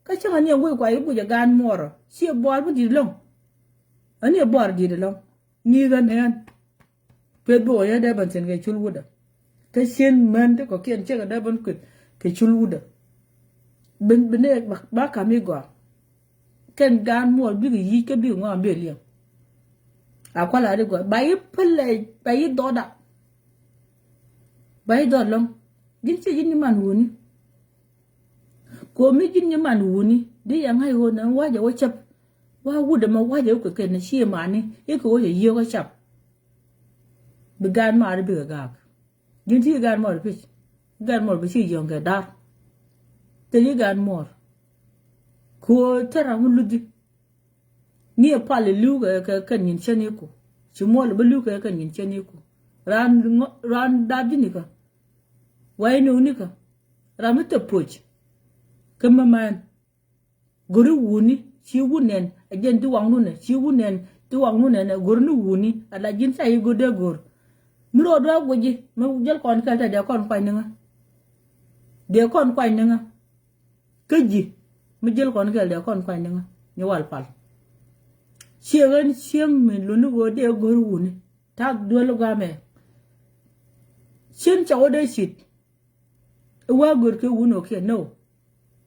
Kä cäŋ ani ɛn guic kua i̱ guic ɛ gaan muɔɔrɔ ciɛ buaar bi di̱t ɛlɔ̱ŋ. Ani ɛ buaar di̱t ɛlɔ̱ŋ. Ni ɣän ɛ ɣän. Peth bi wä yɛ dee ben thi̱n kɛ cul wutdä. Kä cien män ti kɔ̱kiɛn ciek ɛ dee ben kueth kɛ cul wutdä. Bi, bi nɛ ba, ba kam i̱ gɔaa. Kɛn gaan muɔɔr bikɛ yic kä bikɛ ŋɔam bi liɛŋ. A kual a di gɔaa ba yi pälɛ ba yi dhɔda. Ba yi dhɔd lɔŋ. Ji̱n ciɛ ji̱n ni man wuni. Komi ji̱n ni man wuni di yɛ ŋa̱c ɣöö nɛ wa̱cɛ wä cäp. Wa wut ɛmɛ wa̱cɛ wä kɛ kɛn ciɛ mani ikɛ wä cɛ yiëë wä cap. Bi gaan mari bikɛ gaak. Ji̱n ti gaan mɔr pic. Gaan mɔr bi ci yɔ̱ŋ kɛ dar. Thil yi gaan mɔr. Kuɔ thɛr ram mi luthi. Ni ɛ pal ɛ li̱w kɛ kɛ nyin cä ni ku. Ci muɔl bi li̱w kɛ kɛ nyin cä ni ku. Ran ran dat ji̱ ni kä. Wa inɔ ni kä. Ram mi thep puc. Kä mämän. Go̱ri wuni ci wun nɛn a jɛn ti waŋdun ɛ ci wun nɛn ti waŋdun nɛn ɛ go̱ri ni wuni a la ji̱n ca yi go̱r dee go̱r. Mi rɔɔdu a guici mi jäl kɔn kɛl tɛ dee kɔn kuany ni ŋä. Dee kɔn kuany ni ŋä. Kä ji̱ mi jäl kɔn kɛl dee kɔn kuany ni ŋä. Ni wal pal. Ciɛ ɣän cieŋ mi luni ɣöö dee go̱r wuni. Ta̱th duel guamɛ. Cien ca wä dee cit. I̱ wa gör kɛ wun ɔ kiɛ no.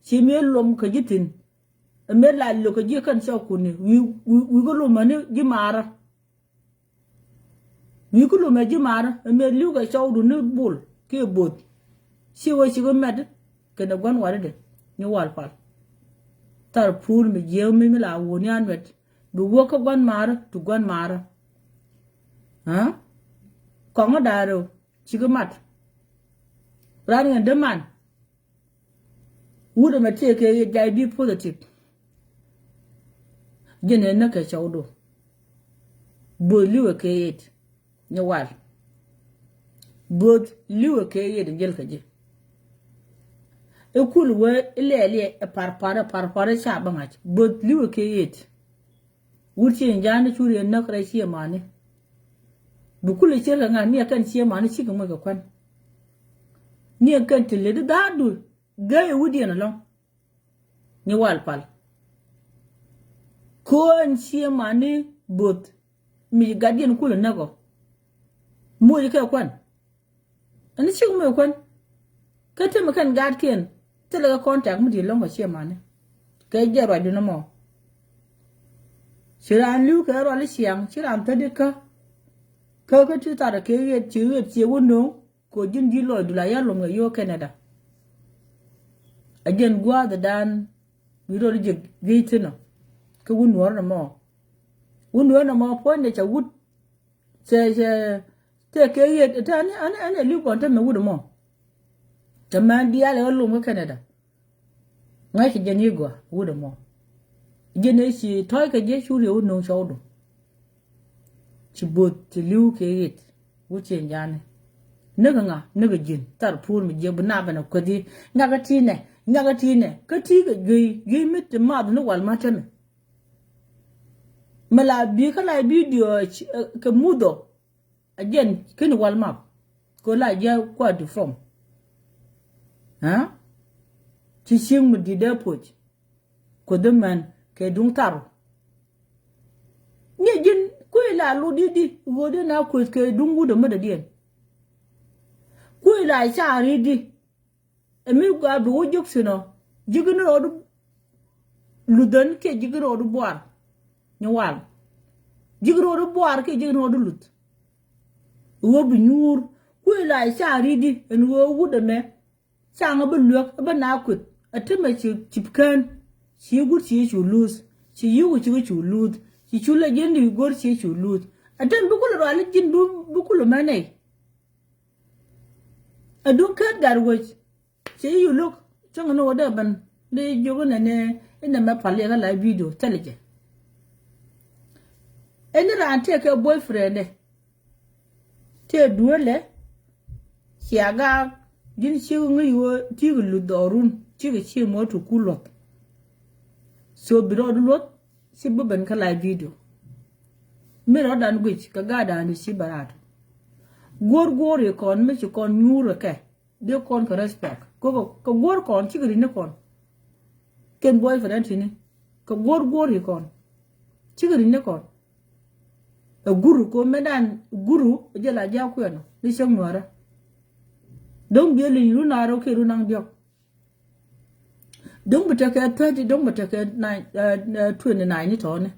Ci mi lom kä ji̱ thi̱n. Ɛ mi la lo̱k kä ji̱ kɛn cɔw kuni wi̱i̱ wi̱i̱ kä lom ani ji̱ maarä. Wi̱i̱ kä lom ɛ ji̱ maarä ɛ mi li̱w kɛ cɔw duni bol kiɛ bo̱th. Ci wä ci kä mɛt kɛn ɛ gua̱n watdɛ ni wal pal. Thar puur mi jiääk mi mi la wuni a nuɛt bi wä kä gua̱n maarä ti gua̱n maarä. Kɔŋä da̱a̱r rɛw. Cikɛ mat. Ran ŋän däman. Wut ɛmɛ tëëkɛ yet jay bi positive. Jɛn ɛ näk kɛ cɔwdu. Bo̱o̱th li̱wɛ kɛ yet. Ni wal. Bo̱o̱th li̱wɛ kɛ yet in jɛl kɛ ji̱. Ikul wee ilɛɛliɛ iparpar iparpar ica bä ŋa̱c bo̱o̱th li̱wɛ kɛ yet. Wut ci in ja̱a̱n i̱ curi in näk rɛy ciëmani. Bi kul i̱ cier kɛ ŋa̱ ni ɛ kɛn ciëmani cikɛ moc kɛ kuän. Ni ɛ kɛn ti leti dha̱a̱du gee i̱ wut diɛn ɛlɔ̱ŋ. Ni wal pal. Köön ciëmani bo̱th mi gatdiɛn kul in näk ɔ. Moc kɛ kuän. Ɛn cik mi kuän. Kä ti mi kɛn gaatkiɛn thilɛ kɛ contact mi di̱i̱t lɔ̱ŋ kɛ ciɛ mani. Kɛ jɛ ruacdun ɛmɔ. Ci raan li̱w kɛ rual i̱ ciaŋ ci raan thädi kä. Kä kä ti tharɛ kɛ ɣet ci ɣet ciɛ wä no̱o̱ŋ. Kɛ ji̱n ji̱ lɔcdu la ya lom kɛ yio̱o̱k Canada. A jɛn gua̱a̱thdan wi̱i̱ rɔɔd ji̱ gi̱i̱c thi̱n ɔ. Kä wun nuɔ̱ɔ̱r nɔmɔ. Wun nuɔ̱ɔ̱r nɔmɔ puɔ̱nydɛ ca wut. Cɛ cɛ tëë kɛ yiet te ani ani ani li̱w bɔn te mɛ wut ɛmɔ. Te mɛ diaal ɛ ɣä lom kä Canada. Ŋa̱c kɛ jɛn i̱ gɔaa wut ɛmɔ. Jɛn ëë ci tɔ̱ɔ̱c kɛ jɛ cu riɛw wut no̱o̱ŋ cɔwdu. Ci bo̱th ci li̱w kɛ yiet wut ci ɛn ja̱a̱ni. Näk ŋa näk ji̱n thar puur mi jiɛk bi na ben a kuäthi. Ŋakä ti̱i̱nɛ ŋakä ti̱i̱nɛ kä ti̱i̱ kɛ juey juey mi ti maath ni wal ma tɛmɛ. Mi la bi̱i̱ kä la bidio kɛ mudhɔ. A jɛn keni wal map kɛ la jiɛ kuat di fɔm. Ci cieŋ mi di̱t dee puɔc. Kuoth män kɛ duŋ tharu. Ni ji̱n kui̱ la ludi di ɣöö di na kueth kɛ duŋ wut ɛmɛ dɔ̱diɛn. Kui̱ la caari di. Ɛ mi gɔaa bi wä jiök thi̱n ɔ ji̱kɛ ni rɔɔdu luthän kiɛ ji̱kɛ rɔɔdu buar. Ni wal ji̱kɛ rɔɔdu buar kiɛ ji̱kɛ ni rɔɔdu luth. Ɛ wä bi nyuur kui̱ la ca ri̱t di ɛn ɣöö wut ɛmɛ. Caŋ ɛ bi luäk ɛ bi na kueth ɛ temɛ ci cip kään. Ci gut ci cu luth ci yuk ci cu luth ci cu lɛ ji̱n di go̱r ci cu luth. Ɛ tem bi kulɛ rual ji̱n bi kulɛ mɛ nɛy. Ɛ duŋ ket gat wec. Ci yu look cäŋ ni wä dee ben di jiök inɛ ni inɛ mɛ pal yɛ kä la video thilɛ jɛ. Ɛn ni raan tëë kɛ boyfriend ɛ tëë duelɛ. Cia gaak ji̱n cikɛ ŋäc wä cikɛ luth dhɔrun cikɛ ci mɔ ti ku luɔth. So bi rɔɔdu luɔth ci bi ben kä la video. Mi rɔɔdan guic kɛ gaatdan di ci bɛ raat. Guɔ̱r guɔ̱r i̱ kɔn mi ci kɔn nyuur kɛ kɛ. Dee kɔn kɛ respect kɛ guɔ̱r kɔn cikɛ ri̱n ni kɔn. Kɛn boyfriend tini kɛ guɔ̱r guɔ̱r yi kɔn. Cikɛ ri̱n ni kɔn. Ɛ guru ko mɛ dan guru jɛ la jɛ kuɛn ni cäŋ nuɔrä. Do̱ŋ biɛ li̱ny run arɔ kɛ run naŋ diɔk. Do̱ŋ bi tekɛ thirty, do̱ŋ bi tekɛ nine, twenty nine ni tɔni.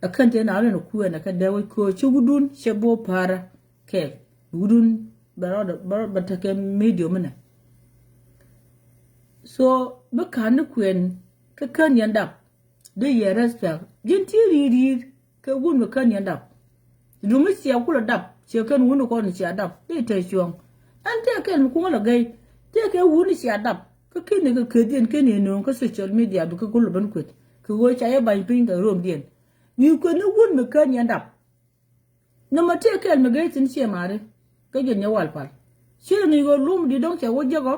Ɛ kɛn tëë na rin kuɛn ɛ kɛ dee wec köö ci wudun cɛ bo pa̱rä kɛɛl. Wudun bɛ rɔ bɛ tekɛ medium minɛ. So bi ka̱n ni kuɛn kä kän yɛn dap. Dee yɛ respect ji̱n ti ri̱i̱r ri̱i̱r kɛ wun mi kän yɛn dap. Duŋ mi ciɛ kulɛ dap ciɛ kän wun kɔn ciɛ dap dee te cuɔ̱ŋ. Ɛn tëë kɛn mi kuŋä lɛ gɛy tëë kɛ wun ciɛ dap kä ki̱n ni kɛ keth yɛn kɛn yɛn nööŋ kä social media bi kɛ kulɛ ben kueth kɛ ɣöö ca yɛ ba̱ny piny kɛ romdiɛn. Wi̱i̱ kueth ni wun mi kän yɛn dap. Nɔmɔ tëë kɛl mi gee thi̱n ciɛ ma̱a̱ri kä jiɛn nyɛ wal pal. Ciɛ ni ŋi̱i̱c ɣöö luɔ̱m di̱t dɔ̱ŋ cɛ wä jiäk ɔ.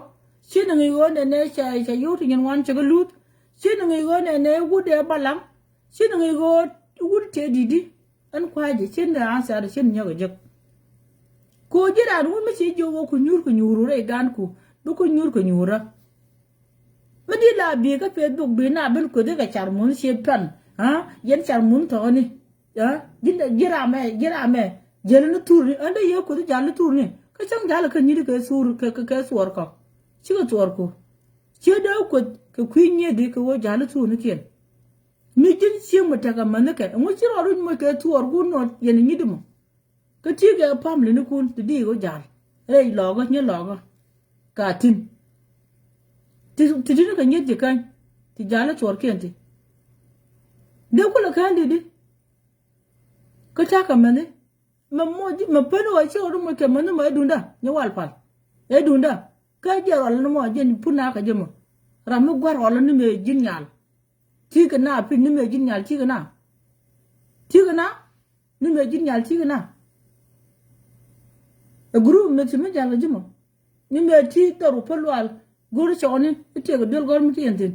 Ciɛ ni ŋi̱i̱c ɣöö nɛnɛ cɛ cɛ yio̱w ti nyin wan cɛ kɛ luth. Ciɛ ni ŋi̱i̱c ɣöö nɛnɛ wut dee balaŋ. Ciɛ ni ŋi̱i̱c ɣöö wut tëë di̱t di. Ɛn kua̱a̱c jɛ ciɛ ni answer ciɛ ni nyäk ɛ jiäk. Kɛ ɣöö ji̱ raan wut mi ci jiök ɣöö ku nyuur ku nyuur rɛy gaanku bi ku nyuur ku nyuurä. Mi di la bi̱i̱ kä Facebook bi̱i̱ na ben kueth i̱ kɛ car mun ciɛ pɛn. Yɛn car mun tɔ̱ɔ̱ni. Ji̱n dee ji̱ ramɛ ji̱ ramɛ jäli ni thurni ɛn dee yee kueth i̱ jal ni thurni kä cäŋ jal kɛ nyit kɛ thur kɛ kɛ thuɔr kɔ. Cikɛ thuɔr ku ciɛ dee kueth kɛ kui̱ nyieth di kɛ wä jal ni thurni kiɛn. Mi ji̱n cieŋ mi tekɛ mäni kɛ ɛŋu ci rɔ ruc moc kɛ thuɔr ku nɔt yɛn nyit mɔ. Kä ti kɛ family ni kun ti di kɛ jal rɛy lɔkä nyɛ lɔkä. Ka tin ti ti ni kɛ nyet ji̱ kany ti jal thuɔr kiɛn ti. Dee kulɛ kään di di. Kä cakɛ mäni mɛ mɔ mɛ pän wä ci wä ru mɔ kɛ mäni mɔ ɛ dunda nyɛ wal pal. Ɛ dunda kä jɛ rɔl ni mɔ jɛ pun na kɛ jɛ mɔ. Ram mi gua̱r rɔl ni mɛ ji̱n nyal. Ti kɛ na pin ni mɛ ji̱n nyal ti kɛ na. Ti kɛ na. Ni mɛ ji̱n nyal ti kɛ na. Ɛ group mɛ ti mi jal kɛ ji̱ mɔ ni mɛ ti dhɔr wä pä lual. Go̱r cɔɔni i̱ tiɛk ɛ duel gɔr mi ti yɛn thi̱n.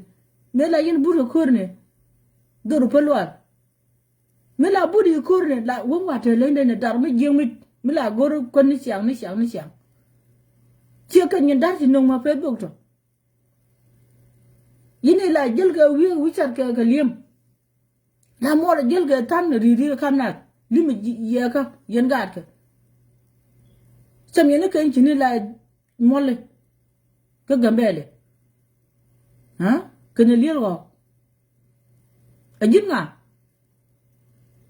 Mëë la yɛn but kɛ ko̱r ni dhɔr wä pä lual. Mi la but i̱ ko̱r ni la wä ŋuat te leny dee ni dar mi jiäk mi mi la go̱r kuän ni ciaŋ ni ciaŋ ni ciaŋ. Ciɛ kɛ nyin dar ci no̱ŋ ma Facebook tɔ. Yini la jäl kɛ wi̱i̱ wi̱i̱ cat kɛ kɛ li̱em. La muɔl jäl kɛ tha̱n ri̱i̱ ri̱i̱ ka̱n nath li̱em yɛɛkä yɛn gaatkɛ. Cam yɛn ni keny ci ni la muɔli kä Gambɛli. Kɛn liel ɣɔk. A ji̱n ŋa?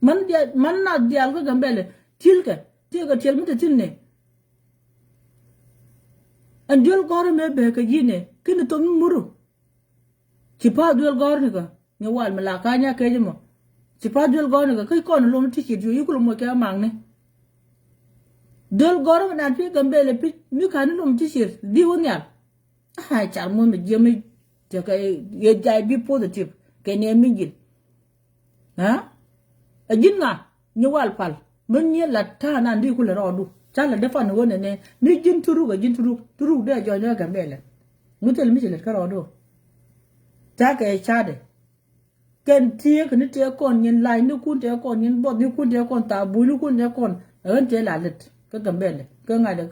Man dial man nath dial kä Gambɛli ti̱lkɛ tiɛkɛ tiɛl mi te thi̱n ni. Ɛn duel gɔ̱r mɛ bee kɛ ji̱n ni kin ni thom ni muru. Ci pa̱a̱th duel gɔ̱r ni kä nyɛ wal mi la ka̱ny a kec mɔ. Ci pa̱a̱th duel gɔ̱r ni kä kä kɔn lom ti cit yo̱ yikul moc kɛ maŋni. Duel gɔ̱r mi nat pi̱ Gambɛli pi̱c mi ka̱n ni lom ti cit di wä nhial. Ai car muɔ̱n mi jiɛm mi tekɛ yɛ jay bi positive kɛ ni mi jil. A ji̱n ŋa nyi wal pal mi nyi la ta̱a̱ nan di kulɛ rɔɔdu ca la dee pan ɣöö nɛnɛ mi ji̱n turuk a ji̱n turuk turuk dee a jɔɔc ni kä Gambɛlɛ. Ŋu thil mi ci lät kä rɔɔdu. Takɛ ca̱dɛ kɛn tiek ni tëë kɔn nyin la̱cnikun tëë kɔn nyin buɔthnikun tëë kɔn thabunikun tëë kɔn. Ɣän tëë la lät kä Gambɛlɛ kä ŋa̱cdɛ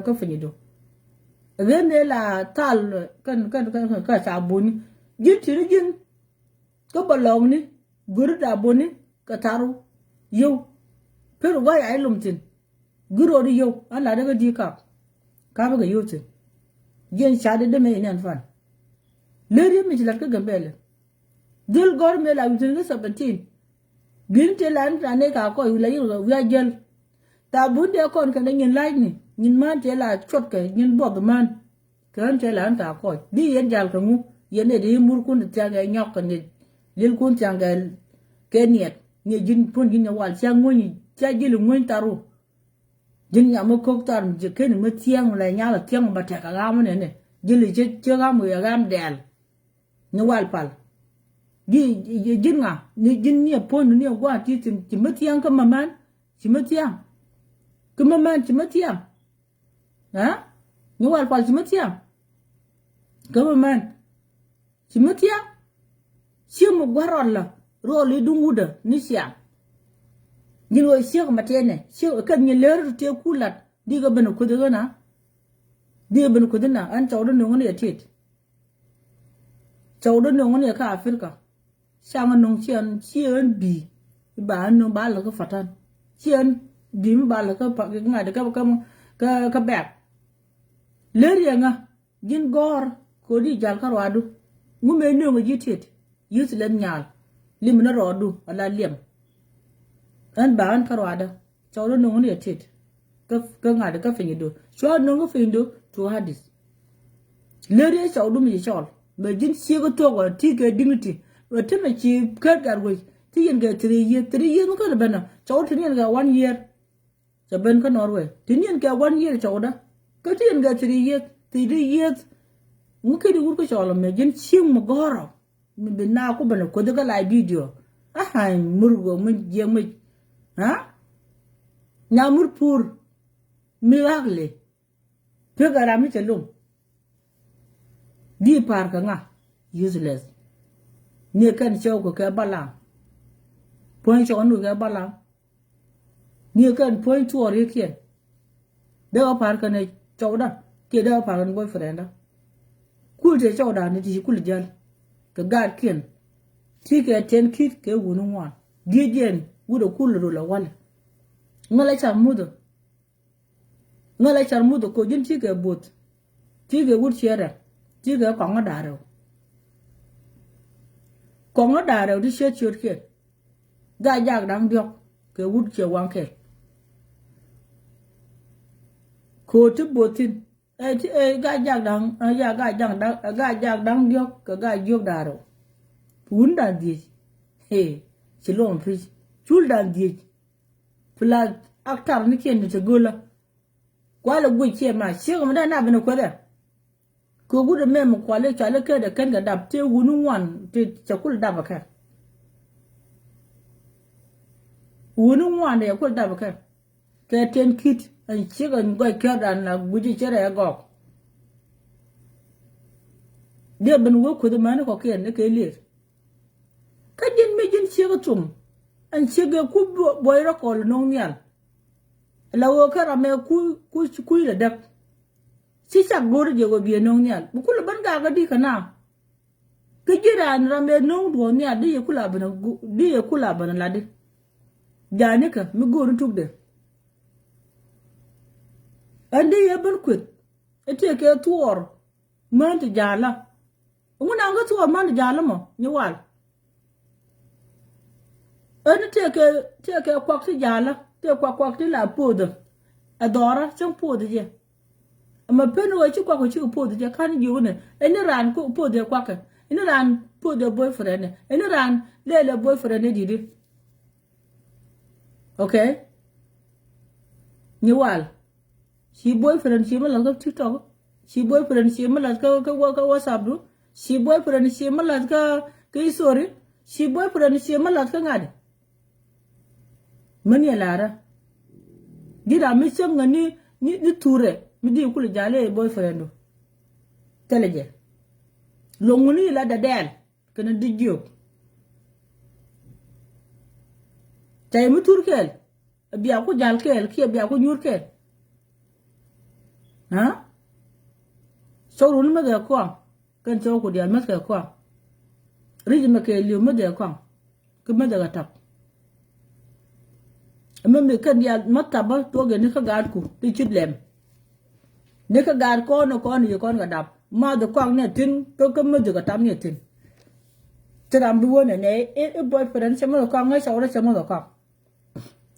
kä pinydu. Ɣän ëë la thal kɛn kɛn kɛn kä thabuni ji̱n ti̱ni ji̱n. Kä bä lɔ̱ŋni go̱ri da buni kɛ tharu yio̱w. Pir gua̱c a ilum thi̱n. Gir rot yio̱w an la dee kä di̱i̱ kap. Kap kɛ yio̱w thi̱n. Jiɛn ca dee dee mëë inɛn fan. Ler yio̱w mi ci lat kä Gambɛlɛ. Dhil gɔ̱r mëë la wi̱i̱ thi̱n kä seventeen. Bi̱n tëë la ni ta nɛy ka kɔc wi̱i̱ la yio̱w wi̱i̱ a jäl. Tha bun dee kɔn kɛn dee nyin la̱cni nyin män tëë la cuɔtkɛ nyin buɔth män. Kɛ ɣän tëë la ɣän ka kɔc di yɛn jal kɛ ŋu yɛn nɛy di murkun ti thiaŋ kɛ nyɔk kɛ ni li̱lkun thiaŋ kɛ kɛ niɛt ni ji̱n pun ji̱n nyɛ wal cia ŋuny cia ji̱l ŋuny tharu. Ji̱n nyam mi ko̱k thar mi ji̱ keni mi thiaŋ mi la nyal a thiaŋ mi ba tɛk a ɣam mi nɛnɛ ji̱l i̱ cä cä ɣam wi̱i̱ a ɣam dɛl. Ni wal pal. Di ji̱n ŋa ni ji̱n ni a puɔ̱ny ni a gua̱a̱ ti thi̱n ci mi thiaŋ kä ma män ci mi thiaŋ. Kä ma män ci mi thiaŋ. Aa ni wal pal ci mi thiaŋ. Kä mi män ci mi thiaŋ. Ciek mi gua̱r rɔl la rɔl i̱ duŋ wudä ni ciaŋ. Nyin wä ciek ma tɛnɛ ciek kɛn nyin lär ti ku lat di kɛ ben kuth ɣän a. Di kɛ ben kuth na ɛn cɔw di nuŋ ni a tit. Cɔwdä nöŋ ni kä Africa. Ca ŋä nöŋ ciɛn ciɛn bi ba ŋä nöŋ ba lä kä fatan. Ciɛn bi mi ba lä kä pa ŋa̱t kä kä kä kä bɛk. Lär yɛ ŋä ji̱n gɔ̱r kodi jal kä ruadu. Ŋu mëë nöŋ ji̱ tit. Useless nyal. Lim ni rɔɔdu ala liɛm. Ɛn ba ɣän kä ruadä. Cɔwdä nöŋ ni ɛ tit. Kä ŋa̱t kä pinydu cua nöŋ kä pinydu. Tu hadis. Lär yɛ cɔwdu mi ci cɔl mɛ ji̱n ciek kä thuɔk ɛ ti kɛ dignity. Ɛ ti mɛ ci kär gat wec ti yɛn kɛ three year three year mi kä lɛ ben ɛ cɔwdä ti ni yɛn kɛ one year. Cɛ ben kä Norway ti ni yɛn kɛ one year cɔwdä. Kä ti yɛn kɛ three year three year. Ŋu kɛ di wur kä cɔl mɛ ji̱n ciek mi gɔ̱rɔ. Mi bi na ku ben kuoth kä la video. Ahany mur go mi jiɛk mi. Ha? Nya mur pur. Mi ugly. Pek a ram mi cɛ lum. Di par kɛ ŋa. Useless. Ni kɛn cɔw kɛ kɛ balaŋ. Puɔ̱ny cɔw nu kɛ balaŋ. Ni kɛn puɔ̱ny tuɔɔr ikiɛn. Dee ɣä pa̱r kɛn ɛ cɔwda kiɛ dee ɣä pa̱r kɛn boyfriendä. Kul tëë cɔwda ni ti ci kul jäl. Kɛ gaatkiɛn. Ti kɛ ten kit kɛ wuni ŋuan. Diec jɛn wut ɛ kul rol ɛ walɛ. Ŋäl ɛ car muthä. Ŋäl ɛ car muthä koc ji̱n ti kɛ both. Ti kɛ wut ciɛ rɛk. Ti kɛ kɔŋä da̱rɛw. Kɔŋä da̱rɛw ti ciöt ciötkiɛn. Gaa jak da̱ŋ diɔ̱k kɛ wut ciɛ waŋ kɛl. Ko̱o̱t ti bo̱thi̱n ɛ ti ɛ gaa jak da̱ŋ ɛ ya gaa jak da̱ŋ ɛ gaa jak da̱ŋ diɔ̱k kɛ gaa jiök da̱ŋ rɛw. Wun da̱ŋ dhiec. Ɛ ci luɔm pi̱c cul da̱ŋ dhiec. Plus actor ni kiɛn ti te göl la. Kualɛ guic ciɛ ma ciek mi dee na ben kuɛthɛ. Kɛ wut ɛmɛ mi kual i̱ cɔal i̱ ket ɛ kɛn kɛ dap tëë wuni ŋuan ti cɛ kul dap ɛ kɛ. Wuni ŋuan ti cɛ kul dap ɛ kɛ. Kɛ ten kit ɛn ciek ɛn gɔc kɛrdan la guic i̱ cɛ rɛ gɔk. Diɛ ben wee kueth ɛmɛni kɔkiɛn ni kɛ liet. Kä ji̱n mi ji̱n ciek ɛ thum ɛn ciek ɛ ku buɔy rɔ kɔl no̱o̱ŋ nhial. La ɣöö kä ram ɛ ku ku kui̱ lɛ däk. Ci cak go̱o̱ri jɛ wä biɛ no̱o̱ŋ nhial bi kulɛ ben gakä di̱ kɛ na. Kä ji̱ raan ram ɛ no̱o̱ŋ duɔ̱ɔ̱ŋ nhial di̱ yɛ kula ben di̱ yɛ kula ben ladi. Ja̱a̱nikä mi go̱o̱ri tukdɛ. Ɛn di̱ yɛ ben kueth ɛ tëë kɛ thuɔɔr. Män ti ja̱a̱lä. Ŋun an kä thuɔɔr män ti ja̱a̱lä mɔ nyi wal. Ɛn tëë kɛ tëë kɛ kuak ti ja̱a̱lä tëë kuak kuak ti la pothä. Ɛ dhɔrä cäŋ pothä jɛ. Ɛmɛ pen ɣöö ci kuak ɣöö cikɛ pothä jɛ ka̱n jiök ni ɛn ni raan pothä kuakɛ ɛn ni raan pothä boyfriend ɛn ni raan lɛlɛ boyfriend ni di̱t. Okay. Nyi wal. Ci boyfriend ci mi lath kä TikTok. Ci boyfriend ci mi lath kä kä WhatsApp du. Ci boyfriend ci mi lath kä kä history. Ci boyfriend ci mi lath kä ŋa̱di. Män yɛ la̱rä. Di ram mi cäŋ ŋä ni ni ni thurɛ mi di kul jal i̱ boyfriend du. Thilɛ jɛ. Loŋ ŋuni la dɛdɛɛl. Kɛnɛ di jiök. Cay mi thur kɛɛl. Bia ku jal kɛɛl kiɛ bia ku nyuur kɛɛl. Ha? Cɔw runi mäth kɛ kɔaŋ. Kɛn cɔw ku diaal mäth kɛ kɔaŋ. Ri̱c mɛ kɛɛl li̱w mäth kɛ kɔaŋ. Kä mäth kɛ tap. Mɛ mi kɛn diaal mäth tap bä tuɔk yɛ ni kä gaatku ti cit lɛm. Ni kä gaat kɔn ni kɔn yi kɔn kɛ dap. Math kɔaŋ ni a thi̱n kä kä mäth kɛ tap ni a thi̱n. Ti ram bi wä nɛ nɛ i̱ boyfriend cɛ mäth kɔaŋ ŋäc cɔw rɛ cɛ mäth kɔaŋ.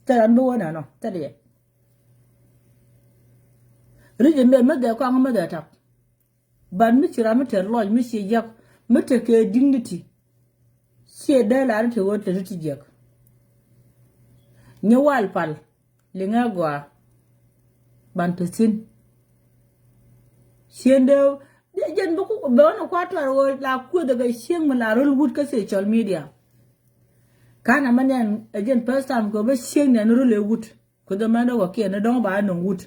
Thilɛ an bi wä nɛnɔ thilɛ yɛ. Ri̱c ɛmɛ mi dhɛ kɔaŋ mi dhɛ tak. Ban mi ci ram mi te lɔc mi ci jiäk mi te kɛ dignity. Ciɛ dee lar te ɣöö te ti jiäk. Nyi wal pal liŋɛ gɔaa. Ban te thi̱n. Ciɛn dee jɛn bi ku bɛ wä ni kua tuar ɣöö la kueth kɛ cieŋ mi la rol wut kä social media. Kan amä nɛn ɛ jɛn first time kɛ bä cieŋ nɛn rol ɛ wut. Kueth amä ni wä kiɛn ni dɔ̱ŋ ba nɔŋ wut.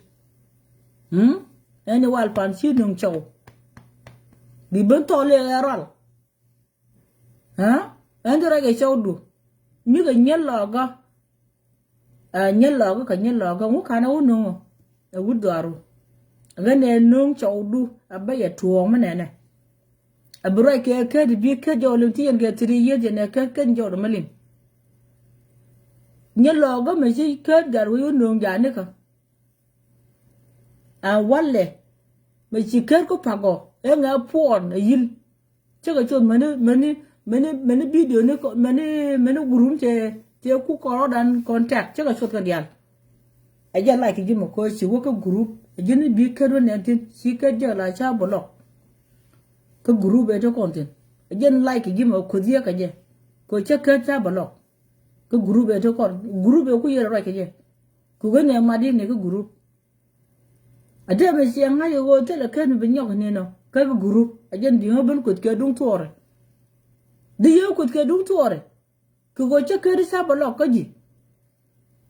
Ɛn ni wal pan ci nöŋ cɔw. Bi ben thɔl iɛ ɛ rual. Ɛn ti rɛc ɛ cɔwdu. Mi kɛ nyɛl lɔɔkä. Ɛ nyɛl lɔɔkä kɛ nyɛl lɔɔkä ŋu kan ɛ wä nöŋ ɔ. Ɛ wut dhɔaru. Ɣän ɛ nöŋ cɔwdu a bä yɛ tuɔɔk mi nɛnɛ. A bi ruac kɛ kät bi kät jɔw liŋ ti yɛn kɛ three years yɛn ɛ kät kät jɔw dɔmɛ liŋ. Nyɛ lɔɔkä mɛ ci kät gat wec wä no̱o̱ŋ ja̱a̱nikä. A walɛ mɛ ci kät ku pakɔ ɛ ŋɛ puɔn a yil. Cä kɛ coth mäni mäni mäni mäni video ni mäni mäni gurum cɛ cɛ ku kɔrɔdan contact cä kɛ coth kɛ dial. Ɛ jɛ like ji̱ mɛ ko̱ ci wä kä gurup ɛ ji̱n bi kät wä nɛn thi̱n ci kät jɛ la ca bä lɔk. Kä gurup ɛ te kɔn thi̱n ɛ jɛn like ji̱ mɛ ko̱ dhiee kɛ jɛ. Ko̱ cä kät ca bä lɔk. Kä gurup ɛ te kɔn gurup ɛ ku yɛr ruac kɛ jɛ. Ku ɣän ɛ mat yɛ ni kä gurup. A te mɛ ciɛ ŋa̱c ɛ ɣöö thilɛ kät mi bi nyɔk ni nɔ kä gurup ɛ jɛn bi ŋä ben kueth kɛ duŋ thuɔɔrɛ. Di yee kueth kɛ duŋ thuɔɔrɛ. Kɛ ɣöö cä kät ca bä lɔk kä ji̱.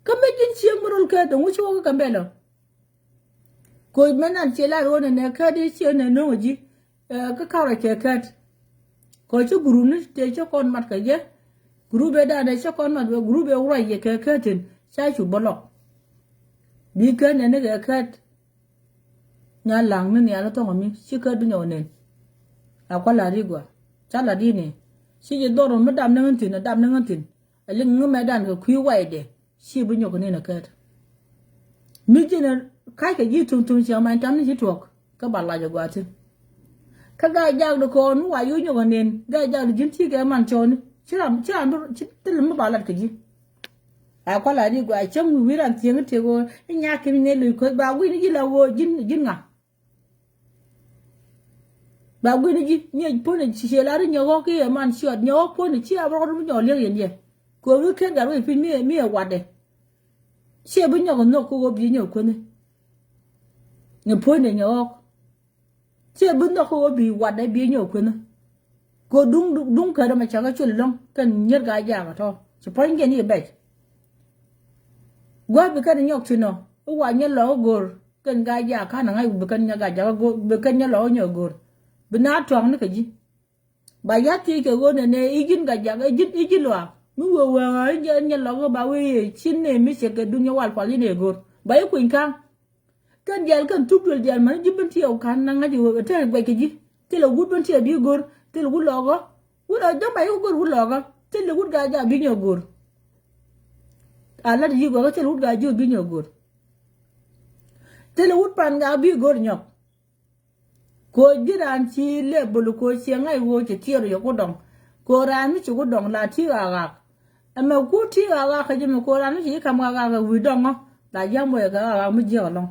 Kä mi ji̱n cieŋ mi rol kät dɔ̱ŋ wi̱c ci wä kä Gambɛla. Koc mɛ nan ciɛ lar ɣöö nɛ nɛ kät i̱ ciɛ nɛ no̱o̱ŋ ji̱. Kä karɔc kɛ kät. Kɔ ci gurupni tëë cä kɔn mat kɛ jɛ. Gurup ëë danɛ cä kɔn mat wee gurup ëë ruac yɛ kɛ kät tin ca cu bä lɔk. Bi kät nɛni kɛ kät. Nya la̱ŋ ni nhial ni thɔŋ mi ci kät bi nyɔk nɛn. A kua̱ la̱t i̱ gɔaa ca la̱t i̱ ni. Ci jɛ dhɔr mi dam ni ŋän thi̱n a dam ni ŋän thi̱n. A liŋ ŋä mɛ dan kɛ kui̱ waydɛ. Ci bi nyɔk ni nɛ kät. Mi ji̱n ka̱ckɛ ji̱ tum tum ciɛ many tam ni ci tuɔk kä ba lac a gɔaa thi̱n. Kä gaa jak di kɔn mi wa yo̱c nyɔk a nen gaa jak di ji̱n ti kɛ man cɔɔni. Ci ram ci ram ci thil mi ba lat kɛ ji̱. A kual a di gɔaa cäŋ wi̱i̱ ran thieŋ i̱ tiek ɣöö i̱ nyaki̱n ni luc ko̱c ba gui̱n ji̱ la ɣöö ji̱n ji̱n ŋa. Ba guini ji̱ nyɛ puɔ̱nɛ ci ciɛ lar i̱ nyɛ ɣɔ̱k i̱ ɛ man ciɔt nyɛ ɣɔ̱k puɔ̱nɛ ci a rɔɔd mi nyɔk liɛk yɛn yɛ. Kɛ ɣöö ken gat wec piny mi ɛ mi ɛ watdɛ. Ciɛ bi nyɔk nhɔk kä ɣöö bi nyɔk kuänh. Nyɛ puɔ̱nɛ nyɛ ɣɔ̱k. Ciɛ bi nhɔk kä ɣöö bi watdɛ bi nyɔk kuänh. Kɛ ɣöö duŋ duŋ kärä mɛ cakɛ col lɔ̱ŋ kɛn nyier gaa jaak ɛ tɔ̱ ci puɔ̱ny kɛn i̱ bɛc. Gua̱a̱th bi kɛn nyɔk ci nɔ i̱ wa nyɛ lɔk i̱ go̱o̱r. Kɛn gaa jaak ka̱n aŋa̱c bi kɛn nyɛ gaa jaak bi kɛn nyɛ lɔk i̱ nyɛ go̱o̱r. Bi na tuaŋni kɛ ji̱. Ba ya̱th thiec kɛ ɣöö nɛnɛ i̱ ji̱n gaa jaak i̱ ji̱n i̱ ji̱n luaak mi wee wee ɣä i̱ nyɛ lɔk i̱ ba wee i̱ ci nɛ mi cɛ kɛ duŋ nyɛ wal pual i̱ nɛ go̱o̱r ba i̱ kuny ka̱n. Kɛn diaal kɛn thuk duël diaal mani ji̱ ben tiɛɛk ka̱n na ŋa̱c i̱ ɣöö ɛ tɛɛr guɛc kɛ ji̱ thilɛ wut ben tiɛɛk bi go̱o̱r thilɛ wut lɔɔkä. Wut a jɔ̱m ba i̱ wut go̱o̱r wut lɔɔkä thilɛ wut gaa jaak bi nyɛ go̱o̱r. A lat ji̱ gɔkä thilɛ wut gaa ji̱ bi nyɛ go̱o̱r. Thilɛ wut pan gaa bi go̱o̱r nyɔk. Ko̱ ji̱ raan ci lɛp bol ko̱ ciɛ ŋa̱c ɣöö ci tiɛɛr yɛ ku dɔŋ. Ko̱ raan mi ci ku dɔŋ la ti ɣaak ɣaak. Ɛmɛ ku ti ɣaak ɣaak kä ji̱ mi ko̱ raan mi ci kam ɣaak ɣaak ɛ wi̱i̱ dɔŋ ɔ la ji̱ amɔ yɛ kɛ ɣaak ɣaak mi jiäk ɛlɔ̱ŋ.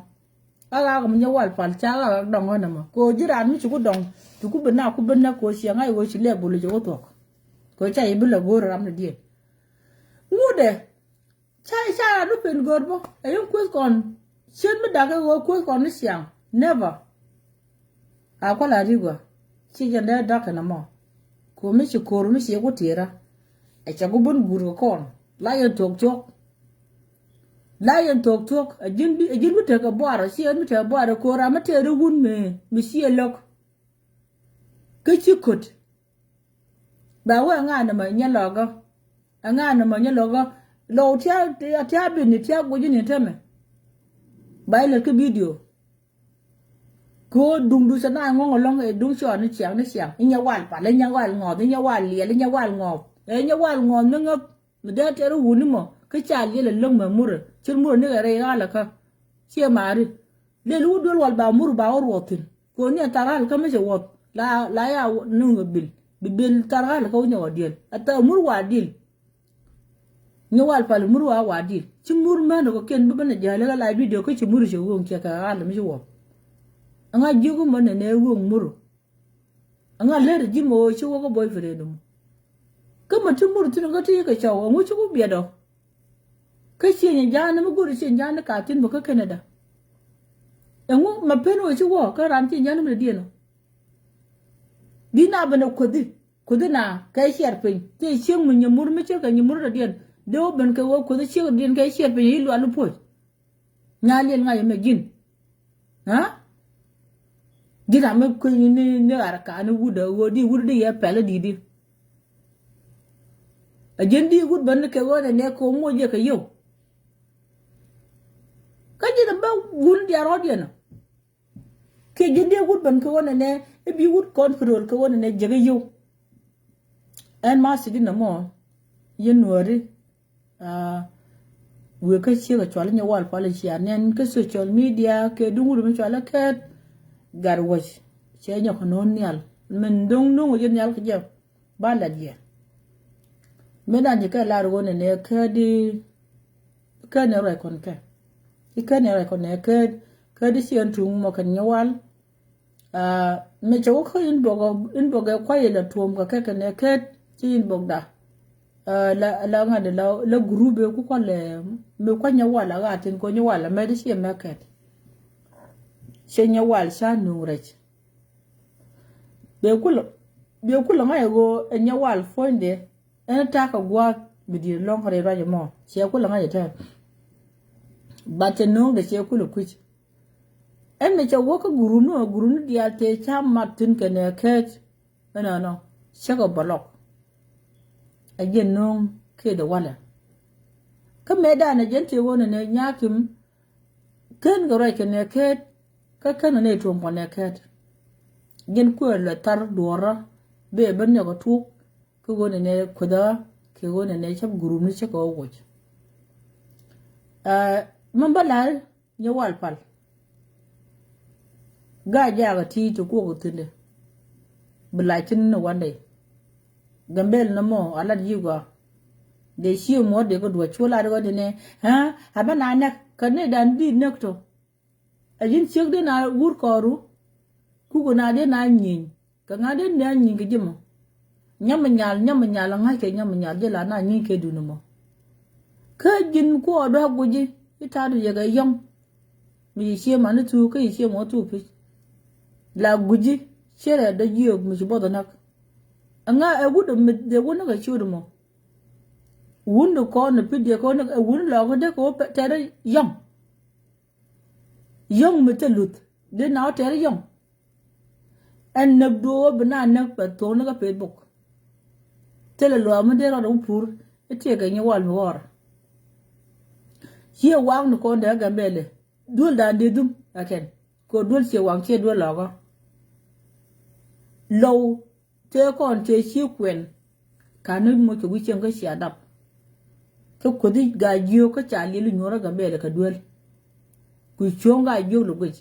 Ɣaak ɣaak mi nyɛ wal pal ca ɣaak ɣaak dɔŋ ɔ nɛmɔ ko̱ ji̱ raan mi ci ku dɔŋ. Ti ku bi na ku bi nɛ ko̱ ciɛ ŋa̱c ɣöö ci lɛp bol ci ku thuɔ̱k. Ko̱ ca yi bi lɛ go̱o̱r ram ni diɛn. Ŋutdɛ. Ca ca ran mi pen gör bä ɛ yin kueth kɔn. Cien mi dak ɛ ɣöö kueth kɔn ni ciaŋ. Never. A kual a ri gua. Ci jɛn dee dak kɛn ɛmɔ. Ko̱ mi ci ko̱r mi ci ku tiɛra. Ɛ cɛ ku bun guur kɛ kɔn la yɛn thuɔk thuɔk. La yɛn thuɔk thuɔk ɛ ji̱n bi ɛ ji̱n bi tekɛ buar ɛ ci ɛ mi tekɛ buar ɛ ko̱r a mi tɛɛri wun mi mi ci ɛ lo̱k. Kä ci köt. Ba wee ɛŋa nɛmɛ nyɛ lɔkä. Ɛŋa nɛmɛ nyɛ lɔkä. Lɔw tia tia bini tia guic ni tämɛ. Ba ilɛ kä bidio. Kɛ ɣöö duŋdu cɛ na ŋɔŋ ɛlɔ̱ŋ ɛ duŋ cɔɔn ni ciaŋ ni ciaŋ inyɛ wal pal inyɛ wal ŋɔth inyɛ wal liɛl inyɛ wal ŋɔth ɛ inyɛ wal ŋɔth mi ŋäp. Mi dee tɛr wuni mɔ kä ca liɛl ɛlɔ̱ŋ mɛ murɛ cir murɛ ni kɛ rɛy ɣa̱l ɛ kä. Ciɛ maari. Lël wut duel wal ba mur ba wä ruɔth thi̱n. Kuɔth ni a thar ɣal kä mi cɛ wuɔth la la ya nuŋ bil bi bil thar ɣal kä wä nyɔk a diel a thar mur wa dil. Nyɛ wal pal mur wa wa dil ci mur män kɔ kiɛn bi ben a jäl kä la video kä ci mur cɛ wuɔŋ kiɛ kɛ ɣal mi ci wuɔth. Aŋa jiök mɔ nɛ nɛ wuɔŋ mur. Aŋa lät ji̱ mɔ ci wä kä boyfriend mɔ. Kä mɔ ti mur thi̱n kä ti kɛ cɔw aŋu ci ku biɛt ɔ. Kä cieny ja̱a̱n mi go̱r cieny ja̱a̱n ka thi̱n bä kä Canada. Ɛŋu ma pen wä ci wä kä ran cieny ja̱a̱n mi diɛn ɔ. Bi na ben ɛ kuothi kuothi na kɛ ciɛr piny ti cieŋ mi nyɛ mur mi cir kɛ nyɛ mur dɔ̱diɛn. Dee wä ben kɛ wä kuothi cieŋ dɔ̱diɛn kɛ ciɛr piny i̱ lual i̱ puɔ̱c. Nya liɛl ŋa̱c ɛmɛ ji̱n. Aa? Ji̱n ram mi kui̱ny ni ni ɣar ka̱n i̱ wut ɛ ɣöö di wut di yɛ pɛl i̱ di̱t i̱. Ɛ ji̱n di wut ben ni kɛ ɣöö nɛ nɛ kɛ ɣöö moc yɛ kɛ yio̱w. Kä ji̱n ɛ bä wun diaal rɔ̱diɛn ɔ. Ji̱ diɛ wut ben kä wä nɛnɛ i̱ bi wut kɔn kɛ rööl kä wä nɛnɛ jɛ kä yio̱w. Ɛn ma thi̱n di nɔmɔ yɛ nuääri. Wëë kä ciek a cual inyɛ wal pal icia nɛn kä social media kɛ duŋ wut mi cual ikɛɛt. Gat wäc cɛ nyɔk kɛ no̱o̱ŋ nhial min duŋ nuŋ ji̱ nhial kɛ jɛ. Ba lat yɛ. Mëë dan ji̱ kɛ lar ɣöö nɛnɛ käädi käädi nɛ ruac kɔn kɛ. I̱ käädi nɛ ruac kɔn nɛ käädi käädi ciɛ ɛn tuŋ mɔ kɛn nyɛ wal. Mëë cɛ wä kä inbox inbox ɛ kuay ilɛ tuɔm kɛ kɛ kɛn nɛ kääd ci inbox da. La la ŋa̱t la la group ɛ ku kualɛ mëë kuay nyɛ wal a ɣatin kɔ nyɛ wal a mɛt i̱ ciɛ mɛ kɛt. Cɛ nyɛ wal ca nuŋ rɛc. Bɛ kulɛ bɛ kulɛ ŋa̱c ɛ ɣöö ɛ nyɛ wal puɔ̱nydɛ. Ɛn ta̱a̱ kɛ gua̱a̱th bi di̱i̱t lɔ̱ŋ kɛ rɛy ruac ɛmɔ ciɛ kulɛ ŋa̱c ɛ tɛn. Bat cɛ no̱o̱ŋdɛ ciɛ kulɛ kui̱c. Ɛn mi cɛ wä kä gurupni ɣöö gurupni diaal tëë ca mat thi̱n kɛ nɛ kɛɛt. Ɛnɔnɔ cäkɛ bä lɔk. Ɛ jɛn no̱o̱ŋ kɛɛt ɛ walɛ. Kä mëëdan ɛ jɛn tëë ɣöö nɛ nɛ nya̱a̱ kim. Ken kɛ ruac kɛ nɛ kɛɛt kä ken kɛ nɛ tuɔm kɔ nɛ kɛɛt. Jɛn kuëë lɛ thar duɔ̱ɔ̱rä bee ben nyɔk ɛ tuuk. Kä ɣöö nɛ nɛ kuethä kɛ ɣöö nɛ nɛ cä gurupni cä kɛ wä woc. Mɛn bä la̱r nyɛ wal pal. Gaa jakä ti ti kuɔk thindɛ. Bi lac tin ni wandɛ. Gambel ni mɔ a lat yi gɔaa. Dee ci muɔt dee kä duɔc cu lat ɣä dinɛ. Aa a bä na näk kä ni dan di näk tɔ. A yin ciek dee na wur kɔru. Kukɛ na dee na nyiny. Kɛ ŋa̱ dee nɛn nyi̱n kɛ ji̱ mɔ. Nyam mi nyal nyam mi nyal ŋa̱ckɛ nyam mi nyal jɛ la na nyi̱n kɛ duni mɔ. Kä ji̱n kuɔɔk dɔ̱a̱k guici i̱ ta̱a̱du yɛ kɛ yɔ̱ŋ. Mi ci cie man i̱ thuuk kä ci cie mɔ thuuk pi̱c. La guici cierɛ dɔ jiök mi ci buɔth näk. Ɛŋa ɛ wut mi dee wun ni kɛ ciöt mɔ. Wun ni kɔn ni pi̱t diɛ kɔn ni ɛ wun lɔɔk dee kɛ wä tɛɛrɛ yɔ̱ŋ. Yɔ̱ŋ mi thil luth dee na wä tɛɛrɛ yɔ̱ŋ. Ɛn näk duɔ̱ɔ̱k bi na näk pɛ thuɔ̱k ni kä Facebook. Thilɛ luaak mi dee rɔɔdɛ wä pur i̱ tiɛɛkɛ nyi wal mi ɣɔr. Ciɛ waŋ ni kɔn dee kä Gambɛlɛ duel dan dee dhum ɛ kɛn. Kɛ duel ciɛ waŋ ciɛ duel lɔkä. Lɔw tëë kɔn tëë ci kuɛn. Ka̱n ni moc kɛ wi̱c cieŋ kä cia dap. Kä kuäthi gaa jiök kä ca liɛl inyuɔ̱rä Gambɛlɛ kɛ duel. Ku cuɔ̱ŋ gaa jiök lɛ guic.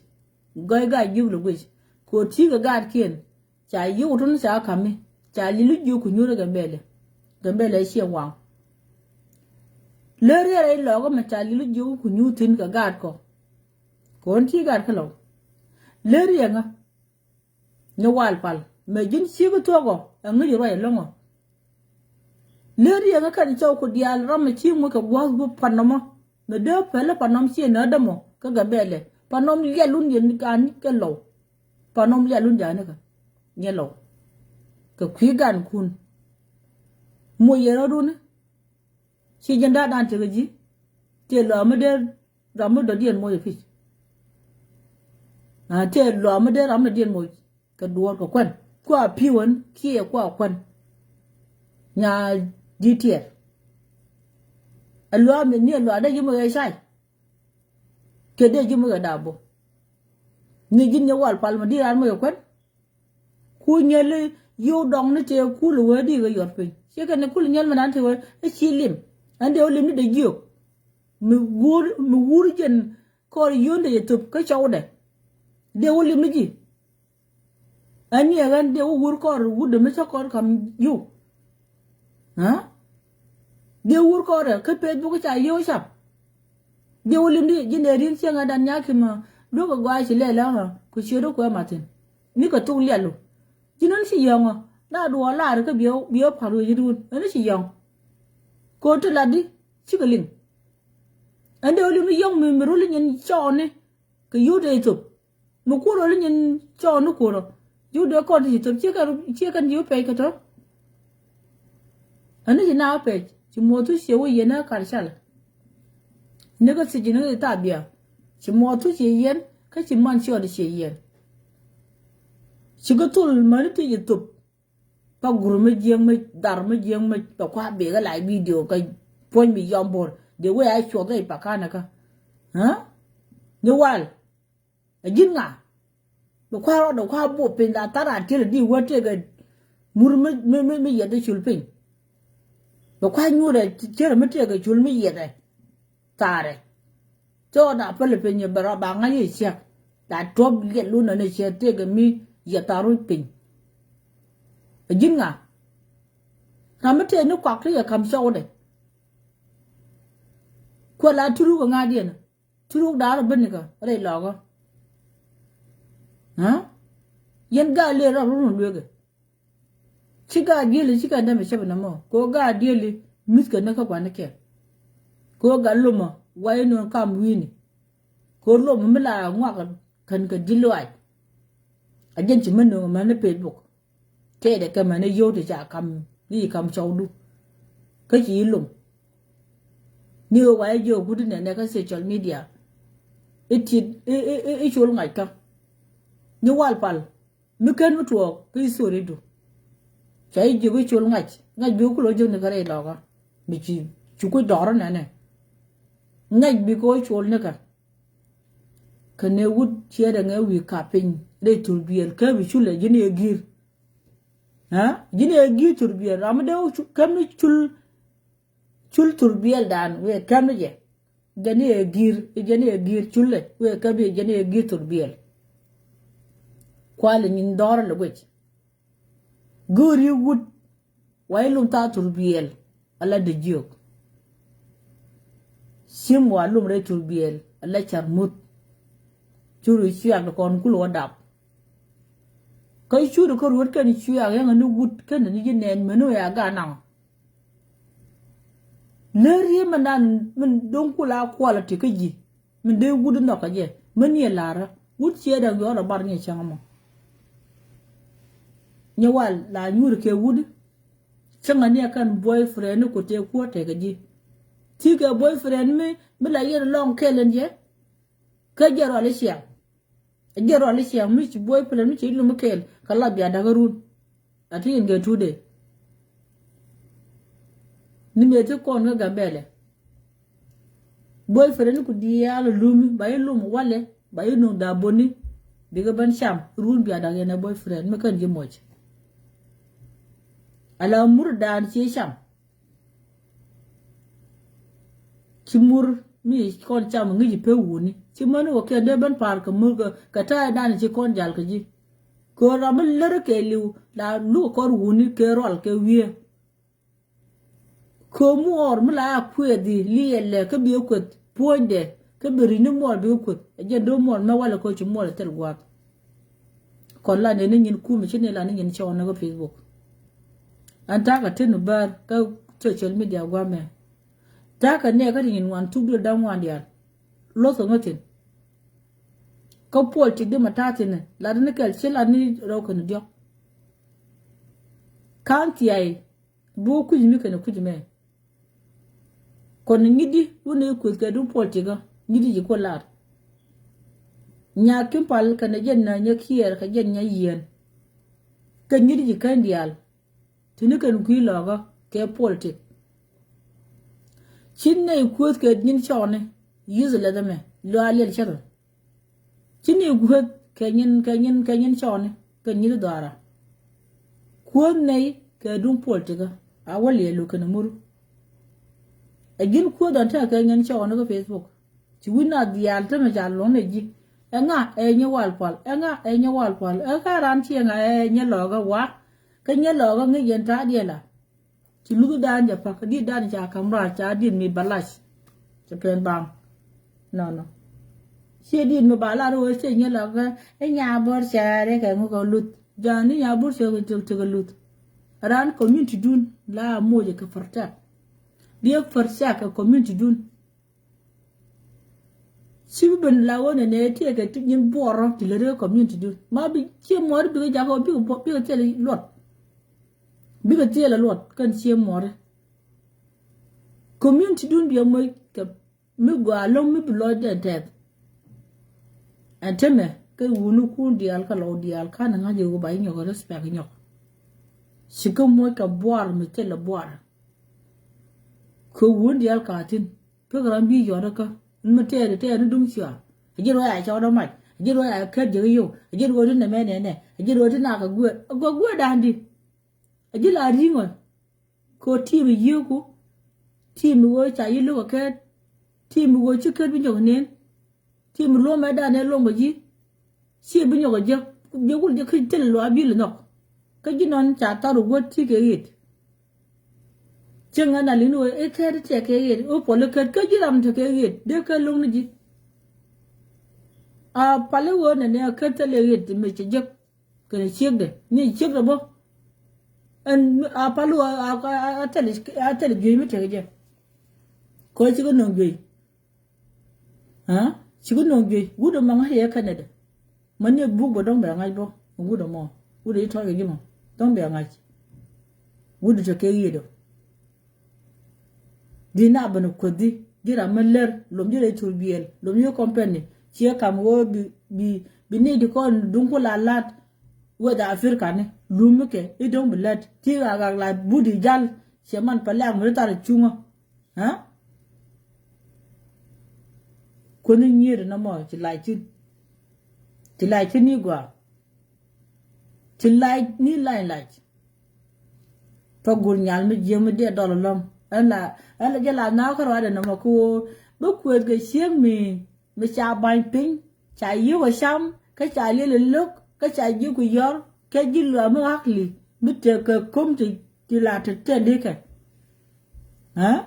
Gɔy gaa jiök lɛ guic kɛ ɣöö ti̱i̱ kɛ gaatkiɛn. Ca yiëë wä tun ca ka̱mi ca li̱l i̱ jiök ku nyuur i̱ Gambɛlɛ. Gambɛlɛ i̱ ciɛ waŋ. Lär yɛ rɛy lɔɔkä mɛ ca li̱l i̱ jiök ku nyuur thi̱n kɛ gaatkɔ. Kɛ ɣän ti̱i̱ gaatkä lɔw. Lär yɛ ŋä ni wal pal mɛ ji̱n ciek i̱ thuɔ̱kɔ ɛ ŋäc i̱ ruac ɛlɔ̱ŋɔ. Lër yɛŋä kɛn cɔw ku diaal ram mi ci ŋuäc kɛ gua̱a̱th gup pan nɔmɔ. Mi dee pɛlä pan nɔm ci nä dämɔ kä Gambɛlɛ pan nɔm lialun yɛn kan kɛ lɔw. Pan nɔm lialun jani kä nyɛ lɔw. Kɛ kui̱ gan kun. Muɔc yɛn rɔdun. Ci jɛn da̱a̱ dan tekɛ ji̱. Tëë lɔa mi dee ram mi dɔ̱diɛn moc ɛ pi̱c. Tëë lɔa mi dee ram mi dɔ̱diɛn moc. Kɛ duɔ̱ɔ̱r kɛ kuɛn kua pi̱wän kiɛ kua kuɛn. Nya di̱t tiɛɛr. Ɛ luaak mi ni ɛ luaak dee ji̱ mi ɣɛ cay. Kɛ dee ji̱ mi ɣɛ da̱a̱ bo̱. Ni ji̱n nyɛ wal pal mi di̱t raan mi ɣɛ kuɛn. Ku nyɛli yio̱w dɔŋni tëë kul wee di kɛ yuɔr piny ciɛ kɛn kul nyɛl mi dan tëë wee i̱ ci lim. Ɛn dee wä lim ni dee jiök. Mi wur mi wur jɛn kɔr yio̱n dee jɛ thop kä cɔwdɛ. Dee wä lim ni ji̱. Ɛn ni ɛ ɣän dee wä wur kɔr wut dee mi cä kɔr kam yio̱w. Dee wur kɔrɛ kä peth buk ca yio̱w cap. Dee wä lim di ji̱n dee ri̱n cieŋ ɛ dan nyaki̱ ma luäk ɛ gɔaa ci lɛl ɛ ɣä ku ciöt ɛ kuɛ mathin. Ni kɛ thuk lialu ji̱n ɣän ci yɔ̱ŋ ɔ na duɔɔr lar kä biɛ biɛ pa̱r wec ri wun ɣän ci yɔ̱ŋ. Ko̱ ti lat di cikɛ liŋ. Ɛn dee wä lim di yɔ̱ŋ mi mi rul inyɛn cɔɔni kɛ yio̱w dee thop. Mi kuur ɣöö li nyin cɔɔn ni kuur ɔ ji̱ wä dee kɔn ti ci thop ciek kɛn ji̱ wä pɛc kɛ tɔ. Ani ci na wä pɛc ci muɔth thu ciɛ wä yɛn ɛ kar cal. Ni kä thiec ni kä thabia ci muɔth thu ciɛ yɛn kä ci man ciɔt ciɛ yɛn. Ci kä thul mäni ti ci thop. Pa gur mi jiäk mi dhar mi jiäk mi pa kua bek kä live video kä puɔ̱ny mi yɔm bo̱r dee wee a cuɔth ɛ pa kanɛ kä. Ni wal. Ɛ ji̱n ŋa? Kua rɔɔdɛ kua bop piny la thar a tiɛl di wä tëëkɛ mur mi mi mi mi yɛt cul piny. Bɛ kua nyuurɛ tiɛl mi tëëkɛ cul mi yɛtɛ tharɛ. Cɔ na päl piny bɛ rɔ ba ŋa̱c i̱ ciɛk la tuɔp liɛl lunɛ ni ciɛ tëëkɛ mi yɛt thar ruc piny. Ɛ ji̱n ŋa? Ram mi tëë ni kuak ti yɛ ka̱m cɔwdɛ. Kuɛ la turuk ɛ ŋa̱diɛn. Turuk da̱a̱r ɔ ben nikä rɛy lɔkä. Aa? Yɛn gaat liɛl rɔ run luekɛ. Ci gaat dieli ci kɛn dämɛ cäpɛ nɔmɔ kɛ ɣöö gaat dieli mi̱thkɛ ni kä gua̱nikɛ. Kɛ ɣöö gat lomɔ wa̱i̱ nööŋ kam wi̱i̱ni. Kɛ ɣöö lomɔ mi la ŋuak kän kɛ di̱t luaac. A jɛn ci mä nööŋ amäni Facebook. Tëëdɛ kɛ mɛn i̱ yio̱w ti ca kam ni ci kam cɔwdu. Kä ci i̱ lom ni ɣöö wa i̱ jiök guti nɛnɛ kä social media. I̱ tit i̱ i̱ i̱ col ŋa̱ckä. Ni wal pal mi ken mi tuɔɔk kä i̱ thoridu. Ca i̱ jiök i̱ col ŋa̱c ŋa̱c bi wä kulɔ jiök ni kä rɛy lɔkä. Mi ci ci kuc dɔɔrä nɛnɛ. Ŋa̱c bi kɛ wä col nikä. Kä nɛ wut ciɛ dɛ ŋɛ wi̱i̱ kap piny rɛy thurbiɛl kä bi culɛ ji̱n i̱ ɛ gi̱i̱r. Aa ji̱n ɛ gi̱i̱r thurbiɛl ram mi dee käm ni cul. Cul thurbiɛl dan wee käm ni jɛ. Jɛn ɛ gi̱i̱r jɛn ɛ gi̱i̱r cul lɛ wee käm ni jɛn ɛ gi̱i̱r thurbiɛl. Kualɛ nyin dhɔr lɛ guic. Go̱o̱ri wut wa ilum thaa thurbiɛl. Ala dee jiök. Cim wa lum rɛy thurbiɛl ala car muth. Curi cuyak di kɔn kul wä dap. Kä curi kä ruɔt kɛn cuyak yɛŋɛ ni wut kɛn ni ji̱ nɛɛn meni wä ya gan naŋ. Lär yie mɛn dan min do̱ŋ kul a kualɛ ti kä ji̱. Min dee wut nhɔk kɛ jɛ mi niɛ la̱rä wut ciɛ dɛk yɔɔl ɛ bar ni cäŋ mɔ. Nyɛ wal la nyuur kɛ wut. Cäŋ a ni a kɛn boyfriend ni ku tëë kuɔ tëë kɛ ji̱. Ti kɛ boyfriend mi mi la yɛn lɔŋ kɛl in jɛ. Kä jɛ rual i̱ ciɛŋ. Jɛ rual i̱ ciɛŋ mi ci boyfriend mi ci lum i̱ kɛl kɛ la bia dakä run. A ti in kɛ tude. Ni mëë ti kɔn kä Gambɛlɛ. Boyfriend ni ku diaal lumi ba yi lum walɛ ba yi nuŋ da boni. Bikɛ ben cam run bia dak yɛn ɛ boyfriend mi kɛn ji̱ moc. Ala mur daan ci cam. Ci mur mi kɔn cam ŋi̱ci pe wuni ci mäni wä kɛn dee ben pa̱a̱r kɛ mur kɛ ta̱a̱ daan ci kɔn jal kɛ ji̱. Kɛ ram mi lär kɛ li̱w la luk kɔr wuni kɛ rual kɛ wiee. Kɛ muɔɔr mi la a kuɛth i̱ liɛlɛ kä bi kuɛth puɔ̱nydɛ kä bi ri̱c ni muɔɔr bi kuɛth. Ɛ jɛn do̱ muɔɔr mɛ walɛ kɛ ci muɔɔr ɛ thil gua̱a̱th. Kɔn la nɛn ni nyin kumɛ ci ni la ni nyin cɔɔn ni kä Facebook. Ɛn ta̱a̱ kɛ tin bär kä social media gua̱a̱mɛ. Ta̱a̱ kɛ nɛɛ kä ti nyin ŋuan thuk dul da̱ŋ ŋuan diaal. Loth kɛ ŋä thi̱n. Kä puɔl cik di ma ta̱a̱ thi̱n lat ni kɛl ci lat ni rɛw kɛn diɔ̱k. Ka̱n thiay. Bi wä kui̱c mi kɛnɛ kui̱c mɛ. Kɔn ŋi̱di wä ni kueth kɛ duŋ puɔl tikä ŋi̱di ji̱ kuɔ lar. Nyak ki̱n pal kɛnɛ jɛn na nyɛ kiɛɛr kɛ jɛn nyɛ yieen. Kɛ ŋi̱di ji̱ kɛn diaal. Tini kɛn kui̱ lɔɔkä kɛ puɔl tik. Ci nɛy kueth kɛ nyin cɔɔni yieth lɛth ɛmɛ luaal yɛl cäth. Ci ni gueth kɛ nyin kɛ nyin kɛ nyin cɔɔni kɛ nyin dhɔaara. Kueth nɛy kɛ duŋ puɔl tikä a wä liɛlu kɛn mur. Ɛ ji̱n kueth ɔn tekɛ kɛ nyin cɔɔni kä Facebook. Ci wi̱n a dhiaal tämɛ ca luɔ̱ŋ ni ji̱. Ɛŋa ɛ nyɛ wal pual ɛŋa ɛ nyɛ wal pual ɛ ka ran ci ɛŋa ɛ nyɛ lɔɔkä wa. Kä nyɛ lɔɔkä ŋi̱c yɛn ta̱a̱ diɛla. Ci luthdan jɛ pa̱k di̱t dan ca ka̱m raar ca di̱t mi balac. Cɛ pɛn baŋ. Nɔnɔ. Ciɛ di̱t mi ba lar wee ciɛ nyɛ lɔk kɛ i̱ nya bor cɛɛr ikɛ ŋu kɛ luth. Jɔn ni nya bor cɛ kɛ tëk tëk luth. Ran community dun la moc kɛ protect. Diɛ protect kɛ community dun. Ci bi ben la wä nɛ nɛ tiɛ kɛ ti nyin buɔrɔ ti lɛ ri community dun ma bi ciɛ muɔri bikɛ jakɔ bikɛ bɔ bikɛ tiɛ luɔt. Bikɛ tiɛ lɛ luɔt kɛn ciɛ muɔri. Community dun biɛ moc kɛ mi gɔaa lo̱ŋ mi bi lɔc dɛn tɛth. Ɛn temɛ kɛ wuni kun diaal kɛ lɔw diaal kan ŋa̱c iwä ba inyɔk respect inyɔk. Ci kä moc kɛ buar mi thilɛ buar. Kɛ wuni diaal ka thin. Pek ram bi yɔt kä mi tɛɛri tɛɛri duŋ cia. A ji̱ ruac a cɔɔdä mac Ɛ ji̱ ruɔ̱t a kät ji̱ yio̱w. Ɛ ji̱ ruɔ̱t ti nɛmɛ nɛnɛ. Ɛ ji̱ ruɔ̱t ti na kɛ guɛɛr. Ɛ gɔaa guɛɛr da̱a̱n di. Ɛ ji̱ la ri̱ŋ ɔ. Kɛ ɣöö ti̱i̱m i̱ yio̱wku. Ti̱i̱m i̱ ɣöö ca ji̱ lo̱k ɛ kät. Ti̱i̱m i̱ ɣöö ci kät bi nyɔk nen. Ti̱i̱m i̱ luɔ̱mɛ da̱a̱n ɛ luɔ̱m kɛ ji̱. Ci bi nyɔk ɛ jek. Jek wul jek kä thil luaak bi̱i̱l nhɔk. Kä ji̱ nɔn ca thar i̱ guäth ti kɛ ɣet. Cieŋ ɛn a li̱n wee i̱ kɛɛt i̱ tiɛɛk kɛ ɣet i̱ puɔl i̱ kɛɛt kä ji̱ ram te kɛ ɣet dee kɛ lo̱ŋ ni ji̱. A pal i̱ ɣöö nɛnɛ a kɛɛt thilɛ ɣet mi cɛ jek kɛnɛ ciekdɛ ni ciekdɛ bä. Ɛn a pal i̱ ɣöö a thilɛ a thilɛ juey mi tekɛ jɛ. Kɛ ɣöö cikɛ nöŋ juey. Aa cikɛ nöŋ juey wut ɛmɔ ŋa̱c yɛ kɛnɛdɛ. Mani buk bä dɔ̱ŋ bɛ ŋa̱c bä wut ɛmɔ wut ɛ ci tɔ̱ɔ̱c kɛ ji̱ mɔ dɔ̱ŋ bɛ ŋa̱c. Wut ɛ tekɛ yiëëdɔ. Di na ben kuäthi di ram mi lär lom ji̱ rɛy thur biɛl lom ji̱ company ciɛ kam ɣöö bi bi bi ni di kɔn duŋ ku la lat. Weth Africa ni lum mi kɛ i̱ dɔ̱ŋ bi lät ti ɣaak ɣaak la but i̱ jal. Ciɛ man pɛ lɛ̈k mi ri thar i̱ cuŋä. Aa kuäni nyiet inɔmɔ ci lac thi̱n. Ci lac thi̱n ni gɔaa. Ci lac ni lac lac. Tɔ gur nyal mi jiäk mi diɛ dɔl ɛlɔ̱ŋ. Ɛn la ɛn la jɛ la naath kä ruaadɛ nɔmɔ kä ɣöö bi kuëth kɛ ciek mi mi ca ba̱ny piny ca yiëk ɛ cam kä ca liɛl ɛ lo̱k kä ca ji̱ ku yɔr kä ji̱ luaak mi ɣakli mi tekɛ ko̱m ti ti la te tɛn dikɛ. Aa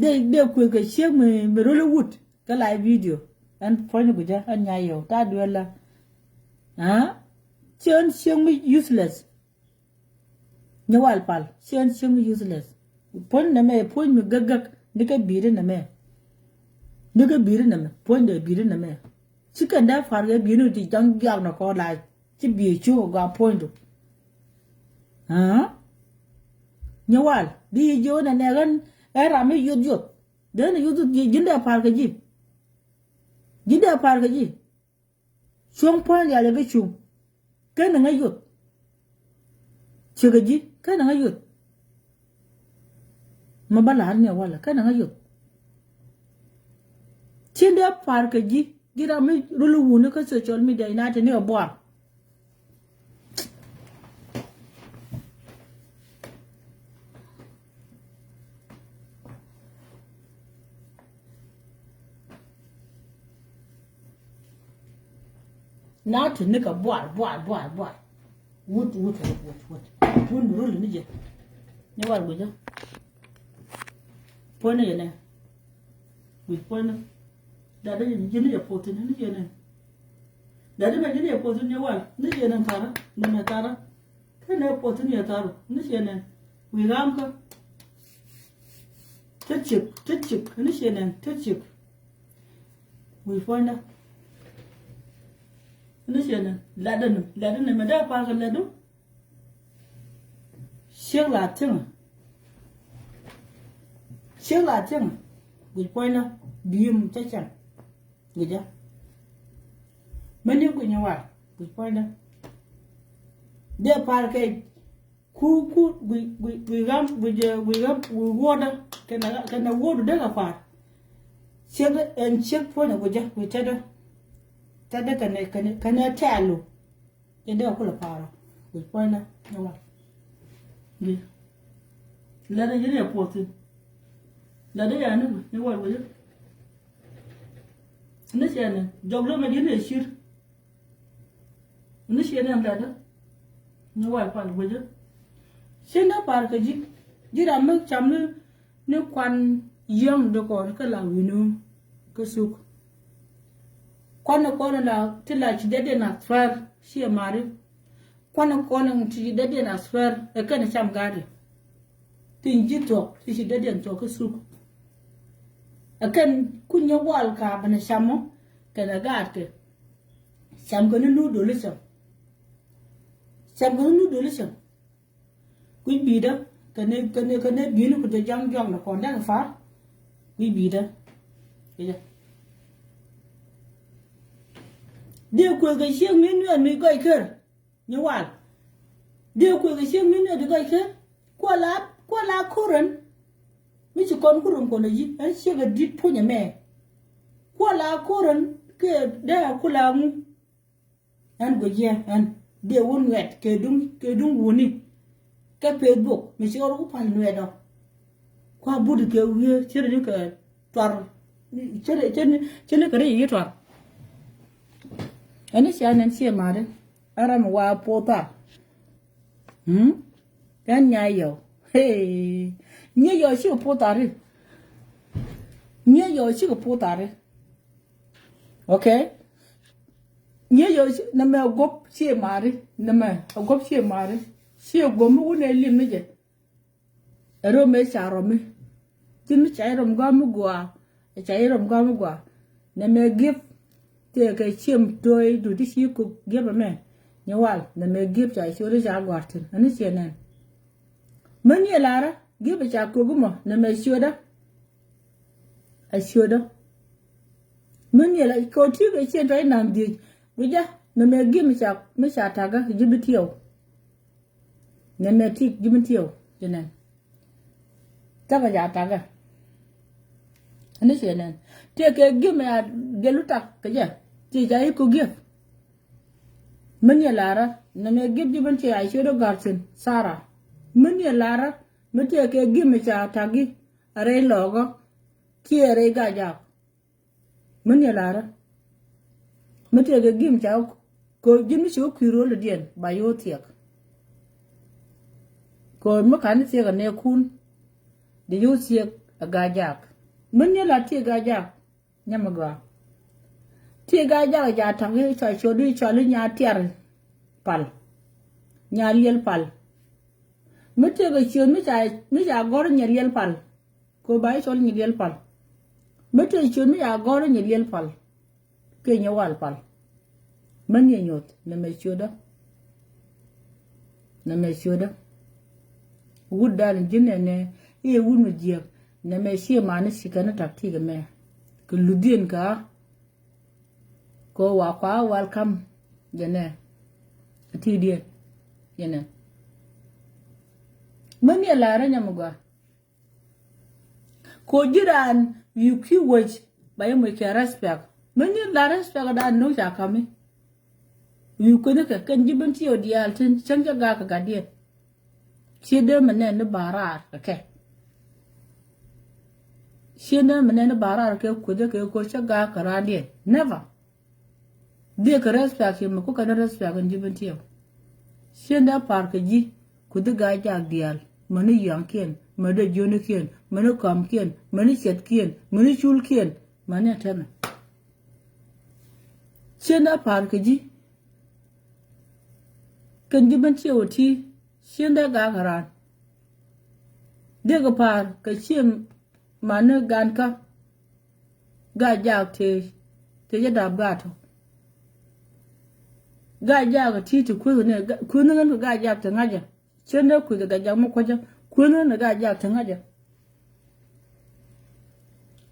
dee dee kuëth kɛ ciek mi mi rol i̱ wut. Kä la i̱ video ɛn puɔ̱ny ni gucä ɛn nya yɛw ta̱a̱ duel la. Aa ci ɛn ciek mi useless. Nyɛ wal pal ci ɛn ciek mi useless. Puɔ̱ny nɛmɛ puɔ̱ny mi gäk gäk ni kɛ bi̱i̱t nɛmɛ. Ni kɛ bi̱i̱t nɛmɛ puɔ̱ny dee bi̱i̱t nɛmɛ. Ci kɛn dee pa̱r kɛ bi̱i̱t ni ti ja̱ŋ giak nɔ kɔn la ci bi̱i̱t cu gɔaa puɔ̱nydu. Aa nyɛ wal di yi jiö nɛ nɛ ɣän ɛ ram mi yuth yuth. Dee ni yuth yuth ji̱n dee pa̱r kɛ ji̱. Ji̱n dee pa̱r kɛ ji̱. Cuɔ̱ŋ puɔ̱ny rial yɛ kä cuŋ. Ken ni ŋäc yuth. Ciek ɛ ji̱ ken ni ŋäc yuth. Ma bä la̱r ni ɛ walɛ ken ni ŋäc yuth. Cin dee pa̱r kɛ ji̱ ji̱ ram mi rul i̱ wuni kä social media inate ni ɛ buar. Na te ni kɛ buar buar buar buar. Wut wut wut wut wut. Wun rul ni jɛ. Ni war gucä. Puɔ̱ny ni yɛ nɛ. Wi̱i̱ puɔ̱ny ni. Dada ji̱n ni yɛ puɔ̱th ni yɛ nɛ. Dada mɛ ji̱n ni yɛ puɔ̱th ni yɛ war ni yɛ nɛ thara ni mɛ thara. Kä nɛ puɔth ni yɛ thar ni ciɛ nɛn wi̱i̱ ram kä. Tet ciek tet ciek ni ciɛ nɛn tet ciek. Wi̱i̱ puɔ̱nydä ni ciɛ nɛn latdä ni latdä ni mɛ dee pa̱a̱r kɛ latdu. Ciek la thi̱ŋ. Ciek la thi̱ŋ. Wi̱i̱ puɔ̱nydä bi̱i̱m cä cɛn. Guicä. Mɛn ni guic ni war guic puɔ̱nydä. Dee pa̱a̱r kɛ ku ku guic guic guic ɣam guic guic ɣam guic wuɔ̱tdä kɛnɛ kɛnɛ wuɔ̱tdu dee kɛ pa̱a̱r. Ciek ɛn ciek puɔ̱nyä guicä guic tetdä. Tetdä kɛnɛ kɛnɛ kɛnɛ tɛɛlu. Jɛ dee kulɛ pa̱a̱r ɔ wi̱c puɔ̱nydä ni wal. Gi lɛt ji̱n yɛ puɔth thi̱n. Lɛt yɛ ni ni wal wi̱c. Ni ciɛ ni jɔk lomɛ ji̱n yɛ cir. Ni ciɛ ni ɛn lɛt ni wal pal wi̱c. Cin dee pa̱a̱r kɛ ji̱ ji̱ ram mi cam ni ni kuan yɔ̱ŋ dee kɔɔr kä la wi̱nu kä thuk. Kuan ni kɔn la ti la ci dee dee na thuɛr ciɛ mari. Kuan ni kɔn ti ci dee dee na thuɛr ɛ kɛn cam gaari. Piny ji̱ thuɔk ti ci dee dee thuɔk kä thuk. Ɛ kɛn kunyɛ wal ka bɛ ni cam mɔ kɛn ɛ gaat kɛ. Cam kɛ ni nu doli cam. Cam kɛ ni nu doli cam. Kui̱ bi̱i̱dä kɛnɛ kɛnɛ kɛnɛ bi̱i̱ni ku jɛ ja̱ŋ juak ni kɔn dɛk i̱ far. Kui̱ bi̱i̱dä. Kɛ jɛ. Dee kuëth kɛ cieŋ mi nuɛɛn mi gɔc ker. Ni wal. Dee kuëth kɛ cieŋ mi nuɛɛn mi gɔc ker. Kuɔ la kuɔ la ko̱rän. Mi ci kɔn ku rum kɔn a yi̱ ɛn ciek a di̱t puɔ̱ny ɛmɛ. Kuɔ la ko̱rän Kɛ dee a kula ŋu. Ɛn guic yɛ ɛn dee wun ŋuɛt kɛ duŋ kɛ duŋ wuni. Kɛ Facebook mi ci ɣɔr ku pal ŋuɛt ɔ. Kua but kɛ wiee ci ri kɛ tuar. Ci ri ci ni kɛ ri yi tuar. Ɛn ni cia nɛn cie mari. Ɛn ram wa pothar. Hmm? Ɛn nya yɔ. Hey. Nya yɔ ci kɛ pothari. Nya yɔ ci kɛ pothari. Okay. Nyɛ yɔ nɛmɛ a guɔp cie mari nɛmɛ a guɔp cie mari. Cie guɔp mi wunɛ lim ni jɛ. Ɛ rɔ mɛ ca rɔ mi. Tin mi ca irɔm gɔam mi gua. Ca irɔm gɔam mi gua. Nɛmɛ gift. Tëë kɛ ciem toy du ti ci kuk gift mɛ. Nyɛ wal nɛmɛ gift ca ciöt ca gɔar tin ani cie nɛn. Mɛ ni lara gift ca kuk mɔ nɛmɛ ciöt da. A ciötdä. Mi niɛl a kɛ ɔ ti̱i̱ kɛ ciɛn tɔ̱ ina̱n dhiec. Gui̱cä nɛmɛ gi̱ mi ca mi ca takä ji̱ bi tiɛw. Nɛmɛ tik ji̱ bi tiɛw. Ci nɛn takä ca takä. Ni ci nɛn tëë kɛ gi̱ mi a gɛlu tak kɛ jɛ. Ci ca i̱ ku gi̱. Mi niɛl larä nɛmɛ gi̱ ji̱ bi tiɛw a ciötdä ga̱r thi̱n Sara. Mi niɛl larä mi tëë kɛ gi̱ mi ca ta̱k gi̱. A rɛy lɔɔkä kiɛ rɛy gajak. Mi niɛ larä mi tëë kɛ gi̱ mi ca kɛ ji̱n mi ci wä kui̱ ro̱l diɛn ba yo̱o̱ thiɛk. Kɛ mi ka̱n ni thiɛk a nɛɛkun di yo̱o̱ thiɛk a gajak. Mi niɛ la tiɛ gajak. Nyam mi gɔaa. Tiɛ gajak a ja ta̱k i̱ cɔal cɔl i̱ cɔal i̱ nya tiar pal. Nya liɛl pal. Mi tëë kɛ ciöt mi ca mi ca gɔ̱r nyɛ liɛl pal. Kɛ ɣöö ba i̱ cɔl nyi liɛl pal. Mi tëë ciöt mi ca gɔ̱r nyi liɛl pal. Kɛ nyɛ wal pal. Män yɛ nyuɔth nɛmɛ ciötdä. Nɛmɛ ciötdä. Wut dal ji̱n nɛnɛ i̱ wut mi jiääk nɛmɛ cië mani ci kɛn i̱ tak ti̱i̱k ɛmɛ. Kɛ luthdiɛn kä ɣä. Kɛ ɣöö wa kua welcome jɛ nɛ. Ti̱i̱diɛn jɛ nɛ. Män yɛ la̱rä nyam mi gɔaa. Kɛ ɣöö ji̱ raan wi̱i̱ kui̱ wec ba yɛ moc kɛ respect. Mi ni la respect dan no̱o̱ŋ ca ka̱mi. Wi̱i̱ kui̱ni kɛ kɛn ji̱ ben ti ɣöö diaal tin cäŋ cä gaak kɛ gatdiɛn. Ciɛ dee mi nɛn ni ba raar kɛ kɛ. Ciɛ dee mi nɛn ni ba raar kɛ kui̱dɛ kɛ ko̱r cä gaak kɛ raandiɛn. Never. Dhiek kɛ respect yɛ mɛ ku kɛn respect in ji̱ ben tiɛw. Cien dee par kɛ ji̱ ku dhi ga̱a̱c jaak diaal mäni yɔaŋkiɛn mäni dee jiönikiɛn mäni kɔmkiɛn mäni ciɛtkiɛn mäni culkiɛn mäni tɛmɛ. Cien dee par kɛ ji̱ kɛn ji̱ ben tiɛw ɛ ti cien dee gaak kɛ raan. Dhiek kɛ par kɛ cien mäni gaankä. Gaa jaak tëë tëë jɛ da̱a̱p gaa tɔ̱. Gaa jaak ti ti kueth ni kueth ni ŋän kɛ gaa jaak ti ŋa̱cä. Cien dee kueth gaa jaak mi kuäcä kueth ni gaa jaak ti ŋa̱cä.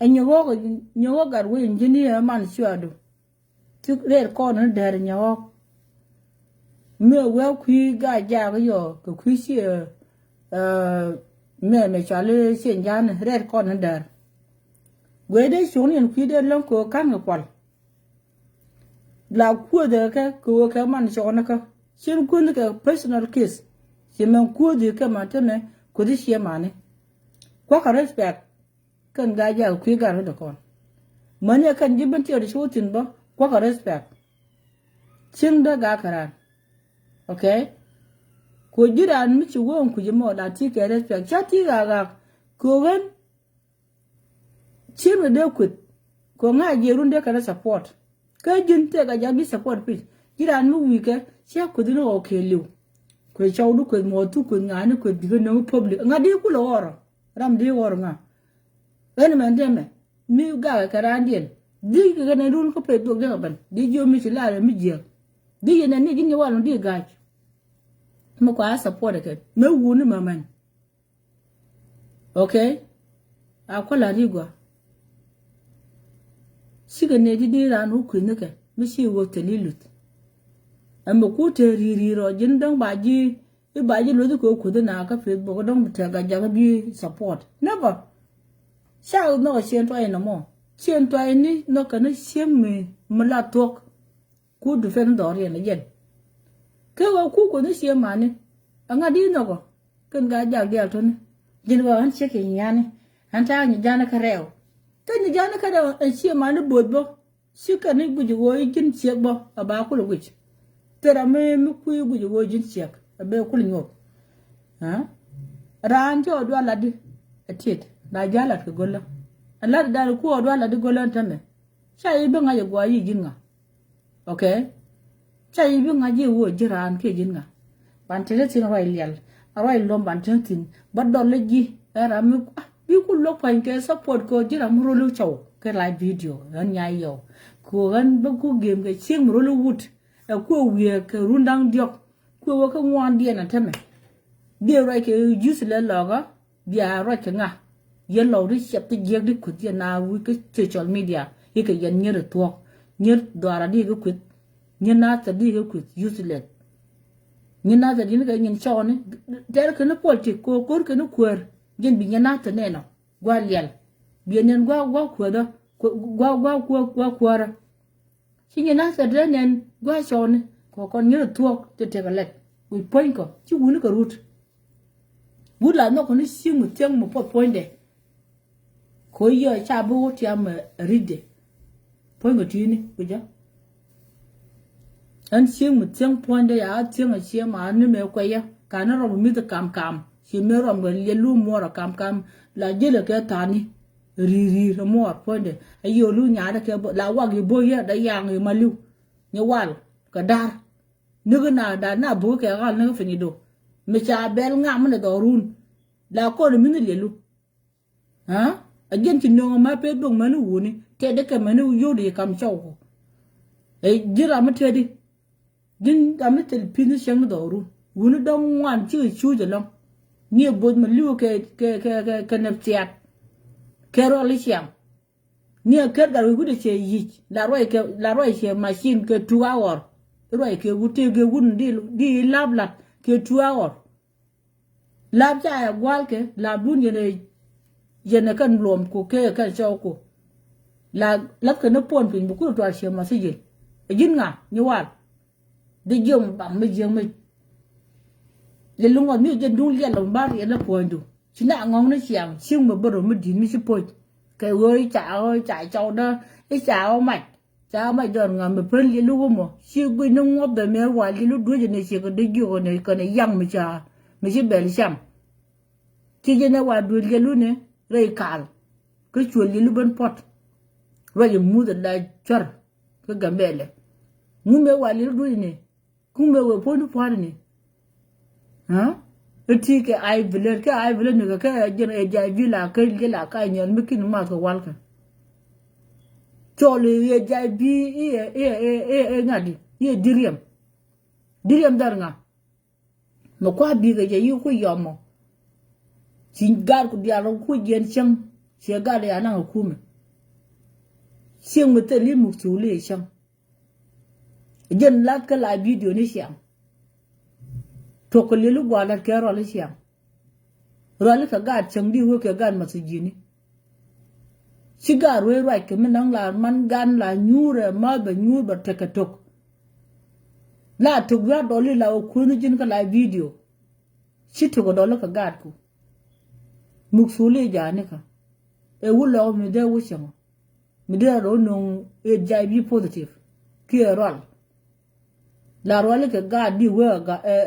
Ɛ nyɛ ɣɔ̱k nyɛ ɣɔ̱k gat wec in ji̱n yɛ man cuaadu. Ti rɛɛt kɔn ni dɛr nyɛ ɣɔ̱k. Mi wee kui̱ gaa jaak yɔ kɛ kui̱ ci mɛ mɛ cuali cien ja̱a̱n rɛɛt kɔn ni dɛr. Guey dee cuŋni ɛn kui̱ dee lo̱ŋ kɛ ɣöö ka̱n kɛ kual. La kuäthɛ kɛ kɛ ɣöö kɛ man cɔɔni kä cin kuäthni kɛ personal case. Ci mɛn kuäthi kɛ man temɛ kuäthi ciɛ mani. Kua̱kɛ respect. Kɛn gaa jaak kui̱ gat kä dee kɔn. Mäni ɛ kɛn ji̱ ben tiɛɛr ci wä thi̱n bä kua̱kɛ respect. Cin dee gaa kɛ raan. Okay. Ku ji̱ raan mi ci wä ɛn kui̱ ji̱ mɔ la ti kɛ respect ca ti gaa gaa. Kɛ ɣän Cir mi dee kueth kɛ ŋa̱c jiɛɛrun dee kɛn support. Kä ji̱n tëëk a jak ji̱ support pi̱c ji̱ raan mi wi̱i̱ kɛ cia kueth ni ɣɔw kɛɛliw. Kueth cɔwdu kueth muɔɔthu kueth ŋa̱a̱ni kueth di̱kä nöŋ public ŋa̱ di kulɛ ɣɔrɔ. Ram di ɣɔrɔ ŋa̱ ɣän mɛn tɛmɛ mi gakɛ kɛ raandiɛn. Di kɛ kɛn run kä pet duɔk diɛk a ben di jiö mi ci laarɛ mi jiääk. Di yɛn ɛn ni ji̱n yɛ wal mi di ga̱a̱c. Mi kua support kɛ mɛ wuni mɛ mɛn. Okay. A kuala ri gua. Cikɛ nɛ di di ran wu kui̱ni kɛ mi ci wä tɛli luth. Ɛmɛ ku te ri ri rɔ ji̱n däŋ ba ji̱ i̱ ba ji̱ luth kɛ kui̱ni na kä Facebook däŋ bi tɛk a jak bi support. Never. Ca wu nhɔk a cien tɔy nɔmɔ. Cieŋ tuay ni nhɔk kɛn ni cieŋ mi mi la thuɔ̱k. Ku defend dhɔriɛn jɛn. Kɛ ɣöö ku kuɔth ni cieŋ mani. Ɛŋa di nhɔkɔ. Kɛn ka jak diaal tɔni. Ji̱n ɣöö ɣän ciek kɛ nyiani. Ɣän ca nyi jani kä rɛw. Kä nyi jani kä rɛw ɛ cieŋ mani bo̱o̱th bä. Ci kɛn ni guic ɣöö i̱ ji̱n ciek bä a ba kulɛ guic. Thil ram mi mi kui̱ guic ɣöö ji̱n ciek a bɛ kulɛ nyuɔth. Raan ci ɣɔw dual latdi a tiet la ja̱ lat kɛ go̱lä. A lat dan ku ɣɔw dual latdi go̱lä ɛn tämɛ. Ca i̱ bi ŋa̱c a guay i̱ ji̱n ŋa. Ok. Ca i̱ bi ŋa̱c i̱ ɣöö ji̱ raan kiɛ ji̱n ŋa. Ban te te thi̱n ruac liɛl a ruac luɔ̱m ban te te thi̱n bä dɔl i̱ ji̱. Ɛ ram mi bi ku luɔk pa̱ny kɛ support kɛ ji̱ ram mi rol i̱ cɔw kɛ live video ɣän nyay yɔw. Ku ɣän bä ku gem kɛ cieŋ mi rol i̱ wut. Ɛ kuɛ wiee kɛ run da̱ŋ diɔ̱k. Kuɛ wä kä ŋuan diɛn a tämɛ. Biɛ ruac kɛ useless lɔkä. Bia ruac kɛ ŋa. Yɛ lɔw di ciɛp ti jiɛk di kueth yɛ na wi̱i̱ kä social media. Yɛ kɛ yɛn nyier thuɔ̱k. Nyier dhuara di kɛ kueth. Nyier na thɛ di kɛ kueth useless. Nyier na thɛ di ni kɛ nyin cɔɔni. Tɛr kɛ ni politik kɛ ko̱r kɛ ni kuäär. Jɛn bi nyier na thɛ nɛnɔ. Gua liɛl. Biɛ nɛn gua gua kuäärä. Gua gua kuäärä. Ci nyin na thɛ dee nɛn gua cɔɔni kɔ kɔn nyier thuɔ̱k ti tekɛ lɛt wi̱c puɔ̱nykɔ ci wuni kɛ rut. Wut la nhɔk kɔni cieŋ mi thiäŋ mi puɔth puɔ̱nydɛ. Kɔ yɛ ca bi wä tiam ɛ ri̱cdɛ. Puɔ̱nykɔ ti̱i̱ni wi̱cä. Ɛn cieŋ mi thiäŋ puɔ̱nydɛ ya thiäŋ a cieŋ ma ni mɛ kuɛyä ka ni rɔm mi mi̱th kam kam ci mɛ rɔm kɛ liɛl lu muɔrɔ kam kam la jälɛ kɛ tha̱a̱ni. Ri̱i̱r ri̱i̱r muɔɔr puɔ̱nydɛ a yiëë lu nyaatdä kɛ la wak i̱ bo̱o̱k yɛ da yaŋ i̱ ma li̱w. Ni wal kɛ da̱r. Ni kä na da̱r na bo̱o̱k kɛ ɣal ni kä piny i̱ do mi ca bɛl ŋam ni dhɔrun. La kɔn i̱ mi ni liɛlu. A jiɛn ci nöŋ ma pet bok mäni wuni tɛt dee kɛ mäni yio̱w di kam cɔw kɔ. Ɛ ji̱ ram mi tɛt di. Ji̱n ram ni thil pi̱th ni cieŋ ni dhɔru. Wuni dɔ̱ŋ ŋuan cikɛ cuuc ɛlɔ̱ŋ. Ni ɛ bo̱th mi li̱w kɛ kɛ kɛ kɛ kɛ nɛp thiat. Kɛ ruɔl i̱ ciaŋ. Ni ɛ ker gat wi̱i̱ wi̱cdɛ ciɛ yic la ruac kɛ la ruac ciɛ macin kɛ tuk a ɣɔr. Ruac kɛ wut tëë kɛ wut ni di di lap lat kɛ tuk a ɣɔr. Lap ca yɛ gua̱a̱lkɛ lapdun yɛn ɛ yɛn ɛ kɛn luɔm ku kɛ kɛn cɔw ku. La lathkɛ ni puɔn piny bi kur tual ciɛ math i̱ yel. Ɛ ji̱n ŋa nyi wal. Di jiom bam mi jiäŋ mi. Lɛ luŋɔ mi jɛ duŋ liɛl lɔ mi ba riɛl lɛ puɔ̱nydu ci na ŋɔŋ ni ciaŋ cieŋ mi bä rɔ mi di̱t mi ci puɔ̱ny. Kɛ ɣöö i̱ ca ɣöö i̱ ca cɔwdä i̱ ca ɣöö mac. Ca mac dɔn ŋa mi pän liɛlu wä mɔ ci guic ni ŋuɔth bɛ mɛ wal liɛlu duec ni ciek kɛ dee jiök ni kɛn yaŋ mi ca mi ci bɛl cam. Ci jɛ ni wal duec liɛlu ni rɛy kal kä cuël liɛlu ben puɔt. Ruac imuth la cuɛr kä Gambɛlɛ. Ŋu mɛ wal liɛlu duec ni ŋu mɛ wee puɔ̱ny ni puɔ̱t ni. Ɛ ti kɛ ay vilɛt kɛ ay vilɛt ni kɛ kɛ jɛn ɛ jay bi la kä liɛl la ka nyɔl mi kin math kɛ wal kɛ. Cɔl i̱ ɛ jay bi i̱ ɛ i̱ ɛ i̱ ɛ ŋa̱t i̱ ɛ diriɛm. Diriɛm dhar ŋa. Mɛ kua bikɛ jɛ yi ku yɔmɔ. Ci gat ku dial ku jiɛn cieŋ ciɛ gat ya naŋ ɛ kumɛ. Cieŋ mi thil i̱ muk thul i̱ cieŋ. Jɛn lath kä la bidio ni ciaŋ. Tuɔk kɛ liɛl i̱ gua̱a̱r lath kɛ rɔl i̱ ciaŋ. Ruali kɛ gaat cäŋ di wee kɛ gaat math ji̱ni. Ci gaat ruec ruac kɛ mi naŋ la man gan la nyuur ɛ math bɛ nyuur bɛ tekɛ tok. La tok wiaa dɔli la wä kuäni ji̱n kä la bidio. Ci tok ɛ dɔli kɛ gaatku. Muk thuli ja̱a̱ni kä ɛ wä lɔk mi dee wä cäŋ. Mi dee rɔ no̱o̱ŋ H I V positive kiɛ rual. La ruali kɛ gaat di wee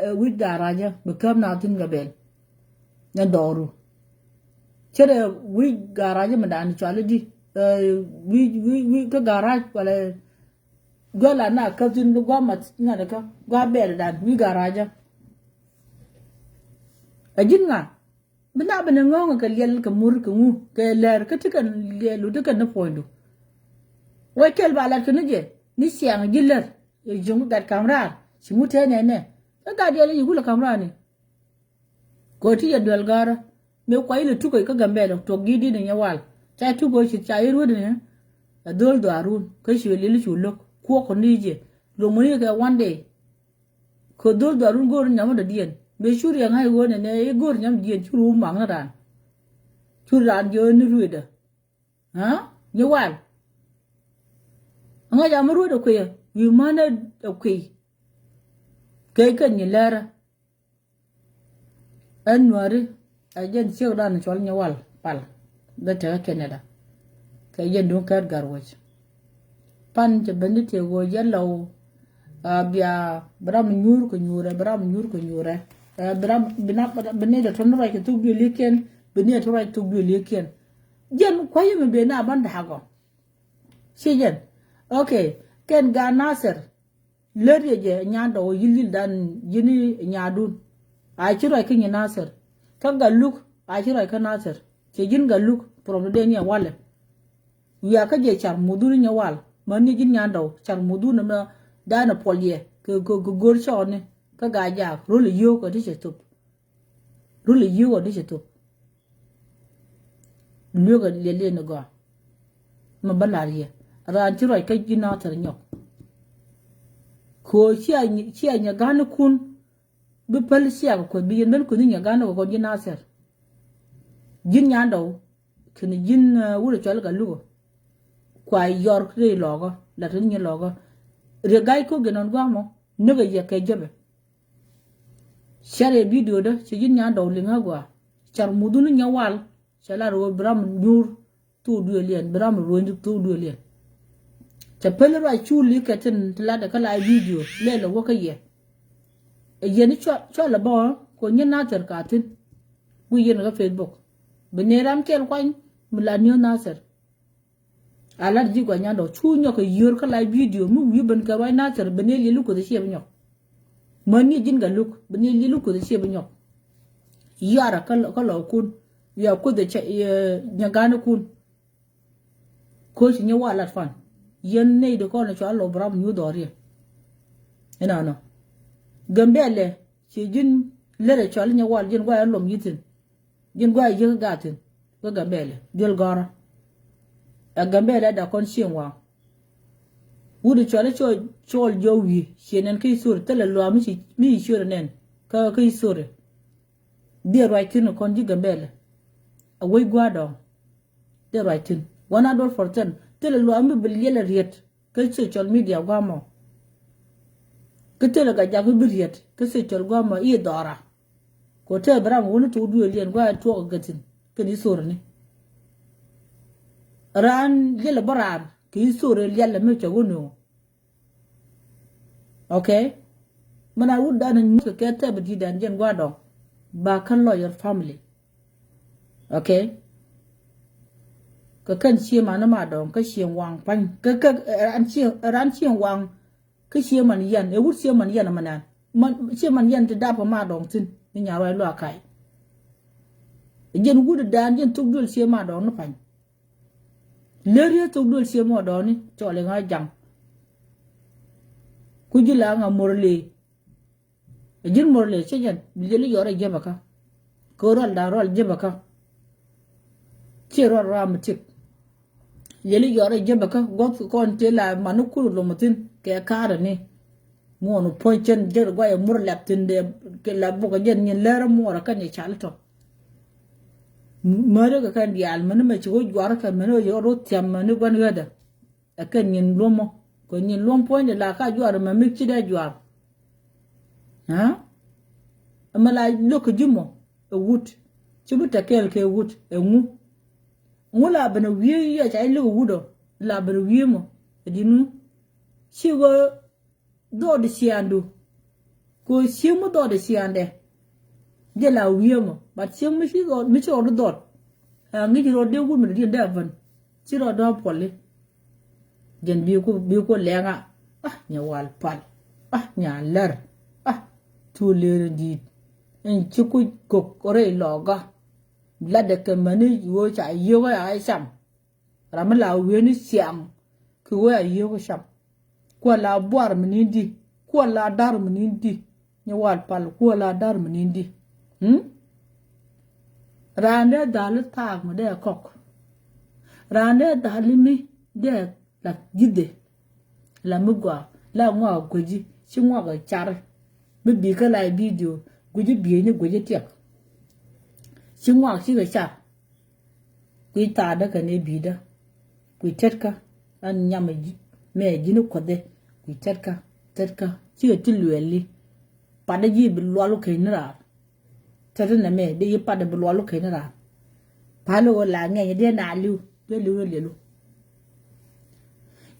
ɛ wi̱c garajä bi käp na thi̱n kɛ bɛl. Nɛ dhɔru cɛ dee wi̱c garajä mi da̱a̱n cuali di wi̱c wi̱c wi̱c kä garaj wala. Guɛ la na käp thi̱n bi gua̱ math ŋa̱t kä gua̱ bɛl da̱a̱n wi̱c garajä. Ɛ ji̱n ŋa? Bi na bi ni ŋɔ̱ŋ kɛ liɛl kɛ mur kɛ ŋu kɛ lɛr kä ti kɛn liɛl wut ti kɛn ni puɔ̱nydu. Wec kɛl ba lat kɛ ni jɛ ni ciaŋ ji̱ lɛr. Yɛ ji̱ ŋu gat kam raar ci ŋu tɛn nɛnɛ. Kä gat yɛl yɛ wulɛ kam raar ni. Kɛ ti yɛ duel garä mëë kua ilɛ tukɛ kä Gambɛlɛ tuɔk gi̱i̱t di̱t ni nyɛ wal ca tukɛ ci ca i̱ ruet ni. Ɛ dhol dhuaarun kä ci liɛl cu lo̱k kuɔk kɛ ni jɛ. Lomuni kɛ one day. Kɛ dhol dhuarun go̱o̱r nyam dɔ̱diɛn mëë cur yɛ ŋa̱c ɣöö nɛnɛ i̱ go̱o̱r nyam diɛn cur wä maŋ ni raan. Cur raan jiɛ ɣöö ni ruëëdä. Aa Nyi wal. Ŋäc a mi ruet a kuiy, wi̱i̱ män a kuiy. Kɛ kɛn nyi lɛrä. Ɛn nuäri, ɛ jɛn ciek dan cɔl Nyi Wal Pal. Bɛ tekɛ Canada. Kɛ jɛn duŋ kɛɛt Gatwec. Pan cɛ ben di tëë ɣöö jɛ lɔw. A bia bi ram nyuur kɛ nyuurɛ, bi ram nyuur kɛ nyuurɛ. Ɛ bi ram bi na bi ni dɛ tɔn ruac kɛ thuk duëlikiɛn, bi ni dɛ tɔn ruac thuk duëlikiɛn. Jɛn kuayɛ mi ben na ban da̱a̱k ɔ. Ci jɛn. Ok. Kɛn gaat Nasir. Lät yɛ jɛ nyandɔw yil yil dan ji̱n nyadun. A ci ruac kä Nyi Nasir. Kä Galuk a ci ruac kä Nasir. Cɛ ji̱n Galuk from the day ni a walɛ. Wiaa kä jɛ car mudhun Nyi Wal. Män ni ji̱n nyandɔw car mudhun mɛ danɛ puɔl yɛ kɛ kɛ go̱r cɔɔni. Kä gaa jaak rol yio̱o̱k ɛ ti cɛ thop. Rulɛ yiëë ɣɔn ni cɛ thop. Lueek ɛ liɛl liɛl ni gɔaa. Mɛ bä lar yɛ raan ci ruac kä ji̱ Nathɛr nyɔk. Kɛ ɣöö cia cia nyɛ ga̱nikun. Bi päl cia kɛ kueth bi yɛn ben kueth ni nyɛ ga̱nikun kɔn ji̱ Nathɛr. Ji̱n nyandɔw kɛnɛ ji̱n wurɛ cɔl Galuk. Kua yɔr rɛy lɔɔkä la te ni nyɛ lɔɔkä. Riek ga̱i̱ ko̱k jɛ nɔn gua̱a̱k mɔ. Näk ɛ yɛ kɛ jɛpɛ. Share video dä ci ji̱n nyandɔw liŋ a gɔaa. Car mudhun ni Nyi Wal. Cɛ lar ɣöö bi ram nyuur thok duëëliɛn, bi ram ruɔ̱ny thok duëëliɛn. Cɛ pɛl ruac cul i̱ kɛ tin ti latdɛ kä la video lɛl ɛ wä kä yɛ. Ɛ yɛn i̱ cua cua lɛ bä ɣä kɛ Nyi Nathɛr ka thi̱n. Wi̱i̱ yɛn kä Facebook. Bi nɛ ram kɛl kuany mi la Nyi Nathɛr. A lat ji̱ gɔaa nyandɔɔ cu nyɔk kɛ yio̱o̱r kä la video mi wi̱i̱ ben kɛ ruac Nathɛr ben i̱ liɛl i̱ kuoth i̱ ciɛ bi nyɔk. Mäni ji̱n Galuk ben i̱ liɛl i̱ kuoth i̱ ciɛ bi nyɔk. Yarä kä lɔ kun. Yua kuoth i̱ cɛ nyɛ ga̱nikun. Ko̱c Nyi Wal lat fan. Yɛn nɛy di kɔn i̱ cɔal lɔ bi ram nyuth dhɔriɛ. Inɔnɔ. Gambɛlɛ ci ji̱n lɛrɛ cɔal Nyi Wal ji̱n guay a lom yi̱thin. Ji̱n guay yiek gathin kä Gambɛlɛ duel gɔrä. Ɛ Gambɛlɛ da kɔn cieŋ waŋ. Wut cɔl cɔl cɔl jɔw wi̱i̱ ciɛ nɛn kä history thilɛ luaak mi ci mi history nɛn kä kä history. Dhiɛ ruac thi̱n kɔn ji̱ Gambɛlɛ. A wec gua̱a̱r dɔ̱ŋ. Dhiɛ ruac thi̱n one hundred percent thilɛ luaak mi bi liɛl a riet. Kä social media guamɔ. Kä thilɛ ka jak i̱ bi riet kä social guamɔ i̱ dhɔra. Kɛ tɛth bi ram wuni tok duëël yɛn gua̱a̱ tuɔk kɛ thi̱n kɛn i̱ thorni. Raan liɛlɛ bä raar kɛ i̱ thor liɛlɛ mi cɛ wuni ɣöö. Ok. Mɛn a wut dan nyuth kɛ kɛ tɛth bi di̱t dan jɛn gua̱a̱ dɔŋ. Ba kä lawyer family. Ok. Kɛ kɛn cie man ma dɔŋ kä cie waŋ pa̱ny kä kä ran cie ran cie waŋ. Kä cie man yɛn ɛ wut cie man yɛn ma nɛn man cie man yɛn ti dap kɛ ma dɔŋ thi̱n ni nyan ruac luaak ka̱y. Jɛn wut dan jɛn thok duël cie ma dɔŋ ni pa̱ny. Lär yɛ thok duël cie mɔ dɔɔni cɔɔl iŋa jaŋ. Ku ji̱ la ŋa mor lee. Ɛ ji̱n mor lɛ cä jɛn bi liɛli yɔr ɛ jɛpɛ kä. Kɛ rual da̱a̱n rual jɛpɛ kä. Ciɛ rual ram mi tik. Liɛli yɔr ɛ jɛpɛ kä guɔth kɔn tëë la mani kur lom thi̱n kɛ ka̱rä ni. Muɔn puɔ̱ny cɛn jɛn guayɛ mur lɛp thi̱n dee kɛ la bukɛ jɛn nyin lɛr muɔrä kɛn yɛ cal tɔ. Märi kɛ kɛn diaal mäni mɛ ci wä juarä kɛ mäni wä ci wä rot thiam mäni gua̱n ɣädä. Ɛ kɛn nyin luɔmɔ kɛ nyin luɔm puɔ̱nydɛ la ka juar mɛ mi ci dee juar. Aa ɛmɛ la lo̱k kɛ ji̱ mɔ ɛ wut ci bi tɛ kɛɛl kɛ wut ɛ ŋu. Ŋu la ben ɛ wiee yɛ ca i̱ lo̱k ɛ wut ɔ la ben ɛ wiee mɔ ɛ di̱t ŋu. Ci ɣöö dhɔɔd ciaandu. Kɛ ɣöö cieŋ mi dhɔɔd ciaandɛ. Jɛ la wiee mɔ but cieŋ mi ci dhɔɔd mi ci rɔɔd dhɔɔd. Aa ŋi̱ci rɔɔd dee wut mi dee diɛn dee a ben ci rɔɔd dɔ̱ɔ̱ŋ puɔli. Jɛn bi ku bi ku lɛŋa. Ah nyɛ wal pal. Ah nyɛ lɛr. Ah cu ler in di̱i̱t. In ci ku kok rɛy lɔɔkä. Latdɛ kɛ mäni ɣöö ca yio̱kä a cam. Ram mi la wieni ciaŋ. Ki wee a yio̱k cam. Kuɔ la buar mi ni̱n di. Kuɔ la dar mi ni̱n di. Nyɛ wal pal kuɔ la dar mi ni̱n di. Hmm? Raan dee dhali thaak mi dee kɔk. Raan dee dhali mi dee la ji̱dhe. La mi gɔaa la ŋuak guäji ci ŋuak car. Mi bi̱i̱ kä la bidio guäji bi̱i̱ni guäji tiɛk. Ci ŋuak cikɛ car. Kui̱ thaakdä kɛnɛ bi̱i̱dä. Kui̱ tetkä an nyam mɛ ji̱n kuɔth ɛ. Kui̱ tetkä tetkä cikɛ ti luɛli. Patdä ji̱ bi lual wä keny ni raar. Tetdä nɛ mɛ dee yi patdä bi lual wä keny ni raar. Pal wä la ŋɛny dee na liw dee liw dee liɛlu.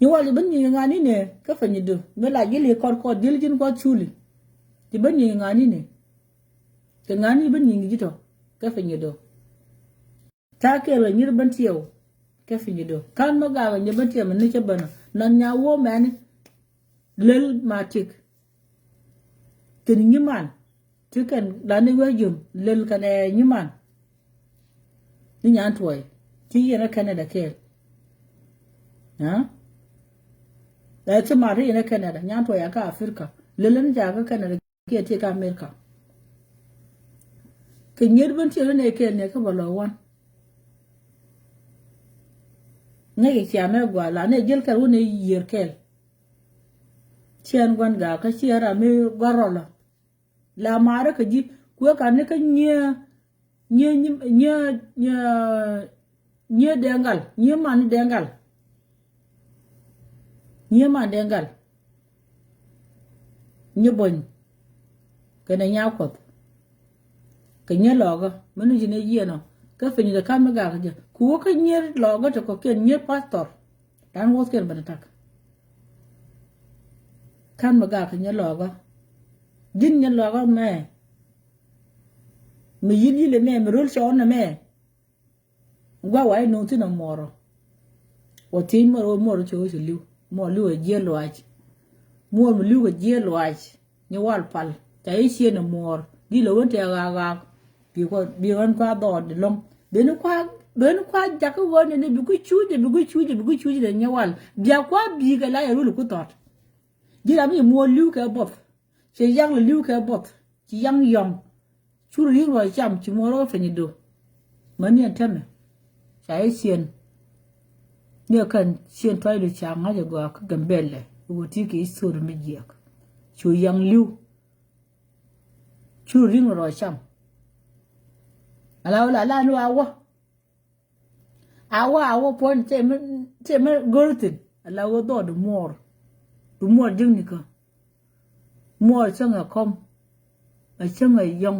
Nyi wal i̱ ben nyi ŋa̱ni nɛ kä fɛ nyi dö mi la ji̱ li kɔt kɔt di̱l ji̱n kɔt culi. I̱ ben nyi ŋa̱ni nɛ kɛ ŋa̱ni i̱ ben nyi ŋi̱ ji̱ tɔ kä fɛ nyi dö. Ta̱a̱ kɛɛl kɛ nyir ben tiɛw kɛ piny i̱ döök ka̱n mi gak kɛ nyir ben tiɛw mi ni cä ben ɔ nath nya woo mɛni. Lel ma tik kɛn nyiman ti kɛn la ni wee ji̱n lel kɛn ɛ nyiman. Ni nyan tuɔy ti yɛn ɛ Canada kɛɛl. Ɛ ti ma ti yɛn ɛ Canada nyan tuɔy a kä Africa lel ni ca kä Canada. Kiɛ ti kä America. Kɛ nyier ben tiɛ ri nɛ kɛɛl nɛ kä bä lɔ wan. Ŋäc cia mɛ gua la nɛ jiɛl kɛl wä nɛ yiër kɛɛl. Ciɛn guan gaa kä ciɛ ram mi gua rɔlɔ. La marä kä ji̱ kuɛ ka ni kä nyiɛ Nyie nyie nyie nyie nyie dee gal nyie man dee gal. Nyie man dee gal. Nyie bony kɛnɛ nya kuɔth. Kɛ nyie lɔɔkä mi ni ci ni yienɔ kä piny de kam mi gak jɛ ku wä kä nyie lɔɔkä te kɔkiɛn nyie pastor. Dan wuɔth kɛn bɛ ni tak. Kan mi gak nyie lɔɔkä. Ji̱n nyie lɔɔkä mɛ. Mi yi̱l yi̱l ɛmɛ mi röl cɔɔn ɛmɛ. Gua wa inɔ thin a muɔrɔ. Wä thiec muɔrɔ wä muɔrɔ cɛ wä cɛ li̱w muɔr li̱w a jiɛ luac. Muɔr mi li̱w kɛ jiɛ luac. Ni wal pal ca i̱ ciɛ ni muɔr di lɛ wä tɛ ɣaak ɣaak. Bi kɔ bi ɣän kua dhɔɔd di lɔŋ. Beni kua beni kua jakä ɣän ni bi ku cuuc bi ku cuuc bi ku cuuc ni nyɛ wal bia kua bi kɛ la yɛ rul ku thɔt. Ji̱ ram i̱ muɔr li̱w kɛ buɔth. Ci yaŋ lɛ li̱w kɛ buɔth ci yaŋ yɔ̱ŋ. Cu ri̱i̱ŋ rɔ cam ci muɔr kä piny i̱ do. Mäni ɛn tɛmɛ ca i̱ ciɛn. Ni ɛ kɛn ciɛn tuacdu ca ŋa̱c ɛ gɔaa kä Gambɛlɛ i̱ wä ti kɛ i̱ thor mi jiɛk. Cu yaŋ li̱w. Cu ri̱i̱ŋ rɔ cam. Ala wä la la ni wa wä. A wä a wä puɔ̱ny tëë mi tëë mi go̱r thi̱n ala wä dhɔɔk di muɔɔr. Di muɔɔr ji̱ŋ nikä. Muɔɔr cäŋ ɛ kɔm. Ɛ cäŋ ɛ yɔ̱ŋ.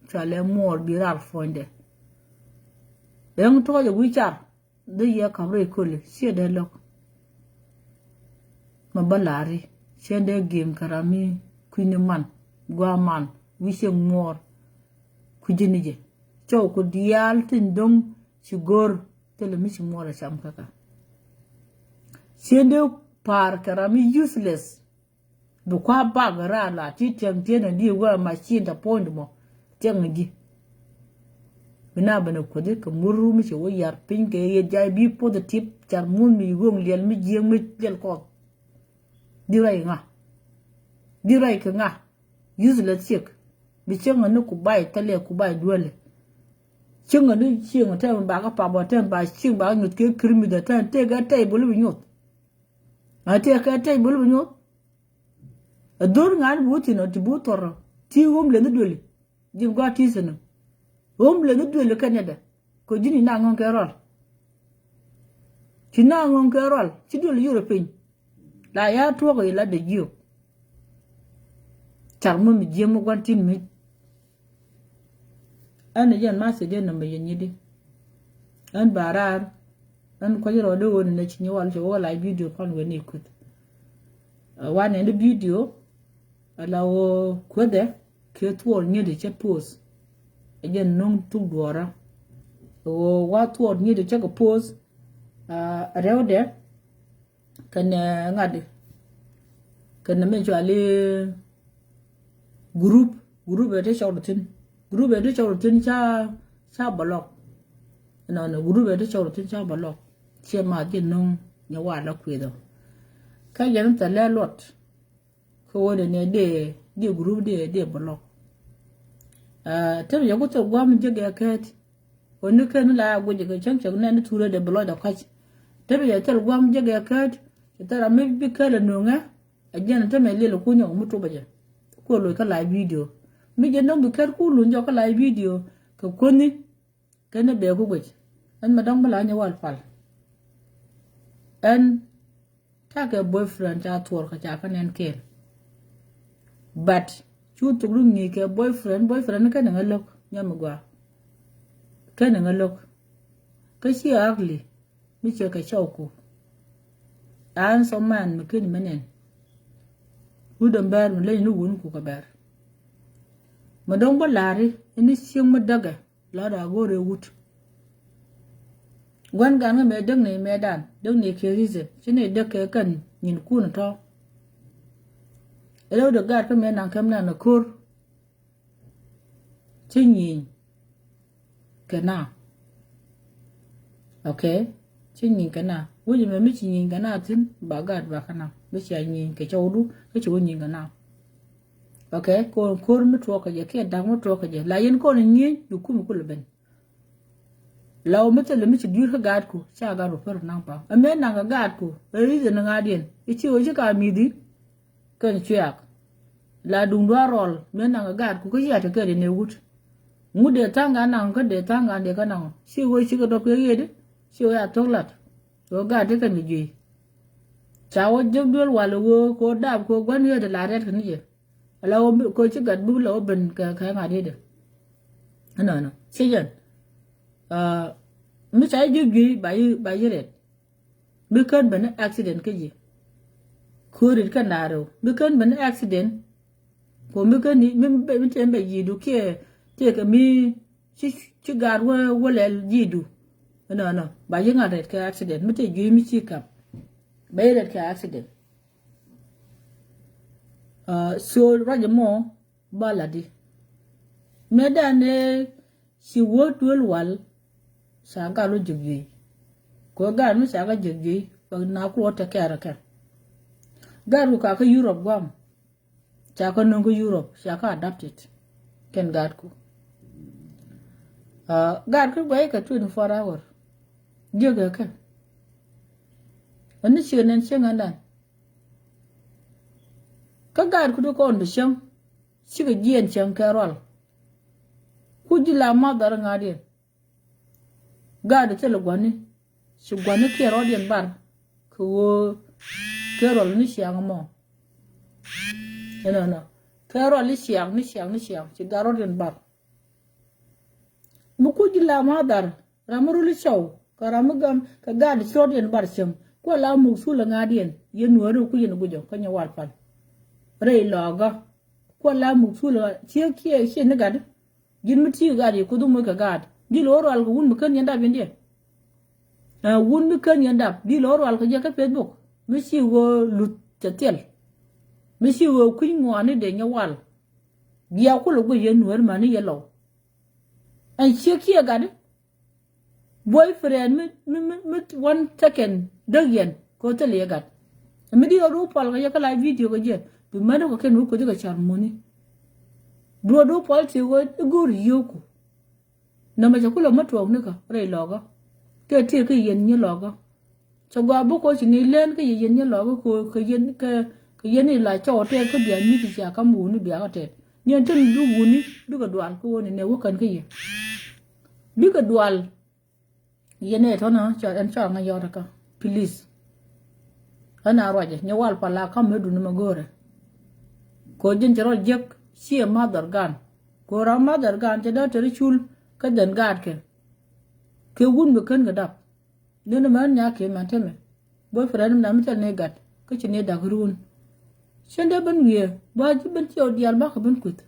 Cua lɛ muɔɔr bi raar puɔ̱nydɛ. Ɛŋ tɔɔcɛ wi̱i̱ car dhi yɛ ka̱p rɛy köli ciɛ dee lo̱k. Ma bä la̱ri cɛ dee gi̱i̱m kɛ ram mi kui̱ni man gua̱a̱ man wi̱i̱ ciɛ muɔɔr. Kui̱ ji̱ ni jɛ cɔw ku diaal thi̱n do̱ŋ ci go̱r. Thilɛ mi ci muɔɔr a cam käkä. Cien dee pa̱a̱r kɛ ram mi useless. Bi kua̱ bak raar la ti tiɛŋ tiɛn a di wä machine ta point mɔ. Tiɛŋ a ji̱. Bi na ben a kuothi kɛ ŋur ru mi ci wä yar piny kɛ yɛ jay bi positive car mun mi ɣöŋ liɛl mi jiɛŋ mi liɛl kɔth. Di ruac kɛ ŋa? Di ruac kɛ ŋa? Useless ciek. Bi cieŋ ani ku bay thilɛ ku bay duelɛ. Cieŋ ani cieŋ tɛm ba kä pap ɔ tɛm ba cieŋ ba kä nyuth kɛ kirmith ɔ tɛm tëë kɛ tɛy bul bi nyuth. A tëë kɛ tɛy bul bi nyuth. A dhor ŋa̱n bu thin ɔ ti bu thor ɔ ti wum leni dueli. Ji̱n gɔaa ti thin ɔ. Wum leni dueli kɛn yɛdɛ. Kɛ ji̱n ina ŋɔ̱ŋ kɛ rɔl. Ci na ŋɔ̱ŋ kɛ rɔl ci dueli yur ɔ piny. La ya tuɔk i̱ la dee jiök. Car mi mi jiäm mi gua̱n tin mi. Ɛn jɛn ma thiec jɛn nɔmɔ yɛ nyit di. Ɛn ba raar. Ɛn kua̱c rɔɔdɛ ɣöö ni nɛ ci nyɛ wal cɛ wä la video pan wen i̱ kueth. Ɛ wa nɛn di video. Ala ɣöö kuethɛ kɛ thuɔɔr nyet cɛ post. Ɛ jɛn no̱ŋ thuk duɔɔrä. Ɣöö wa thuɔɔr nyet cɛ kɛ post. Ɛ rɛwdɛ. Kɛnɛ ŋa̱t di kɛnɛ mi cuali group. Group ɛ ti cɔk di thin. Group ɛ ti cɔk di thin ca ca bɛ lɔk. Nɔnɔ group ɛ ti cɔk di thin ca bɛ lɔk. Ciɛ ma ji̱ no̱ŋ nyɛ wa la kueth ɔ. Kä jɛn thɛ lɛ luɔt. Kä wä dee nɛ dee dee group dee dee bɛ lɔk. Tɛm yɛ ku thil guam jek yɛ kɛɛt. Wä ni kɛn ni la guic kɛ cäŋ cäŋ nɛn ni thurɛ dee bɛ lɔc dɛ kɔc. Tɛm yɛ thil guam jek yɛ kɛɛt. Cɛ thil ram mi bi kɛl ɛ no̱ŋɛ. Ɛ jɛn tɛm yɛ liɛl ku nyɔk mi tupɛ jɛ. Ku loc kä live video mi jɛ no̱ŋ bi kɛɛt ku luny jɔk kä live video. Kɛ kuäni. Kɛn ni bɛɛku guic ɛn mɛ dɔ̱ŋ bi la nyɛ wal pal. Ɛn takɛ boyfriend ca thuɔr kɛ ca kä nɛn kɛɛl. But cu thok ri ŋi̱i̱c kɛ boyfriend, boyfriend kɛn ŋä lo̱k nyam mi gua. Kɛn ŋä lo̱k. Kä ci ugly mi cɛ kɛ cɔw ku. An sɔ man mi ken mi nɛn. Wut dɔm bɛr mi leny ni wun ku kɛ bɛr. Mi dɔŋ bä lari ni cieŋ mi däkɛ. La da go̱o̱r ɛ wut. Gua̱n gan ŋä mɛ däk ni mɛ dan däk ni kɛ reason ci ni däk kɛ kɛn nyin kun tɔ. Ɛ lɛ wut ɛ gat kä mɛ naŋ kɛm nan ɛ ko̱r. Ci nyieny kɛ na. Okay. Ci nyieny kɛ na wi̱c mɛ mi ci nyieny kɛ na thin ba gat ba kɛ na mi ci a nyieny kɛ cɔwdu kä ci wä nyieny kɛ na. Okay. Ko̱r ko̱r mi tuɔɔk kɛ jɛ kiɛ da̱k mi tuɔɔk kɛ jɛ la yɛn kɔn nyieny bi kum kulɛ ben. La wä mi thilɛ mi ci dui̱r kä gaatku ca gat wä pär naŋ pa̱a̱m. Ɛmɛ naŋ kɛ gaatku ɛ reason ŋa̱diɛn i̱ ci wä ci ka mi̱thi. Kɛn cuɛɛk la duŋdu a rɔl mëë naŋ kɛ gaatku kä cia te kɛɛl in ɛ wut. Ŋut dee tha̱a̱ŋ gan naŋ kä dee tha̱a̱ŋ gan dee kä naŋ ci wä ci kɛ dɔp kɛ ɣeet ci wä a thok lat. Wä gaat ti kɛn kɛ juey. Ca wä jek duel wal wä kɛ wä dap kɛ wä gua̱n ɣeet la rɛt kɛ ni jɛ. Ala wä kɛ wä ci gat buk la wä ben kɛ kɛ ŋa̱t yet. Ɛnɔnɔ ci jɛn mi ca ji̱ juey ba yi ba yi rɛt. Mi kän ben ni accident kä ji̱. Kurit kä na̱a̱r rɛw mi kän ben ni accident. Ko mi kän ni mi mi tɛn bɛ ji̱du kiɛ tëëkɛ mi ci ci gaat wä wä lɛl ji̱du. Ɛnɔnɔ ba yi ŋa̱t rɛt kɛ accident mi tëë juey mi ci kap. Ba yi rɛt kɛ accident. So ruac mɔ ba la di. Mëë dan ëë ci wä duel wal ca gat wä jiäk juey. Kɛ gat mi ca gat jiäk juey bɛ na ku wä tɛ kɛɛr kɛ. Gat ku ka kä Europe guam ca kä nöŋ kä Europe ca kä adapted. Kɛn gat ku gat ku guay kɛ twenty four hour. Jiäk kɛ kɛ ɛn ni ciɛ nɛn ciɛ ŋän dan. Kä gat ku ti kɔn ti cäŋ. Cikɛ jiɛn cäŋ kɛ rual. Ku ji̱ la math dhar ŋa̱diɛn. Gaat thilɛ gua̱ni ci gua̱ni kiɛ rɔɔdiɛn bar. Kɛ ɣöö kɛ rual ni ciaŋ mɔ. Ɛnɔnɔ kɛ rual ni ciaŋ ni ciaŋ ni ciaŋ ci gaat rɔɔdiɛn bar. Mi ku ji̱ la math dhar. Ram mi ruli cɔw kɛ ram mi gam kɛ gaat ci rɔɔdiɛn bar cäŋ. Kuɛ la muk thul ɛ ŋa̱diɛn yɛn nuääri ku yɛn guic ɔ kä nyɛ wal pal. Rɛy lɔɔkä. Kuɛ la muk thul ɛ ŋa̱diɛn ciek kiɛ ciɛ ni gat. Ji̱n mi ti̱i̱ gat yɛ kuoth mi moc kɛ gaat di lo̱o̱ rual kɛ wun mi kän yɛn dap yɛn diɛ. Wun mi kän yɛn dap di lo̱o̱ rual kɛ jɛ kä Facebook. Mi ci ɣöö luth cɛ thil. Mi ci ɣöö kui̱ny ŋuani dee nyɛ wal. Bia kulɛ guic yɛn nuääri mani yɛ lɔw. Ɛn ciek kiɛ gat di. Boyfriend mi mi mi mi one second däk yɛn kɛ ɣöö thilɛ yɛ gat. Mi di ɣä duɔ̱ɔ̱p pal kɛ yɛ kä la video kɛ jɛ bi män kɛ kɛn wä kuothi kɛ car muni. Bi ɣä duɔ̱ɔ̱p pal ti ɣä i̱ go̱o̱r yio̱o̱ku. Nɔmɔ cɛ kulɛ mä tuɔɔk nikä rɛy lɔkä. Kɛ ti kä yɛn nyi lɔkä. Cɛ gɔaa bä koci ni lɛn kä yɛ yɛn nyi lɔkä kɛ kɛ yɛn kɛ kɛ yɛn i̱ la cɔw tɛt kä bia mi̱th cia kam wuni bia kä tɛt. Ni ɛn tɛn bi wuni bikɛ dual kä wuni nɛ wä kän kä yɛ. Bikɛ dual. Yɛn ɛ tɔnä cɔ ɛn cɔ ŋa yɔt kä. Please. Ɛn a ruacɛ nyɛ wal pal a kam mëë duni mɛ go̱o̱rɛ. Ko ji̱n cɛ rɔ jiäk ciɛ mother gan. Ko ram mother gan cɛ dee teri cul kä dhɛn gaatkɛ. Kɛ wun bi kän kɛ dap. Ni ni män nya kɛ mɛn temɛ. Boyfriend mi na mi thil ni gat kä ci ni dak run. Cin dee ben wiee ba ji̱ ben ciɛ wä diaal bakɛ ben kueth.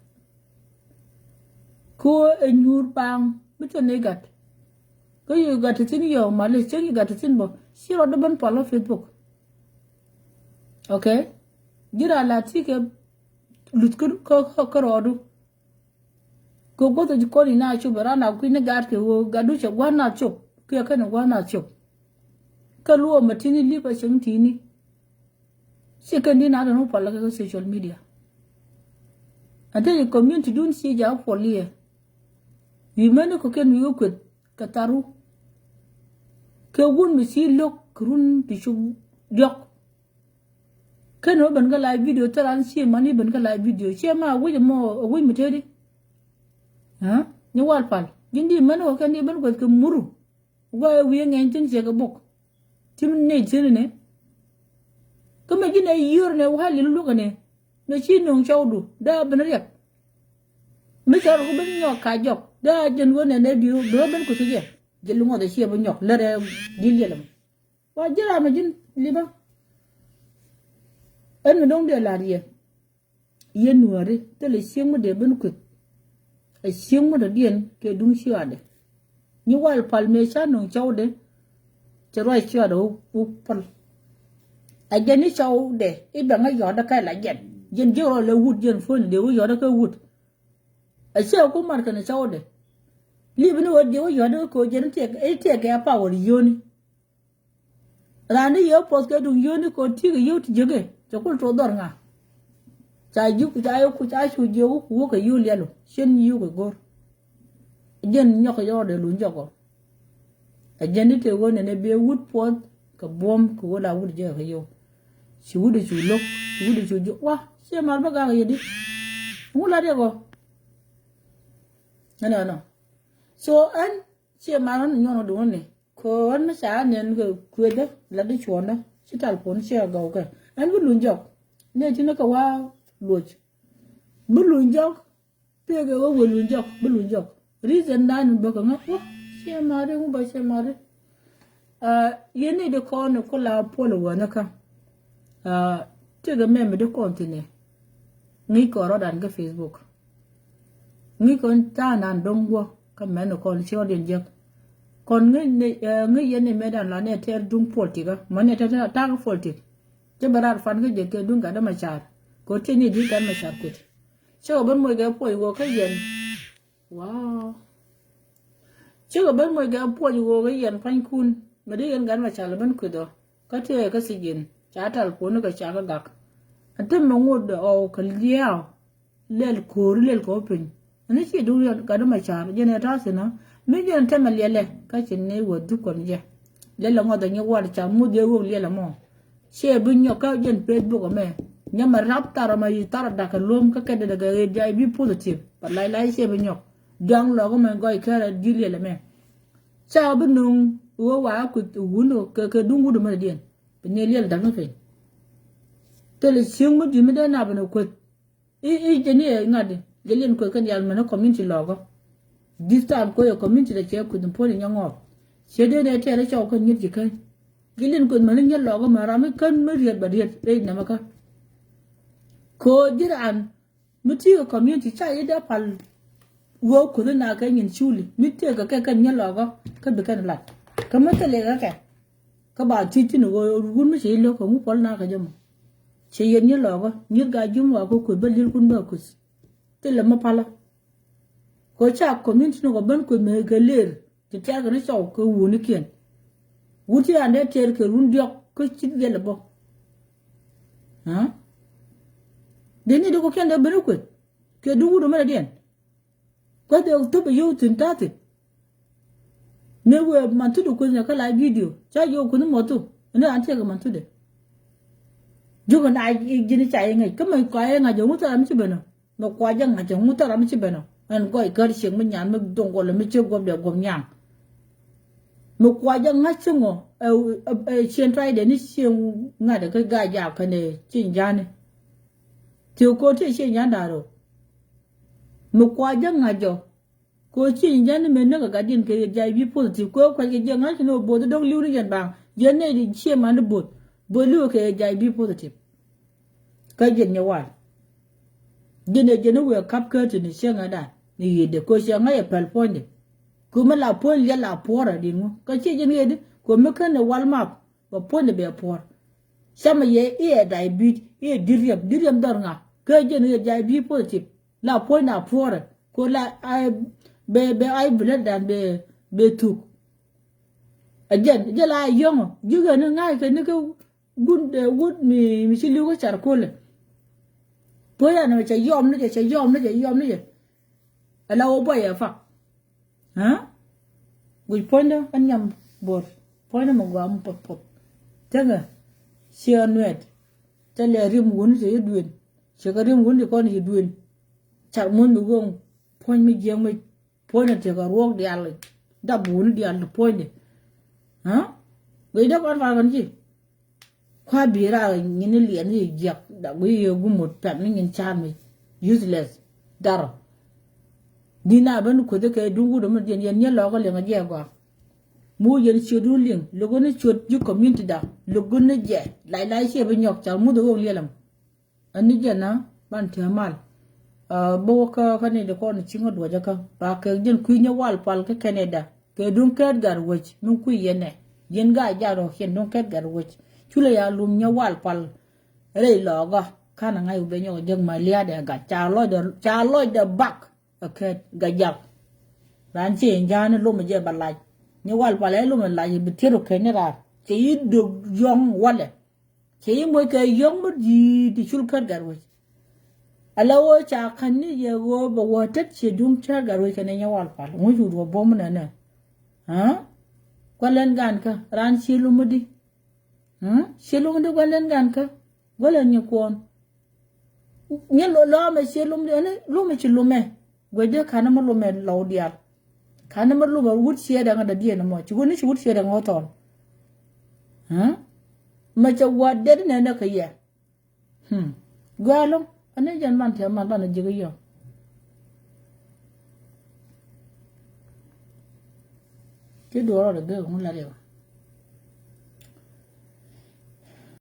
Kɛ ɣöö ɛ nyuur paaŋ mi thil ni gat. Kä yi gat ti thin yɔw mali cieŋ yi gat ti thin bä ci rɔɔdu ben pal kä Facebook. Okay. Ji̱ raa la ti kɛ luth kä kä kä rɔɔdu. Kɛ guɔth ji̱ kɔn ina cop ran a kui̱ ni gat kɛ ɣöö gatdu cɛ gua̱n na cop kiɛ kɛn gua̱n na cop. Kä luɔmɛ tini lip a cieŋ tini. Ci kɛn di na dɔn wä pal kɛ kä social media. Ante yi community dun ci ja wä pal yɛ. Wi̱i̱ mɛn ni kɔ kɛn wi̱i̱ wä kueth kɛ tharu. Kɛ wun mi ci lo̱k kɛ run ti cop diɔk. Kɛn wä ben kä live video thil ran ci mani ben kä live video ci ma wi̱c mɔ wi̱c mi teti. Ni wal pal ji̱n di mɛn ni kɔ kɛn di ben kueth kɛ muru. Guay wi̱i̱ ŋɛny thin ciɛ kɛ bok. Ti mi nɛy thi̱n ni. Kä mɛ ji̱n ɛ yiër ni wä li̱l luäk ni. Mɛ ci nuŋ cɔwdu dee a ben riɛk. Mi cɔr ku ben nyɔk ka jɔk dee a jɛn wä nɛ nɛ bi bi ben ku ci jɛ. Jɛ luŋɔ dee ci ɛ bi nyɔk lɛ rɛ di liɛl mɔ. Wa ji̱ ram mi ji̱n liba. Ɛn mi do̱ŋ dee la̱r yɛ. Yɛ nuääri thilɛ cieŋ mi dee ben kueth. Ɛ cieŋ mi dɔ̱diɛn kɛ duŋ ciaatdɛ. Nyi wal pal mëë ca nöŋ cɔwdɛ. Cɛ ruac ciaatdɛ wä pal. Ɛ jɛn ni cɔwdɛ i̱ bɛŋä yɔ̱ɔ̱dä kɛ la jɛn. Jɛn ji̱ rɔ lɛ wut jɛn puɔ̱nyni dee wä yɔ̱ɔ̱dä kɛ wut. Ɛ cɛ ku mat kɛn cɔwdɛ. Li̱p ni wä dee wä yɔ̱ɔ̱dä kɛ ko̱ jɛn i̱ tiɛk kɛ a pawäl yio̱o̱ni. Raan ni yio̱w puɔth kɛ duŋ yio̱o̱ni kɛ ɣöö ti̱i̱ kɛ yio̱w ti jiäkɛ cɛ kul tuɔɔk dhɔr ŋa. Ca ji̱ ku ca yio̱w ku ca cu jiök ku wä kɛ yio̱w liɛlu cien yio̱w kɛ go̱r. Jɛn nyɔk kɛ yɔɔdɛ luny jɔk ɔ. Ɛ jɛn ni tëë ɣöö nɛnɛ biɛ wut puɔth kɛ buɔ̱m kɛ ɣöö la wut jɛ kɛ yio̱w. Ci wut cu lo̱k ci wut cu jiök wa ciɛ mal bä gak yɛ di. Ŋu la diɛ gɔ. Ɛnɔ ɛnɔ. So ɛn ciɛ mal ɛn nyuɔn ɔ duŋni. Kɛ ɣän mi ca nɛn kɛ kuethä la di cuɔ̱ndä ci tal puɔ̱n ciɛ gɔw kɛ ɛn bi luny jɔk. Nɛ ti ni kɛ wa luɔc bi luny jɔk. Pekɛ wä wä luny jɔk bi luny jɔk. Reason dan bä kɛ ŋä wä ciɛ mari ŋu bä ciɛ mari. Yɛn ni di kɔn ni kula puɔl wä ni kä. Tëkɛ mɛ mi di kɔn thin ni ŋi̱i̱c kɔn rɔdan kä Facebook. Ŋi̱i̱c kɔn ta̱a̱ nan do̱ŋ guɔ kä mɛn ni kɔn ci rɔdiɛn jiäk. Kɔn ŋi̱i̱c yɛn ni mɛ dan la ni tɛr duŋ politik kä mɛ ni tɛr ta̱a̱ kä politik. Cä bɛ rar fan kä jɛ kɛ duŋ gat dämɛ car kɛ tiec ni di gat mɛ car kuet. Cä kɛ ben moc kɛ puɔc wä kä yɛn. Wow. Cä kɛ ben moc kɛ puɔc wä kä yɛn panykun mɛ di yɛn gat mɛ car lɛ ben kuet ɔ kä tiec kɛ sijin ca tal puɔni kɛ ca kä gak. Ɛ te mɛ ŋot ɔ kɛ liaw. Lɛl ko̱o̱ri lɛl kɛ wä piny. Ɛn ci duŋ riɛl gat dämɛ car jɛn ɛ ta̱a̱ thin ɔ mi jɛn tɛmɛ liɛlɛ kä ci ni wä dhuk kɔn jɛ. Lɛl ɛ ŋɔth ɛ nyi wal ca muth yɛ wok liɛl ɛmɔ. Ciɛ bi nyɔk kä jɛn Facebook ɛmɛ. Nyɛ mɛ rap thar ɛmɛ yi thar ɛ da̱k kɛ luɔ̱m kä kɛ dee dee kɛ ɣet jay bi positive. But lai lai ciɛ bi nyɔk. Duaŋ lɔk ɛmɛ gɔy kɛrɛ ji̱ liɛl ɛmɛ. Ca bi nuŋ wä wa kuth wun kɛ kɛ duŋ wut ɛmɛ diɛn. Bi ni liɛl da̱k ni piny. Thilɛ cieŋ mi di̱t mi dee nap ɛn ɛ kueth. I̱ i̱ jɛ ni ɛ ŋa̱t i̱ jɛ liɛn kueth kɛn yal mɛn ɛ community lɔɔkä. This time koc ɛ community lɛ cɛ kueth in puɔ̱n in nyɛ ŋɔɔk. Cɛ dee nɛ tɛɛr ɛ cɔw kɛn nyet ji̱ kɛn. Jɛ liɛn kueth mɛn in nyɛ lɔɔkä mɛn ram mi kän mi riet bɛ riet rɛy nɛmɛ kä. Koc ji̱ raan mi ti̱i̱ kɛ community ca yi dee pal. Ɣöö kueth in na kɛ nyin culi mi tëëk kɛ kɛ kɛn nyɛ lɔɔkä kä bi kɛn lat kä mi thilɛ kɛ kɛ. Kä ba thiec thi̱n ɣöö wun mi cɛ yi lo̱k kɛ ŋu puɔl na kɛ jɛ mɔ. Cɛ yɛn nyɛ lɔɔkä nyir gaa ji̱ mi wa kä kueth bä li̱rkun bä kueth. Thilɛ mi palä. Kɛ ca community ni kɔ ben kueth mëë kɛ lëër ti tɛ̈r kɛ ni cɔw kɛ wunikiɛn. Wut ti an dee tɛɛr kɛ run diɔk kä cit yɛl ɛ bä. Dee ni di kɔ kiɛn dee ben kueth kɛ duŋ wut mɛnɛ diɛn. Kueth dee thop ɛ yio̱w thi̱n ta̱a̱ thi̱n. Mëë wëë man thut ɛ kueth ni kä la video ca yio̱w kueth ni muɔth thu ni an tiɛk kɛ man thut ɛ. Ji̱ kɛ na ji̱ ni ca yɛ ŋäc kä mɛ kua yɛ ŋa̱c ɛ ŋu thara mi ci ben ɔ. Mɛ kua jɛ ŋa̱c ɛ ŋu thara mi ci ben ɔ ɛn gɔy kär ciek mi nyan mi dhoŋ gɔl mi ci guɔp dɛ guɔp nyaŋ. Mɛ kua jɛ ŋa̱c ci ŋɔ ɛ cien tuay dɛ ni cien ŋa̱t ɛ kä ga̱a̱c jaak kɛn ɛ cien ja̱a̱ni. Thiek ko̱ ti cien ja̱a̱n da̱a̱r ɔ. Mɛ kua jɛ ŋa̱c ɔ. Kɛ ɣöö ci nyi jɛn ni mëë näk kɛ gatdiɛn kɛ H I V positive kɛ ɣöö kuackɛ jiɛk ŋa̱c kɛ ni ɣöö bo̱o̱th dɔ̱k li̱w ni jɛn baaŋ jiɛn nɛy di ciɛ man di bo̱o̱th bo̱o̱th li̱w kɛ H I V positive. Kä jiɛn nyɛ wal jiɛn ɛ jiɛn ni wëë ka̱p kä ti ni ciɛ ŋa̱cdan ni yiëëdɛ kɛ ɣöö ciɛ ŋa̱c ɛ pɛl puɔ̱nydɛ. Kɛ ɣöö mi la puɔ̱ny liɛl la puɔ̱ɔ̱rɛ di ŋu kä ciɛ jiɛn ɣëëdi kɛ ɣöö mi kän ni wal map bɛ puɔ̱nydɛ bɛ puɔ̱ɔ̱r. Camɛ yɛ i̱ ɛ diabetes i̱ ɛ di̱t riɛm di̱t riɛm dhɔr ŋa kä jiɛn ɣëë H I V positive. La puɔ̱ny na puɔ̱rɛ ko la bɛ bɛ ay bi lät dan bɛ bɛ thuk. Ɛ jɛn jɛ la yɔ̱ŋɔ ji̱ ɣän ni ŋa̱c kɛ ni kä wut mi mi ci li̱w kä car kolɛ. Puɔ̱ny dan mɛ cɛ yɔm ni jɛ cɛ yɔm ni jɛ yɔm ni jɛ. Ɛ la wä buɔyɛ fak. Guic puɔ̱nydä kä nhiam bo̱r puɔ̱nydä mi gɔaa mi puɔth puɔth. Tekɛ ciɛ nuɛt. Thilɛ rim wuni cɛ yi duël. Cɛ kɛ rim wuni ti kɔn yi duël. Car muɔ̱ny mi ɣöŋ puɔ̱ny mi jiɛk mi puɔ̱nydä tekɛ ruɔk diaal. Dap wuni diaal ti puɔ̱nydɛ. Guic dee kɔn pal kɔn ci. Kua bi raar nyini liɛn ni jiɛk dak guic yɛ gumut pɛn ni nyin ca̱a̱n mi. Useless. Darɔ. Dina ben kueth kɛ duŋ wut mi diɛn yɛn nyɛ lɔɔk liŋ a jiɛ gɔaa. Mu yɛn ciöt wun liŋ lo̱k ni ciöt ji̱ community da lo̱k ni jɛ. Lac lac ciɛ bi nyɔk cal muth a ɣöŋ liɛl ɛmɔ. Ani jɛn na ban tiɛ mal. Bä wä kä kä ni di kɔn ci ŋä duɔcä kä ba kɛ jɛn kui̱ nyɛ wal pal kä Canada kɛ duŋ kɛɛt gat wec min kui̱ yɛn nɛ. Yɛn ga jat rɔ hiɛn duŋ kɛɛt gat wec. Culɛ ya lum nyɛ wal pal rɛy lɔɔkä. Kan a ŋa̱c wä ben nyɔk jek ma lia̱a̱dɛ gat ca lɔcdɛ ca lɔcdɛ bak. Ɛ kɛɛt gat jak. Raan ci in ja̱a̱n lom jɛ ba lac nyɛ wal pal ɛ lom lac bi tiet rɔ kɛn ni raar cɛ yi dök yɔŋ walɛ. Cɛ yi moc kɛ yɔ̱ŋ mi di̱i̱t ti cul kät gat wec. Ala ɣöö ca ka̱n ni yɛ ɣöö bɛ wä tet ciɛ duŋ cär gat wec kɛnɛ nyɛ wal pal ŋuc wut wä buɔ̱m nɛnɛ. Ɣä gua̱lɛn gan kä raan ciɛ lum mi di. Ɣä ciɛ lum mi di gua̱lɛn gan kä gua̱lɛn nyɛ kuɔn. Nyɛ lomɛ ciɛ lum di ɛn lomɛ ci lumɛ. Guecdä ka̱n ni mi lumɛ lɔw diaal. Ka̱n ni mi lumɛ wut ciɛ dɛŋ dɛ diɛn mɔ ci wut ni ci wut ciɛ dɛŋ wä thɔl. Mɛ cɛ wä det nɛ nɛ kɛ yɛ. Guɛ alum ɛn ni jɛn man tiɛ man banɛ ji̱ kɛ yɔ. Ti duɔrɔ dɛ gek ŋun la riɛw.